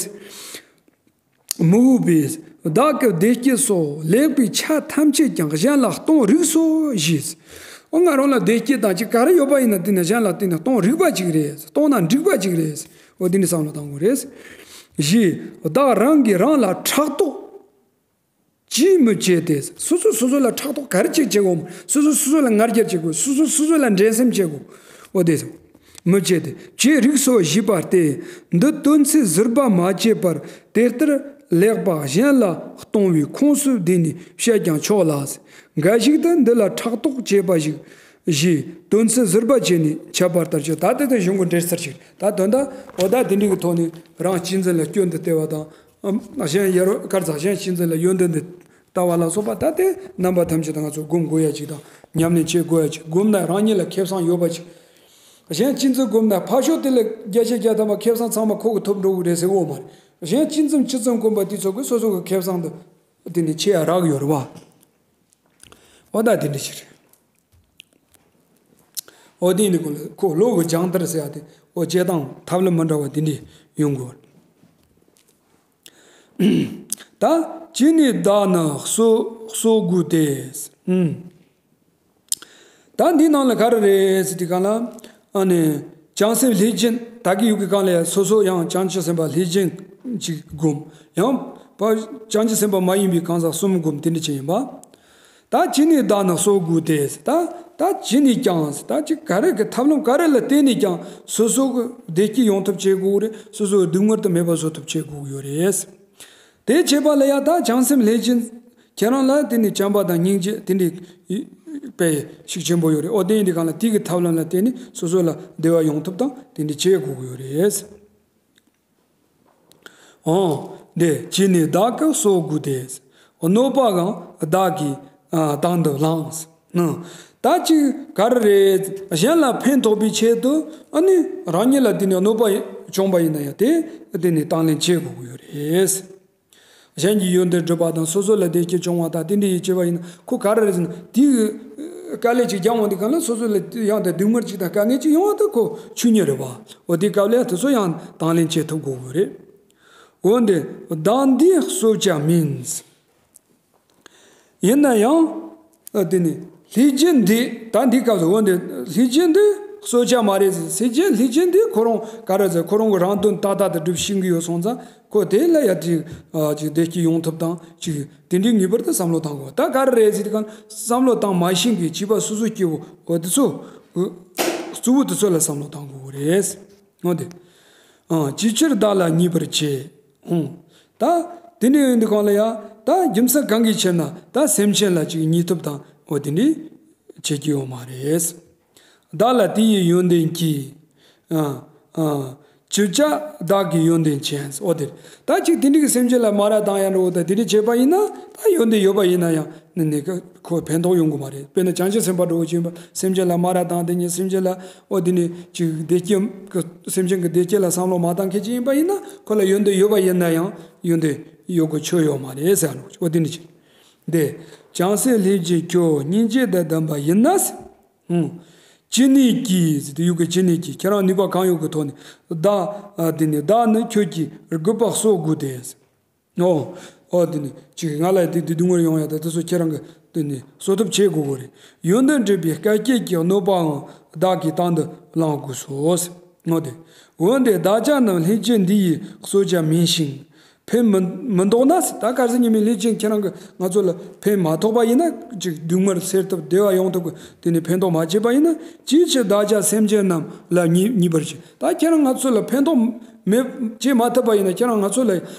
མི་འོས་པས། བདག་གི་བདེ་སྐྱིད་སོགས་ལེགས་པའི་ཆ་ཐམས་ཅད་ཀྱང་གཞན་ལ་གཏོང་རིགས་སོ་ཞེས། འོ་ང་རང་ལ་བདེ་སྐྱིད་དང་ཅིག་ག་རེ་ཡོད་པ་ཡིན་ན་དེ་ནི་གཞན་ལ་དེ་ནི་གཏོང་རིགས་པ་ཅིག་རེད། གཏོང་ན་འགྲིག་པ་ཅིག་རེད། འོ་དེ་ནི་བསམ་བློ་བཏང་དགོས་རེད། ཞེས་བདག་རང་གིས་རང་ལ་ཕྲག་དོག་ཅིས་མི་བྱེད་དེ། སོ་སོས་སོ་སོ་ལ་ཕྲག་དོག་ག་རེ་ཅིག་བྱེད་དགོས། སོ་སོས་སོ་སོ་ལ་ང་རྒྱལ་བྱེད་དགོས། སོ་སོས་སོ་སོ་ལ་འགྲན་སེམས་བྱེད་དགོས། འོ་དེ་མི་བྱེད་དེ། བྱེད་རིགས་སོ་ཞེས་པ་སྟེ། འདི་དོན་ཚན་ཟུར་པ་མ་བྱས་པར་དེ་ལྟར་ལེགས་པ་གཞན་ལ་གཏོང་བའི་ཁོངས་སུ་བསྡུས་ནས་བཤད་ཀྱང་ཆོག་ལ། འགའ་ཞིག་ཏུ་འདི་ལ་ཕྲག་དོག་བྱེད་པ་ཞིག་ཞེས་དོན་ཚན་ཟུར་པ་བྱས་ནས་ཁྱབ་པ་ལྟར་བྱེད། ད་དེ་དང་གཞུང་གི་འགྲེལ་ཚུལ་ཞིག་ད་དོན་དག་འོ་ད་དེ་འདྲའི་གི་ཐོག་ནས་རང་གཅེས་འཛིན་ལ་སྐྱོན་དུ་བལྟས་པ་དང་། ཨམ། གཞན་ཡར་གར་ཚ་གཞན་གཅེས་འཛིན་ལ་ཡོན་ཏན་འདི་ལྟ་བ་ལ་སོགས་པ་ད་དེ་རྣམ་པ་ཐམས་ཅད་དང་ང་ཚོ་སྒོམ་དགོས་ཡ་ཅིག་དང་ཉམས་ལེན་བྱེད་དགོས་ཡ་ཅིག་སྒོམ་ན་རང་ཉིད་ལ་ཁེ་བཟང་ཡོད་པ་ཅིག་གཞན་གཅེས་འཛིན་སྒོམ་ན་ཕར་ཕྱོགས་དེ་ལ་བརྒྱ་ཆ་བརྒྱ་ཐམ་པ་ཁེ་བཟང་ཚང་མ་ཁོ་གི་ཐོབ་འགྲོ་གི་རེད་ཟེར་འོ་མ་རེད། གཞན་གཅེས་འཛིན་ཇི་ཙམ་སྒོམ་པ་དེ་ཚོ་གི་སོ་སོ་གི་ཁེ་བཟང་འདི་དེ་ནི་ཆེ་ཡ་རག་ཡོད་རེད་བ། འོ་ད་དེ་འདྲ་ཞིག་རེད། འོ་དེ་ནི་ཁོ་ལ་ཁོ་བློ་གི་སྦྱང་བརྡར་ཟེར་ཡ་དེ་འོ་བྱེད་སྟངས་ཐབས་ལམ་མི་འདྲ་བ་དེ་འདྲས་ཡོང་དགོས། ད་ཅི་ནས་བདག་ནི་གསོ་གསོ་དགོས་ཏེ། ཨུམ། ད་འདི་ནང་ལ་ག་རེ་རེད་ཟེར་དུས་གང་ལ། ཨ་ནི་བྱང་སེམས་ལྷས་བྱིན་ད་གི་ཡུག་གི་གང་ལ་ཡ་སོ་སོ་ཡང་བྱང་ཆུབ་སེམས་དཔའ་ལྷས་བྱིན་ཅིག་སྒོམ། ཡང་བ་བྱང་ཆུབ་སེམས་དཔའ་མ་ཡིན་པའི་གང་ཟག་གསུམ་སྒོམ་དེ་འདྲ་ཅིག་ཡིན་པ། ད་ཅི་ནས་བདག་ནི་གསོ་དགོས་ཏེ། ད་ད་ཅི་ནས་ཀྱང་ད་ཅི་ག་རེ་གི་ཐབས་ལམ་ག་རེ་ལ་བརྟེན་ནས་ཀྱང་སོ་སོ་གི་བདེ་སྐྱིད་ཡོང་ཐབས་བྱེད་དགོས་རེད། སོ་སོ་སྡུག་བསྔལ་དུ་མེད་པ་བཟོ་ཐབས་བྱེད་དགོས་ཡོད་རེད། དེ་བྱེད་པ་ལ་ཡང་ད་བྱང་སེམས་ལྷས་བྱིན་ཁྱེད་རང་ལ་དེ་ནི་བྱམས་པ་དང་སྙིང་རྗེ་དེ་འདྲའི་དཔེ་ཤུགས་ཆེན་པོ་ཡོད་རེད། འོ་དེ་ཡིན་དུས་གང་ལ་དེ་གི་ཐབས་ལམ་ལ་བརྟེན་ནས་སོ་སོ་ལ་བདེ་བ་ཡོང་ཐབས་དང་དེ་འདྲ་བྱེད་དགོས་ཀྱི་ཡོད་རེད། འོ། འདི་ཅི་ནས་བདག་གི་གསོ་དགོས་ཏེ། གནོད་པའང་བདག་གིས་ཨ་དང་དུ་བླངས། ཨ། ད་ཅིག་ག་རེ་རེད། གཞན་ལ་ཕན་ཐོགས་པའི་ཆེད་དུ་ཨ་ནི་རང་ཉིད་ལ་དེ་ནས་གནོད་པ་བྱུང་པ་ཡིན་ན་ཡང་དེ་དེ་ནས་དང་ལེན་བྱེད་དགོས་ཀྱི་ཡོད་རེད། གཞན་གྱི་ཡོན་ཏན་སྒྲུབ་པ་དང་སོ་སོ་ལ་བདེ་སྐྱིད་བྱུང་བ་དང་དེ་འདྲ་ཡིད་ཆེས་པ་ཡིན་ན་ཁོ་ག་རེ་རེད་ཟེར་ན་དེའི་དཀའ་ལས་ཅིག་རྒྱག་འོང་དུས་གང་ལ་སོ་སོ་ལ་ཡང་དེ་སྡུག་བསྔལ་ཅིག་དང་དཀའ་ངལ་ཅིག་ཡོང་བ་དེ་ཁོ་ཆོས་ཉིད་རེད་བ། འོ་དེའི་སྐབས་ལ་དེ་ཚོ་ཡང་དང་ལེན་བྱེད་ཐུབ་དགོས་ཀྱི་རེད། འོན་ཏེ་བདག་འདི་གསོ་བྱ་མིན། ཡིན་ན་ཡང་། ཨ། དེ་ནི་ལྷས་བྱིན་འདི་ད་འདི་སྐབས་སུ་འོན་ཏེ་ལྷས་བྱིན་འདི་གསོ་བྱ་མ་རེད་ཟེར། ལྷས་བྱིན་ལྷས་བྱིན་འདི་ཁོ་རང་ག་རེ་ཟེར། ཁོ་རང་གི་རང་དོན་ཏག་ཏག་ཏུ་སྒྲུབ་ཤེས་ཀྱི་ཡོད་སོང་ཙང་ཁོ་དེ་ལ་ཡ་ཅིག་ཨ་ཅིག་བདེ་སྐྱིད་ཡོང་ཐབས་དང་ཅིག་དེ་འདྲའི་ངེས་པར་དུ་བསམ་བློ་བཏང་དགོས། ད་ག་རེ་རེད་ཟེར་དུས་གང་བསམ་བློ་བཏང་མ་ཤེས་མཁན་བྱིས་པ་སོ་སོ་སྐྱེ་བོ་འོ་དེ་ཚོ་གཙོ་བོ་དེ་ཚོ་ལ་བསམ་བློ་བཏང་དགོས་རེད། འོ་དེ། ཨ། ཅིའི་ཕྱིར་བདག་ལ་ཉེས་པར་བྱེད། ཨང་། ད་དེ་ནས་འདི་གང་ལ་ཡ་ད་རྒྱུ་མཚན་གང་གི་ཕྱིར་ན་ད་སེམས་ཅན་ལ་ཅིག་ཉེས་ཐབས་དང་འོ་དེ་འདྲའི་བྱེད་ཀྱི་ཡོད་མ་རེད། བདག་ལ་དེ་ཡི་ཡོན་ཏན་གྱིས། ཨ། ཨ། ཅི་བྱ་བདག་གི་ཡོན་ཏན་ཅན། འོ་དེ་ད་ཅིག་དེ་འདྲའི་སེམས་ཅན་ལ་མ་ར་དང་ཡང་འགྲོ་ད་དེ་འདྲའི་བྱེད་པ་ཡིན་ན་ད་ཡོན་ཏན་ཡོད་པ་ཡིན་ན་ཡང་ནི་ནི་ཁོ་ཕན་ཐོགས་ཡོང་གི་མ་རེད། དཔེར་ན་བྱང་ཆུབ་སེམས་དཔའ་འགྲོ་བ་ཅིག་ཡིན་པ་སེམས་ཅན་ལ་མ་ར་དང་དེ་ཉིད་སེམས་ཅན་ལ་འོ་དེ་ནི་ཅིག་བདེ་སྐྱིད་ཀྱི་སེམས་ཅན་གྱི་བདེ་སྐྱིད་ལ་བསམ་བློ་མ་བཏང་མཁན་ཅིག་ཡིན་པ་ཡིན་ན་ཁོ་ལ་ཡོན་ཏན་ཡོད་པ་ཡིན་ན་ཡང་ཡོན་ཏན་ཡོད་དགོས་ཆོ་ཡོད་མ་རེད་ཟེར་ནོ། འོ་དེ་ནི་ཅིག་འདི་བྱང་སེམས་ལྷས་བྱིན་ཁྱོད་སྙིང་རྗེ་དང་ལྡན་པ་ཡིན་ན། ཨང་། ཅི་ནུས་ཀྱིས་ཟེར་དུས་ཡུལ་གྱི་ཅི་ནུས་ཀྱིས་ཁྱེད་རང་ནུས་པ་གང་ཡོད་ཀྱི་ཐོག་ནས་བདག་ཨ་དེ་ནི་བདག་ནི་ཁྱོད་ཀྱི་རྒུད་པ་གསོ་དགོས་ཏེ། ཨོ། ཨོ་དེ་ནི་ཅིག་ང་ལ་དེ་དེ་སྡུག་བསྔལ་ཡོང་ཡ་ད་དེ་ཚོ་ཁྱེད་རང་གི་དེ་ནི་གསོ་ཐབས་བྱེད་དགོས་གོ་རེད། ཡོན་ཏན་སྒྲུབ་པའི་དཀའ་སྤྱད་ཀྱི་གནོད་པའང་བདག་གིས་དང་དུ་བླང་དགོས་སོ། ཨོ་དེ། འོན་ཏེ་བདག་ཅག་རྣམས་ལྷས་བྱིན་འདི་ཡིས་གསོ་བྱ་མིན་ཞིང་། ཕན་མི་མི་འདོགས་ན་ཟེར། ད་གལ་སྲིད་ཉི་མའི་ལྷས་བྱིན་ཁྱེད་རང་གིས་ང་ཚོ་ལ་ཕན་མ་ཐོགས་པ་ཡིན་ན་ཅིག་སྡུག་བསྔལ་སེལ་ཐབས་བདེ་བ་ཡོང་ཐབས་ཀྱི་དེ་ནི་ཕན་ཐོགས་མ་བྱས་པ་ཡིན་ན་ཅིའི་ཕྱིར་བདག་ཅག་སེམས་ཅན་རྣམས་ལ་ཉེས་ཉེས་པར་བྱེད། ད་ཁྱེད་རང་ང་ཚོ་ལ་ཕན་ཐོགས་མེད་བྱེད་མ་ཐུབ་པ་ཡིན་ན་ཁྱེད་རང་ང་ཚོ་ལ་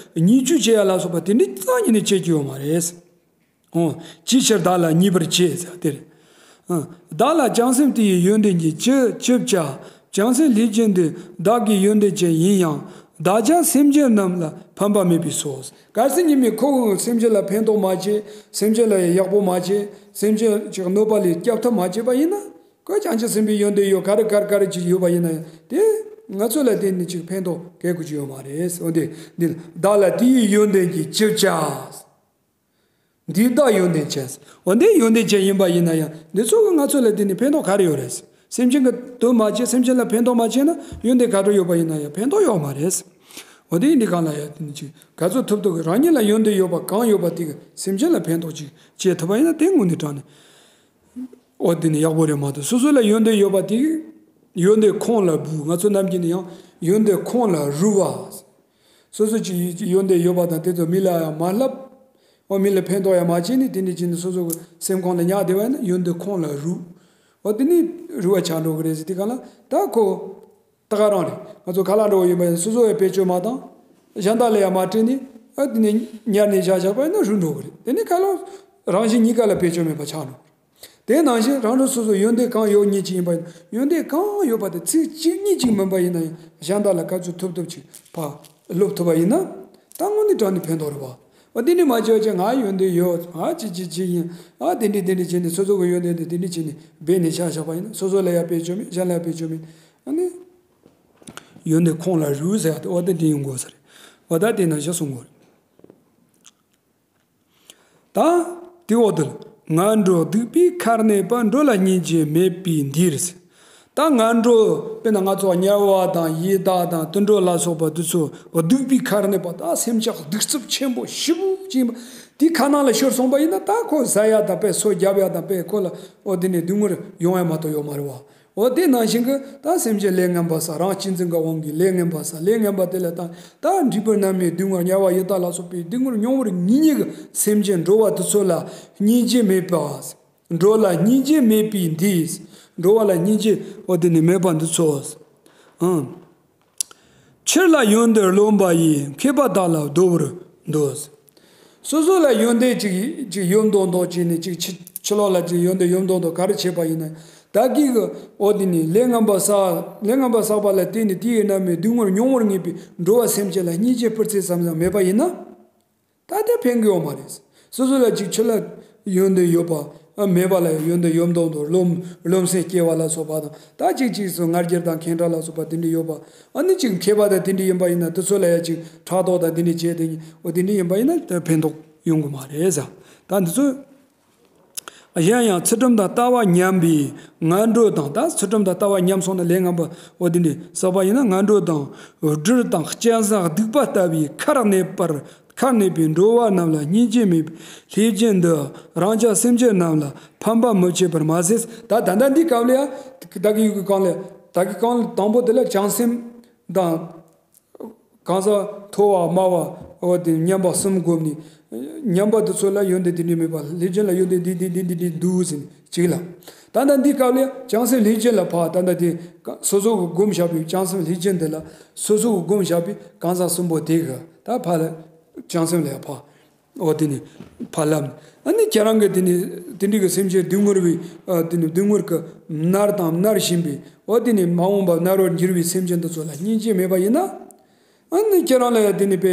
ཉེས་སྤྱོད་བྱེད་ཡ་ལ་སོགས་པ་དེ་འདྲའི་རྩ་ཉིད་ནས་བྱེད་ཀྱི་ཡོད་མ་རེད། ཨོ། ཅིའི་ཕྱིར་བདག་ལ་ཉེས་པར་བྱེད་ཟེར་དེ་རེད། ཨ། བདག་ལ་བྱང་སེམས་དེ་ཡི་ཡོན་ཏན་གྱིས་ཅི་ཅི་བྱ། བྱང་སེམས་ལྷས་བྱིན་འདི་བདག་གི་ཡོན་ཏན་ཅན་ཡིན་ཡང་བདག་ཅག་སེམས་ཅན་རྣམས་ལ་ཕན་པ་མེད་པས་སོ། གལ་སྲིད་ཉི་མའི་ཁོ་བོ་སེམས་ཅན་ལ་ཕན་ཐོགས་མ་བྱེད། སེམས་ཅན་ལ་ཡག་པོ་མ་བྱེད། སེམས་ཅན་གྱི་གནོད་པ་ལས་སྐྱོབ་ཐབས་མ་བྱེད་པ་ཡིན་ན། ཁོ་བྱང་ཆུབ་སེམས་དཔའི་ཡོན་ཏན་ཡོད་ག་རེ་ག་རེ་ག་རེ་ཅིག་ཡོད་པ་ཡིན་ན་ཡང་དེ། ང་ཚོ་ལ་དེ་ནི་ཅིག་ཕན་ཐོགས་གལ་དགོས་ཀྱི་ཡོད་མ་རེད། འོ་དེ་འདི་བདག་ལ་དེ་ཡི་ཡོན་ཏན་གྱིས་ཅི་བྱ། འདི་བདག་ཡོན་ཏན་ཅན། འོ་འདི་ཡོན་ཏན་ཅན་ཡིན་པ་ཡིན་ན་ཡང་འདི་ཚོ་གི་ང་ཚོ་ལ་དེ་ནི་ཕན་ཐོགས་ག་རེ་ཡོད་རེད། སེམས་ཅན་གྱི་དོན་མ་བྱས། སེམས་ཅན་ལ་ཕན་ཐོགས་མ་བྱས་ན་ཡོན་ཏན་ག་འདྲ་ཡོད་པ་ཡིན་ན་ཡང་ཕན་ཐོགས་ཡོད་མ་རེད། འོ་དེ་ཡིན་དུས་གང་ལ་ཡང་དེ་ནི་ཅིག་ག་ཚོད་ཐུབ་ཐུབ་ཀྱིས་རང་ཉིད་ལ་ཡོན་ཏན་ཡོད་པ་གང་ཡོད་པ་དེ་གིས་སེམས་ཅན་ལ་ཕན་ཐོགས་ཅིག་བྱེད་ཐུབ་པ་ཡིན་ན་དེ་དངོས་གནས་དྲང་གནས། འོ་དེ་ནི་ཡག་པོ་རེད་མ་གཏོགས། སོ་སོ་ལ་ཡོན་ཏན་ཡོད་པ་དེ་ཡོན་ཏན་ཁོང་ལ་འབུལ། ང་ཚོ་རྣམས་ཀྱིས་ནི་ཡང་ཡོན་ཏན་ཁོང་ལ་རུལ་བ། སོ་སོ་ཅིག་ཡོན་ཏན་ཡོད་པ་དང་དེ་ཚོ་མི་ལ་ཡང་མ་བསླབ། འོ་མི་ལ་ཕན་ཐོགས་ཡང་མ་བྱས་ནས་དེ་འདྲ་བྱས་ནས་སོ་སོ་གི་སེམས་ཁོང་ལ་ཉར་བསྡད་པ་ཡིན་ན་ཡོན་ཏན་ཁོང་ལ་རུལ། འོ་དེ་ནི་རུལ་བ་ཆགས་འགྲོ་གི་རེད་ཟེར། དེ་གང་ལ་ད་ཁོ་ད་ག་རང་རེད། ང་ཚོ་ཁ་ལག་འགྲོ་བ་ཡིན་པ་ཡིན་ན་སོ་སོ་ཡང་བེད་སྤྱོད་མ་བཏང་། གཞན་དག་ལ་ཡང་མ་སྤྲད་ནས། ཨ་དེ་ནས་ཉར་ནས་བཞག་བཞག་པ་ཡིན་ན་རུལ་འགྲོ་གི་རེད། དེ་ནི་ཁ་ལག་རང་བཞིན་གཉིས་ཀ་ལ་བེད་སྤྱོད་མེད་པ་ཆགས་འགྲོ་གི་རེད། དེ་ནང་བཞིན་རང་རང་སོ་སོ་ཡོན་ཏན་གང་ཡོད་ཉིད་ཅིག་ཡིན་པ་ཡིན་ན། ཡོན་ཏན་གང་ཡོད་པ་དེ་ཚིག་གཅིག་གཉིས་ཅིག་མིན་པ་ཡིན་ན་ཡང་གཞན་དག་ལ་ག་ཚོད་ཐུབ་ཐུབ་ཅིག་ཕར་སློབ་ཐུབ་པ་ཡིན་ན། ད་དངོས་གནས་དྲང་གནས་ཕན་ཐོགས་རེད་བ། འོ་དེ་འདྲ་མ་བྱས་བྱས་ང་ཡོན་ཏན་ཡོད། ང་ཅི་ཅི་ཅི་ཡིན། ཨ་དེ་འདྲ་དེ་འདྲ་བྱས་ནས་སོ་སོ་གི་ཡོན་ཏན་དེ་དེ་འདྲ་བྱས་ནས་སྦས་ནས་བཞག་བཞག་པ་ཡིན་ན་སོ་སོ་ལ་ཡང་བེད་སྤྱོད་མེད། གཞན་ལ་ཡང་བེད་སྤྱོད་མེད། ཨ་ནི་ཡོན་ཏན་ཁོང་ལ་རུལ་ཟེར་ཡ་དེ་འོ་དེ་འདྲ་ཡོང་དགོས་ས་རེད། འོ་ད་དེ་ནང་བཞིན་གསུང་དགོས་རེད། ད་དེ་འོག་ཏུ་ལ། ངན་འགྲོ་སྡིག་པའི་མཁར་གནས་པ། འགྲོ་ལ་སྙིང་རྗེ་མེད་པའི་འདིར་ཟེར། ད་ངན་འགྲོ་དཔེར་ན་ང་ཚོ་དམྱལ་བ་དང་ཡི་དྭགས་དང་དུད་འགྲོ་ལ་སོགས་པ་འདི་ཚོ་སྡིག་པའི་མཁར་གནས་པ། ད་སེམས་ཅན་སྡིག་རྩུབ་ཆེན་པོ་ཞེ་པོ་ཅིག་ཡིན་པ་དེའི་ཁ་ནང་ལ་ཤོར་སོང་པ་ཡིན་ན། ད་ཁོ་ཟ་ཡ་དང་དཔེ་སོ་བརྒྱབ་ཡ་དང་དཔེ་ཁོ་ལ་འོ་དེ་ནས་སྡུག་བསྔལ་ཡོང་ཡ་མ་གཏོགས་ཡོད་མ་རེད་བ། འོ་དེ་ནང་བཞིན་གྱི་ད་སེམས་ཅན་ལས་ངན་པ་བསགས། རང་གཅེས་འཛིན་གྱི་དབང་གིས་ལས་ངན་པ་བསགས། ལས་ངན་པ་དེ་ལ་ད་ད་འབྲས་བུ་རྣམ་སྨིན་སྡུག་བསྔལ། དམྱལ་བ་ཡི་དྭགས་ལ་སོགས་པའི་སྡུག་བསྔལ་མྱོང་བར་ངེས་ངེས་ཀྱི་སེམས་ཅན་འགྲོ་བ་དེ་ཚོ་ལ་སྙིང་རྗེ་མེད་པ། འགྲོ་ལ་སྙིང་རྗེ་མེད་པའི་འདིས། འགྲོ་བ་ལ་སྙིང་རྗེ་འོ་དེ་ནི་མེད་པ་འདི་ཚོ། ཨང་། ཕྱིར་ལ་ཡོན་ཏན་རློམ་པ་ཡིས། མཁས་པ་དག་ལ་བསྡོ་བར་འདོད། སོ་སོ་ལ་ཡོན་ཏན་ཅིག་ཅིག་ཡོད་མདོག་མདོག་བྱས་ནས་ཅིག་ཕྱི་ཕྱི་ལོགས་ལ་ཅིག་ཡོན་ཏན་ཡོད་མདོག་མདོག་ག་རེ་བྱས་པ་ཡིན་ན། བདག་གིས་གི་འོ་དེ་ནི་ལས་ངན་པ་བསགས། ལས་ངན་པ་བསགས་པ་ལ་བརྟེན་ནས་དེ་ཡི་རྣམ་སྨིན་སྡུག་བསྔལ་མྱོང་བར་ངེས་པའི་འགྲོ་བ་སེམས་ཅན་ལ་སྙིང་རྗེ་སྤུ་རྩེ་ཙམ་ཡང་མེད་པ་ཡིན་ན། ད་དེ་ཕན་གྱི་ཡོད་མ་རེད། སོ་སོ་ལ་ཅིག་ཕྱི་ལ་ཡོན་ཏན་ཡོད་པ། ཨ་མེད་པ་ལ་ཡང་ཡོན་ཏན་ཡོད་མདོག་མདོག་རློམ་རློམ་སེམས་སྐྱེ་བ་ལ་སོགས་པ་དང་། ད་ཅིག་ཅིག་སུ་ང་རྒྱལ་དང་ཁེངས་དྲེགས་ལ་སོགས་པ་དེ་འདྲ་ཡོད་པ། ཨ་ནི་ཅིག་མཁས་པ་དང་དེ་འདྲ་ཡིན་པ་ཡིན་ན་དེ་ཚོ་ལ་ཡང་ཅིག་ཕྲག་དོག་དང་དེ་འདྲ་བྱས་ཏེ་འོ་དེ་འདྲ་ཡིན་པ་ཡིན་ན་ད་ཕན་ཐོགས་ཡོང་གི་མ་རེད་ཟེར། ད་འདི་ཚོ། གཞན་ཡང་ཚུལ་ཁྲིམས་དང་ལྟ་བ་ཉམས་པའི་ངན་འགྲོ་དང་། ད་ཚུལ་ཁྲིམས་དང་ལྟ་བ་ཉམས་སོང་ན་ལས་ངན་པ་འོ་དེ་འདྲ་བསགས་པ་ཡིན་ན་ངན་འགྲོ་དང་། སྦྲུལ་དང་གཅན་གཟན་གདུག་པ་ལྟ་བུའི་མཁར་གནས་པར། མཁར་གནས་པའི་འགྲོ་བ་རྣམས་ལ་སྙིང་རྗེ་མེད་པའི་ལྷས་སྦྱིན་འདི། རང་ཅག་སེམས་ཅན་རྣམས་ལ་ཕན་པ་མི་བྱེད་པར་མ་ཟད། ད་ད་ལྟ་འདི་སྐབས་ལ་ཡ་ད་གི་ཡུལ་གྱི་གང་ལ་ད་གི་གང་ལ་དང་པོ་དེ་ལ་བྱང་སེམས་དང་། གང་ཟག་མཐོ་བ་དམའ་བ་འོ་དེ་ཉམས་པ་གསུམ་བསྒོམས་ནས། ཉམས་པ་དེ་ཚོ་ལ་ཡོན་ཏན་དེ་འདྲ་མེད་པ། ལྷས་སྦྱིན་ལ་ཡོན་ཏན་འདི་འདི་འདི་འདི་འདི་འདུག་ཟེར་ནས་གཅིག་ལ། ད་ལྟ་འདི་སྐབས་ལ་བྱང་སེམས་ལྷས་སྦྱིན་ལ་ཕར། ད་ལྟ་དེ་སོ་སོ་གི་བསྒོམས་བཞག་པའི་བྱང་སེམས་ལྷས་སྦྱིན་དེ་ལ་སོ་སོ་གི་བསྒོམས་བཞག་པའི་གང་ཟག་གསུམ་པོ་དེ་གི་ད་ཕར་ལ་བྱང་སེམས་ལ་ཕར། འོ་དེ་ནི་ཕར་ལབ་ནས། ཨ་ནི་ཁྱེད་རང་གི་དེ་ནི་དེ་འདྲའི་གི་སེམས་ཅན་སྡུག་བསྔལ་བའི་ཨ་དེ་ནི་སྡུག་བསྔལ་གྱིས་མནར་དང་མནར་བཞིན་པའི་འོ་དེ་ནི་མ་འོངས་པ་མནར་བར་འགྱུར་བའི་སེམས་ཅན་དེ་ཚོ་ལ་སྙིང་རྗེ་མེད་པ་ཡིན་ན། ཨ་ནི་ཁྱེད་རང་ལ་ཡང་དེ་ནི་དཔེ་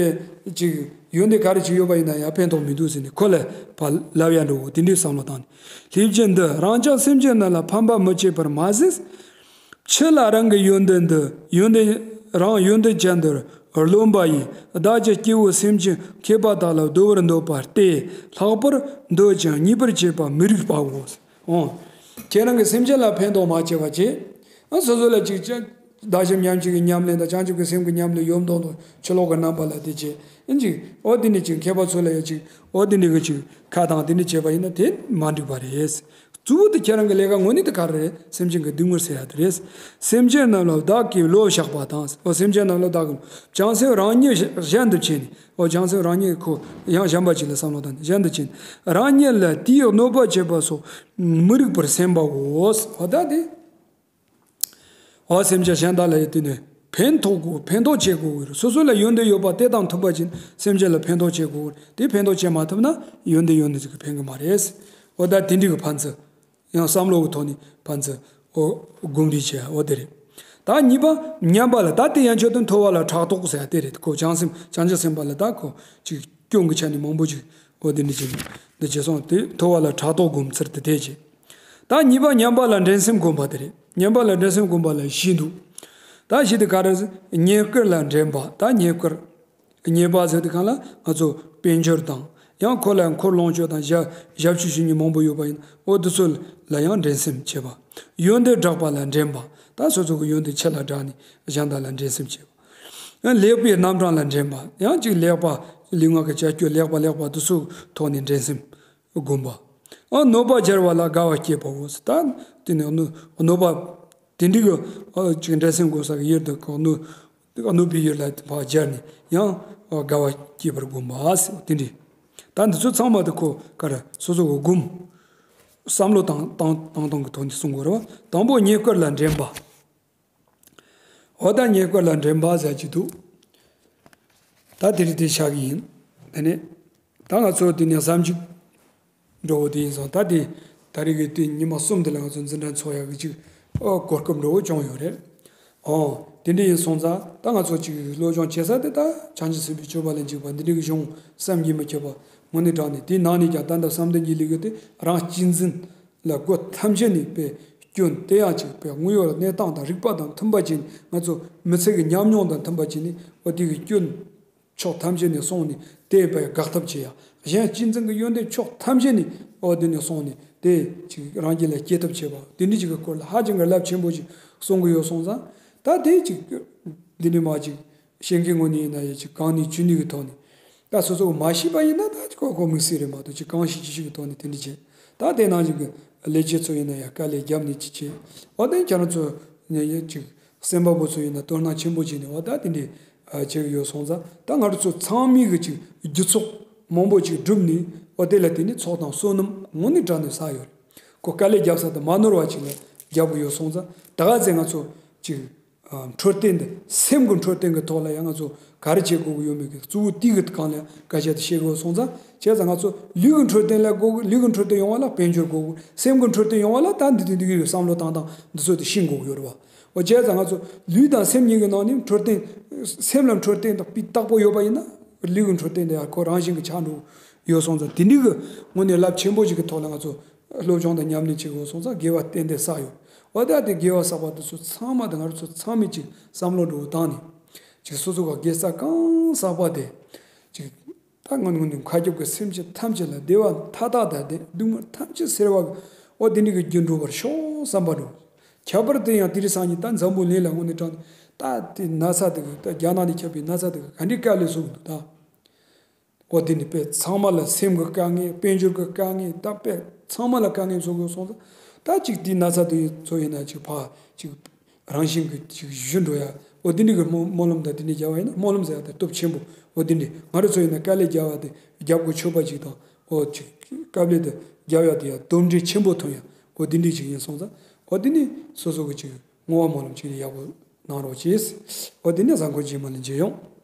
ཅིག་ཡོན་ཏན་ག་རེ་ཅིག་ཡོད་པ་ཡིན་ན་ཡང་ཕན་ཐོགས་མི་འདུག་ཟེར་ནས་ཁོ་ལ་ཕར་ལབ་ཡ་འགྲོ་གོ། དེ་འདྲའི་བསམ་བློ་བཏང་ནས། ལྷས་སྦྱིན་འདི་རང་ཅག་སེམས་ཅན་རྣམས་ལ་ཕན་པ་མི་བྱེད་པར་མ་ཟད། ཕྱི་ལ་རང་གི་ཡོན་ཏན་འདི་ཡོན་ཏན་རང་ཡོན་ཏན་ཅན་འདིར་རློམ་པ་ཡིས། བདག་ཅག་སྐྱེ་བོ་སེམས་ཅན་མཁས་པ་དག་ལ་བསྡོ་བར་འདོད་པ་སྟེ། ལྷག་པར་འདོད་ཅིང་བརྙས་པར་བྱེད་པ་མི་རིགས་པའོ། འོ། ཁྱེད་རང་གི་སེམས་ཅན་ལ་ཕན་ཐོགས་མ་བྱས་པ་བྱས། ཨ་སོ་སོ་ལ་ཅིག་ཅིག་བདག་གཞན་མཉམ་བརྗེ་གི་ཉམས་ལེན་དང་བྱང་ཆུབ་ཀྱི་སེམས་ཀྱི་ཉམས་ལེན་ཡོད་མདོག་མདོག་ཕྱི་ལོགས་ཀྱི་རྣམ་པ་ལ་དེ་བྱས། ཨ་ཅིག་འོ་དེ་ནི་ཅིག་མཁས་པ་ཚོ་ལ་ཡང་ཅིག་འོ་དེ་ནི་གི་ཅིག་ཁ་དང་དེ་ནི་བྱས་པ་ཡིན་ན་དེ་མ་འགྲིག་པ་རེད། གཙོ་བོ་དེ་ཁྱེད་རང་གི་ལས་ཀ་དངོས་གནས་དེ་ག་རེ་རེད། སེམས་ཅན་གྱི་སྡུག་བསྔལ་སེལ་ཡ་དེ་རེད། སེམས་ཅན་རྣམས་ལ་བདག་གིས་བློ་བཞག་པ་དང་། འོ་སེམས་ཅན་རྣམས་ལ་བདག་གིས་བྱང་སེམས་རང་ཉིད་གཞན་དུ་བྱས་ནས། འོ་བྱང་སེམས་རང་ཉིད་ཁོ་ཡང་གཞན་པ་ཅིག་ལ་བསམ་བློ་བཏང་ནས་གཞན་དུ་བྱས་ནས། རང་ཉིད་ལ་དེའི་གནོད་པ་བྱེད་པ་སོགས་མི་རིགས་པར་སེམས་པའོ། འོ་ད་དེ། འོ་སེམས་ཅན་གཞན་དག་ལ་ཡང་དེ་ནས་ཕན་ཐོགས་དགོས། ཕན་ཐོགས་བྱེད་དགོས་ཀྱི་རེད། སོ་སོ་ལ་ཡོན་ཏན་ཡོད་པ་དེ་དང་མཐུན་པ་ཅིག་སེམས་ཅན་ལ་ཕན་ཐོགས་བྱེད་དགོས་ཀྱི་རེད། དེ་ཕན་ཐོགས་བྱེད་མ་ཐུབ་ན་ཡོན་ཏན་ཡོད་ནི་ཅིག་གིས་ཕན་གྱི་མ་རེད། འོ་ད་དེ་འདྲའི་གི་ཕན་ཚུན་ཡང་བསམ་བློ་གི་ཐོག་ནས་ཕན་ཚུན་འོ་སྒོམ་རིས་བྱེད་ཡ་འོ་དེ་རེད། ད་གཉིས་པ་ཉམས་པ་ལ། ད་དེ་ཡན་ཆོད་དུ་མཐོ་བ་ལ་ཕྲག་དོག་ཟེར་ཡ་དེ་རེད། ཁོ་བྱང་སེམས་བྱང་ཆུབ་སེམས་དཔའ་ལ་ད་ཁོ་ཅིག་སྐྱོན་གྱི་ཆ་ནས་མང་པོ་ཅིག་འོ་དེ་འདྲ་ཅིག་འདི་བྱེད་སོང་། དེ་མཐོ་བ་ལ་ཕྲག་དོག་སྒོམ་ཚུལ་དེ་དེ་བྱེད། ད་གཉིས་པ་ཉམས་པ་ལ་འགྲན་སེམས་སྒོམ་པ་དེ་རེད། ཉམས་པ་ལ་འགྲན་སེམས་སྒོམ་པ་ལ་བཞི་འདུག་ད་བཞི་དེ་ག་རེ་ཟེར། ཉེས་སྐུལ་ལ་འདྲེན་པ། ད་ཉེས་སྐུལ། ཉེས་པ་ཟེར་དུས་གང་ལ་ང་ཚོ་དཔལ་འབྱོར་དང་། ཡང་ཁོ་ལ་འཁོར་ལོངས་སྤྱོད་དང་ཞབས་ཞབས་ཕྱི་ཞུ་མཁན་མང་པོ་ཡོད་པ་ཡིན། འོ་དེ་ཚོ་ལ་ཡང་འགྲན་སེམས་བྱེད་པ། ཡོན་ཏན་བསྒྲགས་པ་ལ་འདྲེན་པ། ད་སོ་སོ་གི་ཡོན་ཏན་ཕྱི་ལ་བསྒྲགས་ནས་གཞན་དག་ལ་འགྲན་སེམས་བྱེད་པ། ཡང་ལེགས་པའི་རྣམ་གྲངས་ལ་འདྲེན་པ། ཡང་ཅིག་ལེགས་པ་ལུས་ངག་གི་བྱ་སྤྱོད་ལེགས་པ་ལེགས་པ་དེ་ཚོའི་ཐོག་ནས་འགྲན་སེམས་སྒོམ་པ། ཨ་གནོད་པ་སྦྱར་བ་ལ་དགའ་བ་སྐྱེད་པའོ། ད་དེ་ནི་གནོད་གནོད་པ་དེ་འདྲའི་གི་ཨ་ཅིག་འགྲན་སེམས་སྒོམ་ས་གི་ཡུལ་དུ་གནོད་གནོད་པའི་ཡུལ་ལ་ཕར་སྦྱར་ནས་ཡང་དགའ་བ་སྐྱེད་པར་སྒོམ་པ་ཟེར་དེ་འདྲའི། ད་འདི་ཚོ་ཚང་མ་དེ་ཁོ་ག་རེ་སོ་སོ་གི་སྒོམ། བསམ་བློ་བཏང་བཏང་བཏང་སྟངས་ཀྱི་ཐོག་ནས་གསུང་དགོས་རེད་བ། དང་པོ་ཉེས་སྐུལ་ལ་འདྲེན་པ། འོ་ད་ཉེས་སྐུལ་ལ་འདྲེན་པ་ཟེར་གྱི་འདུག་ད་དེ་རིང་དེ་ཆགས་ཀྱི་ཡིན། དེ་ནས་ད་ང་ཚོ་དེ་ནས་གཟའ་མཇུག་འགྲོ་བོ་དེ་ཡིན་སོང་། ད་དེ་ད་རེས་ཀྱི་དེ་ཉི་མ་གསུམ་དེ་ལ་ང་ཚོ་འཛིན་གྲྭ་འཚོགས་ཡག་གི་ཅིག་ཨོ་གོ་སྐབས་འགྲོ་བོ་བྱུང་ཡོད་རེད། ཨོ་དེ་འདྲ་ཡིན་སོང་ཙང་ད་ང་ཚོ་ཅིག་སློབ་སྦྱོང་བྱེད་ས་དེ་ད་བྱང་ཆུབ་སེམས་དཔའི་སྤྱོད་པ་ལ་འཇུག་པ་འདི་འདྲ་གི་གཞུང་བསམ་གྱིས་མི་ཁྱབ་པ་དངོས་གནས་དྲང་ནས། དེའི་ནང་ནས་ཀྱང་ད་ལྟ་བསམ་གཏན་གྱི་ལུས་ཀྱི་དེ་རང་གཅེས་འཛིན་ལ་སྒོ་ཐམས་ཅད་ནས་པའི་སྐྱོན། དེ་ཡང་ཅིག་པའི་དངོས་ཡོད་གནས་སྟངས་དང་རིགས་པ་དང་མཐུན་པ་བྱས་ནས། ང་ཚོ་མི་ཚེ་གི་ཉམས་མྱོང་དང་མཐུན་པ་བྱས་ནས། འོ་དེ་གི་སྐྱོན་ཕྱོགས་ཐམས་ཅད་ནས་སོང་ནས་དེ་པའི་དགག་ཐབས་བྱེད་ཡ། གཞན་གཅེས་འཛིན་གྱི་ཡོན་ཏན་ཕྱོགས་ཐམས་ཅད་ནས་འོ་དེ་ནས་སོང་ནས་དེ་ཅིག་རང་རྒྱུད་ལ་སྐྱེ་ཐབས་བྱེད་པ། དེ་འདྲ་ཅིག་གི་སྐོར་ལ་ཧ་ཅང་གི་རླབས་ཆེན་པོ་ཅིག་གསུང་གི་ཡོད་སོང་ཙང་། ད་དེ་ཅིག་འདི་འདྲ་མ་ཅིག་ཤེས་མཁན་ངོ་ནས་ཡིན་ན་ཡང་ཅིག་གང་ནས་ཇུས་ནས་གི་ཐོག་ནས། ད་སོ་སོ་མ་ཤེས་པ་ཡིན་ན་ད་ཅིག་ཁོ་ཁོ་དམིགས་བསལ་རེད་མ་གཏོགས། ཅིག་གང་ཤེས་ཅི་ཤེས་ཀྱི་ཐོག་ནས་དེ་འདྲ་བྱས། ད་དེ་ནང་བཞིན་གྱི་ལས་བྱེད་ཚོ་ཡིན་ན་ཡང་དཀའ་ལས་བརྒྱབ་ནས་ཅིག་བྱས། འོ་དེ་ཁྱེད་རང་ཚོ་ནས་ཡང་ཅིག་སེམས་པ་པོ་ཚོ་ཡིན་ན་དོ་སྣང་ཆེན་པོ་བྱས་ནས་འོ་ད་དེ་འདྲ་བྱེད་ཀྱི་ཡོད་སོང་ཙང་། ད་ང་རང་ཚོ་ཚང་མའི་གི་ཅིག་རྒྱུ་ཚོགས་མང་པོ་ཅིག་བསྒྲུབས་ནས། འོ་དེ་ལ་བརྟེན་ནས་ཚོགས་དང་བསོད་ནམས་དངོས་གནས་དྲང་གནས་བསགས་ཡོད་རེད། ཁོ་དཀའ་ལས་བརྒྱབ་ས་དེ་མ་ནོར་བ་ཅིག་ལ་བརྒྱབ་ཀྱི་ཡོད་སོང་ཙང་། ད་ག་ཚོད་ང་ཚོ་ཅིག་ཨ། འཕྲོད་བསྟེན་འདི། སེམས་ཀྱི་འཕྲོད་བསྟེན་གྱི་ཐོག་ལ་ཡང་ང་ཚོ་ག་རེ་བྱེད་དགོས་ཀྱི་ཡོད་མེད་ཀྱི་གཙོ་བོ་དེ་གི་སྒང་ལ་སྐད་ཆ་དེ་བཤད་དགོས་སོང་ཙང་། བྱས་ཙང་ང་ཚོ་ལུས་ཀྱི་འཕྲོད་བསྟེན་ལ་དགོས་ཀྱི། ལུས་ཀྱི་འཕྲོད་བསྟེན་ཡོང་བ་ལ་དཔལ་འབྱོར་དགོས་ཀྱི། སེམས་ཀྱི་འཕྲོད་བསྟེན་ཡོང་བ་ལ་ད་འདི་དེ་འདི་གི་བསམ་བློ་བཏང་སྟངས་འདི་ཚོ་དེ་ཤེས་དགོས་ཀྱི་ཡོད་རེད་བ། འོ་བྱས་ཙང་ང་ཚོ་ལུས་དང་སེམས་གཉིས་ཀྱི་ནང་ནས་འཕྲོད་བསྟེན། སེམས་ལ་འཕྲོད་བསྟེན་དང་སྤུས་དག་པོ་ཡོད་པ་ཡིན་ན། ལུས་ཀྱི་འཕྲོད་བསྟེན་དེ་ཡང་ཁོ་རང་བཞིན་གྱི་ཆགས་འགྲོ་ཡོད་སོང་ཙང་། དེ་འདྲའི་གི་དངོས་གནས་རླབས་ཆེན་པོ་ཞིག་གི་ཐོག་ལ་ང་ཚོ་སློབ་སྦྱོང་དང་ཉམས་ལེན་བྱེད་དགོས་སོང་ཙང་། དགེ་བ་ཏན་ཏན་བསགས་ཡོད། འོ་ད་དེ་དགེ་བ་བསགས་པ་དེ་ཚོ་ཚང་མ་དེ་ང་རང་ཚོ་ཚང་མས་ཅིག་བསམ་བློ་འགྲོ་བཏང་ནས། ཅིག་སོ་སོ་ག་དགེ་རྩ་གང་བསགས་པ་དེ་ཅིག་ད་སྔོན་སྔོན་ནས་མཁའ་ཁྱབ་ཀྱི་སེམས་ཅན་ཐམས་ཅད་ལ་བདེ་བ་མཐའ་དག་དང་ལྡན། སྡུག་བསྔལ་ཐམས་ཅད་སེལ་བ་གི། འོ་དེ་འདྲའི་གི་རྒྱུ་འགྲོ་བར་ཤོག་བསམ་པ་འགྲོ། ཁྱད་པར་དུ་ཡང་དེ་རིང་སང་ཉིན་ད་འཛམ་བུ་གླིང་ལ་དངོས་གནས་དྲང་གནས་ད་དེ་ན་ཚ་དེ་གི། ད་རྒྱ་ནག་ནས་ཁྱབ་པའི་ན་ཚ་དེ་གི་ག་འདྲའི་དཀའ་ལས་བཟོ་གི་འདུག་ད། འོ་དེ་ནི་དཔེ་ཚང་མ་ལ་སེམས་ཀྱི་དཀའ་ངལ། དཔལ་འབྱོར་གྱི་དཀའ་ངལ། ད་དཔེ་ཚང་མ་ལ་དཀའ་ངལ་བཟོ་དགོས་སོང་ཙང་། ད་ཅིག་དེའི་ན་ཚ་དེ་ཚོ་ཡིན་ན་ཅིག་ཕར་ཅིག་རང་བཞིན་གྱིས་ཅིག་ཞི་འགྲོ་ཡ། འོ་དེ་འདྲའི་གི་སྨོན་སྨོན་ལམ་དང་དེ་འདྲ་རྒྱབ་པ་ཡིན་ན། སྨོན་ལམ་ཟེར་ཡ་དེ་སྟོབས་ཆེན་པོ། འོ་དེ་འདྲ་ང་རང་ཚོ་ཡིན་ན་དཀའ་ལས་རྒྱབ་པ་དེ་རྒྱབ་དགོས་ཆོག་པ་ཅིག་དང་། འོ་ཅིག་དཀའ་ལས་དེ་རྒྱབ་ཡ་དེ་ཡ་དོན་འབྲས་ཆེན་པོ་ཐོན་ཡ། འོ་དེ་འདྲ་ཅིག་ཡིན་སོང་ཙང་། འོ་དེ་ནི་སོ་སོ་གི་ཅིག་བསྔོ་བ་སྨོན་ལམ་ཅིག་ཡག་པོ་གནང་རོགས་གྱིས། འོ་དེ་ནས་གཟའ་འཁོར་རྗེས་མ་ལ་མཇལ་ཡོང་།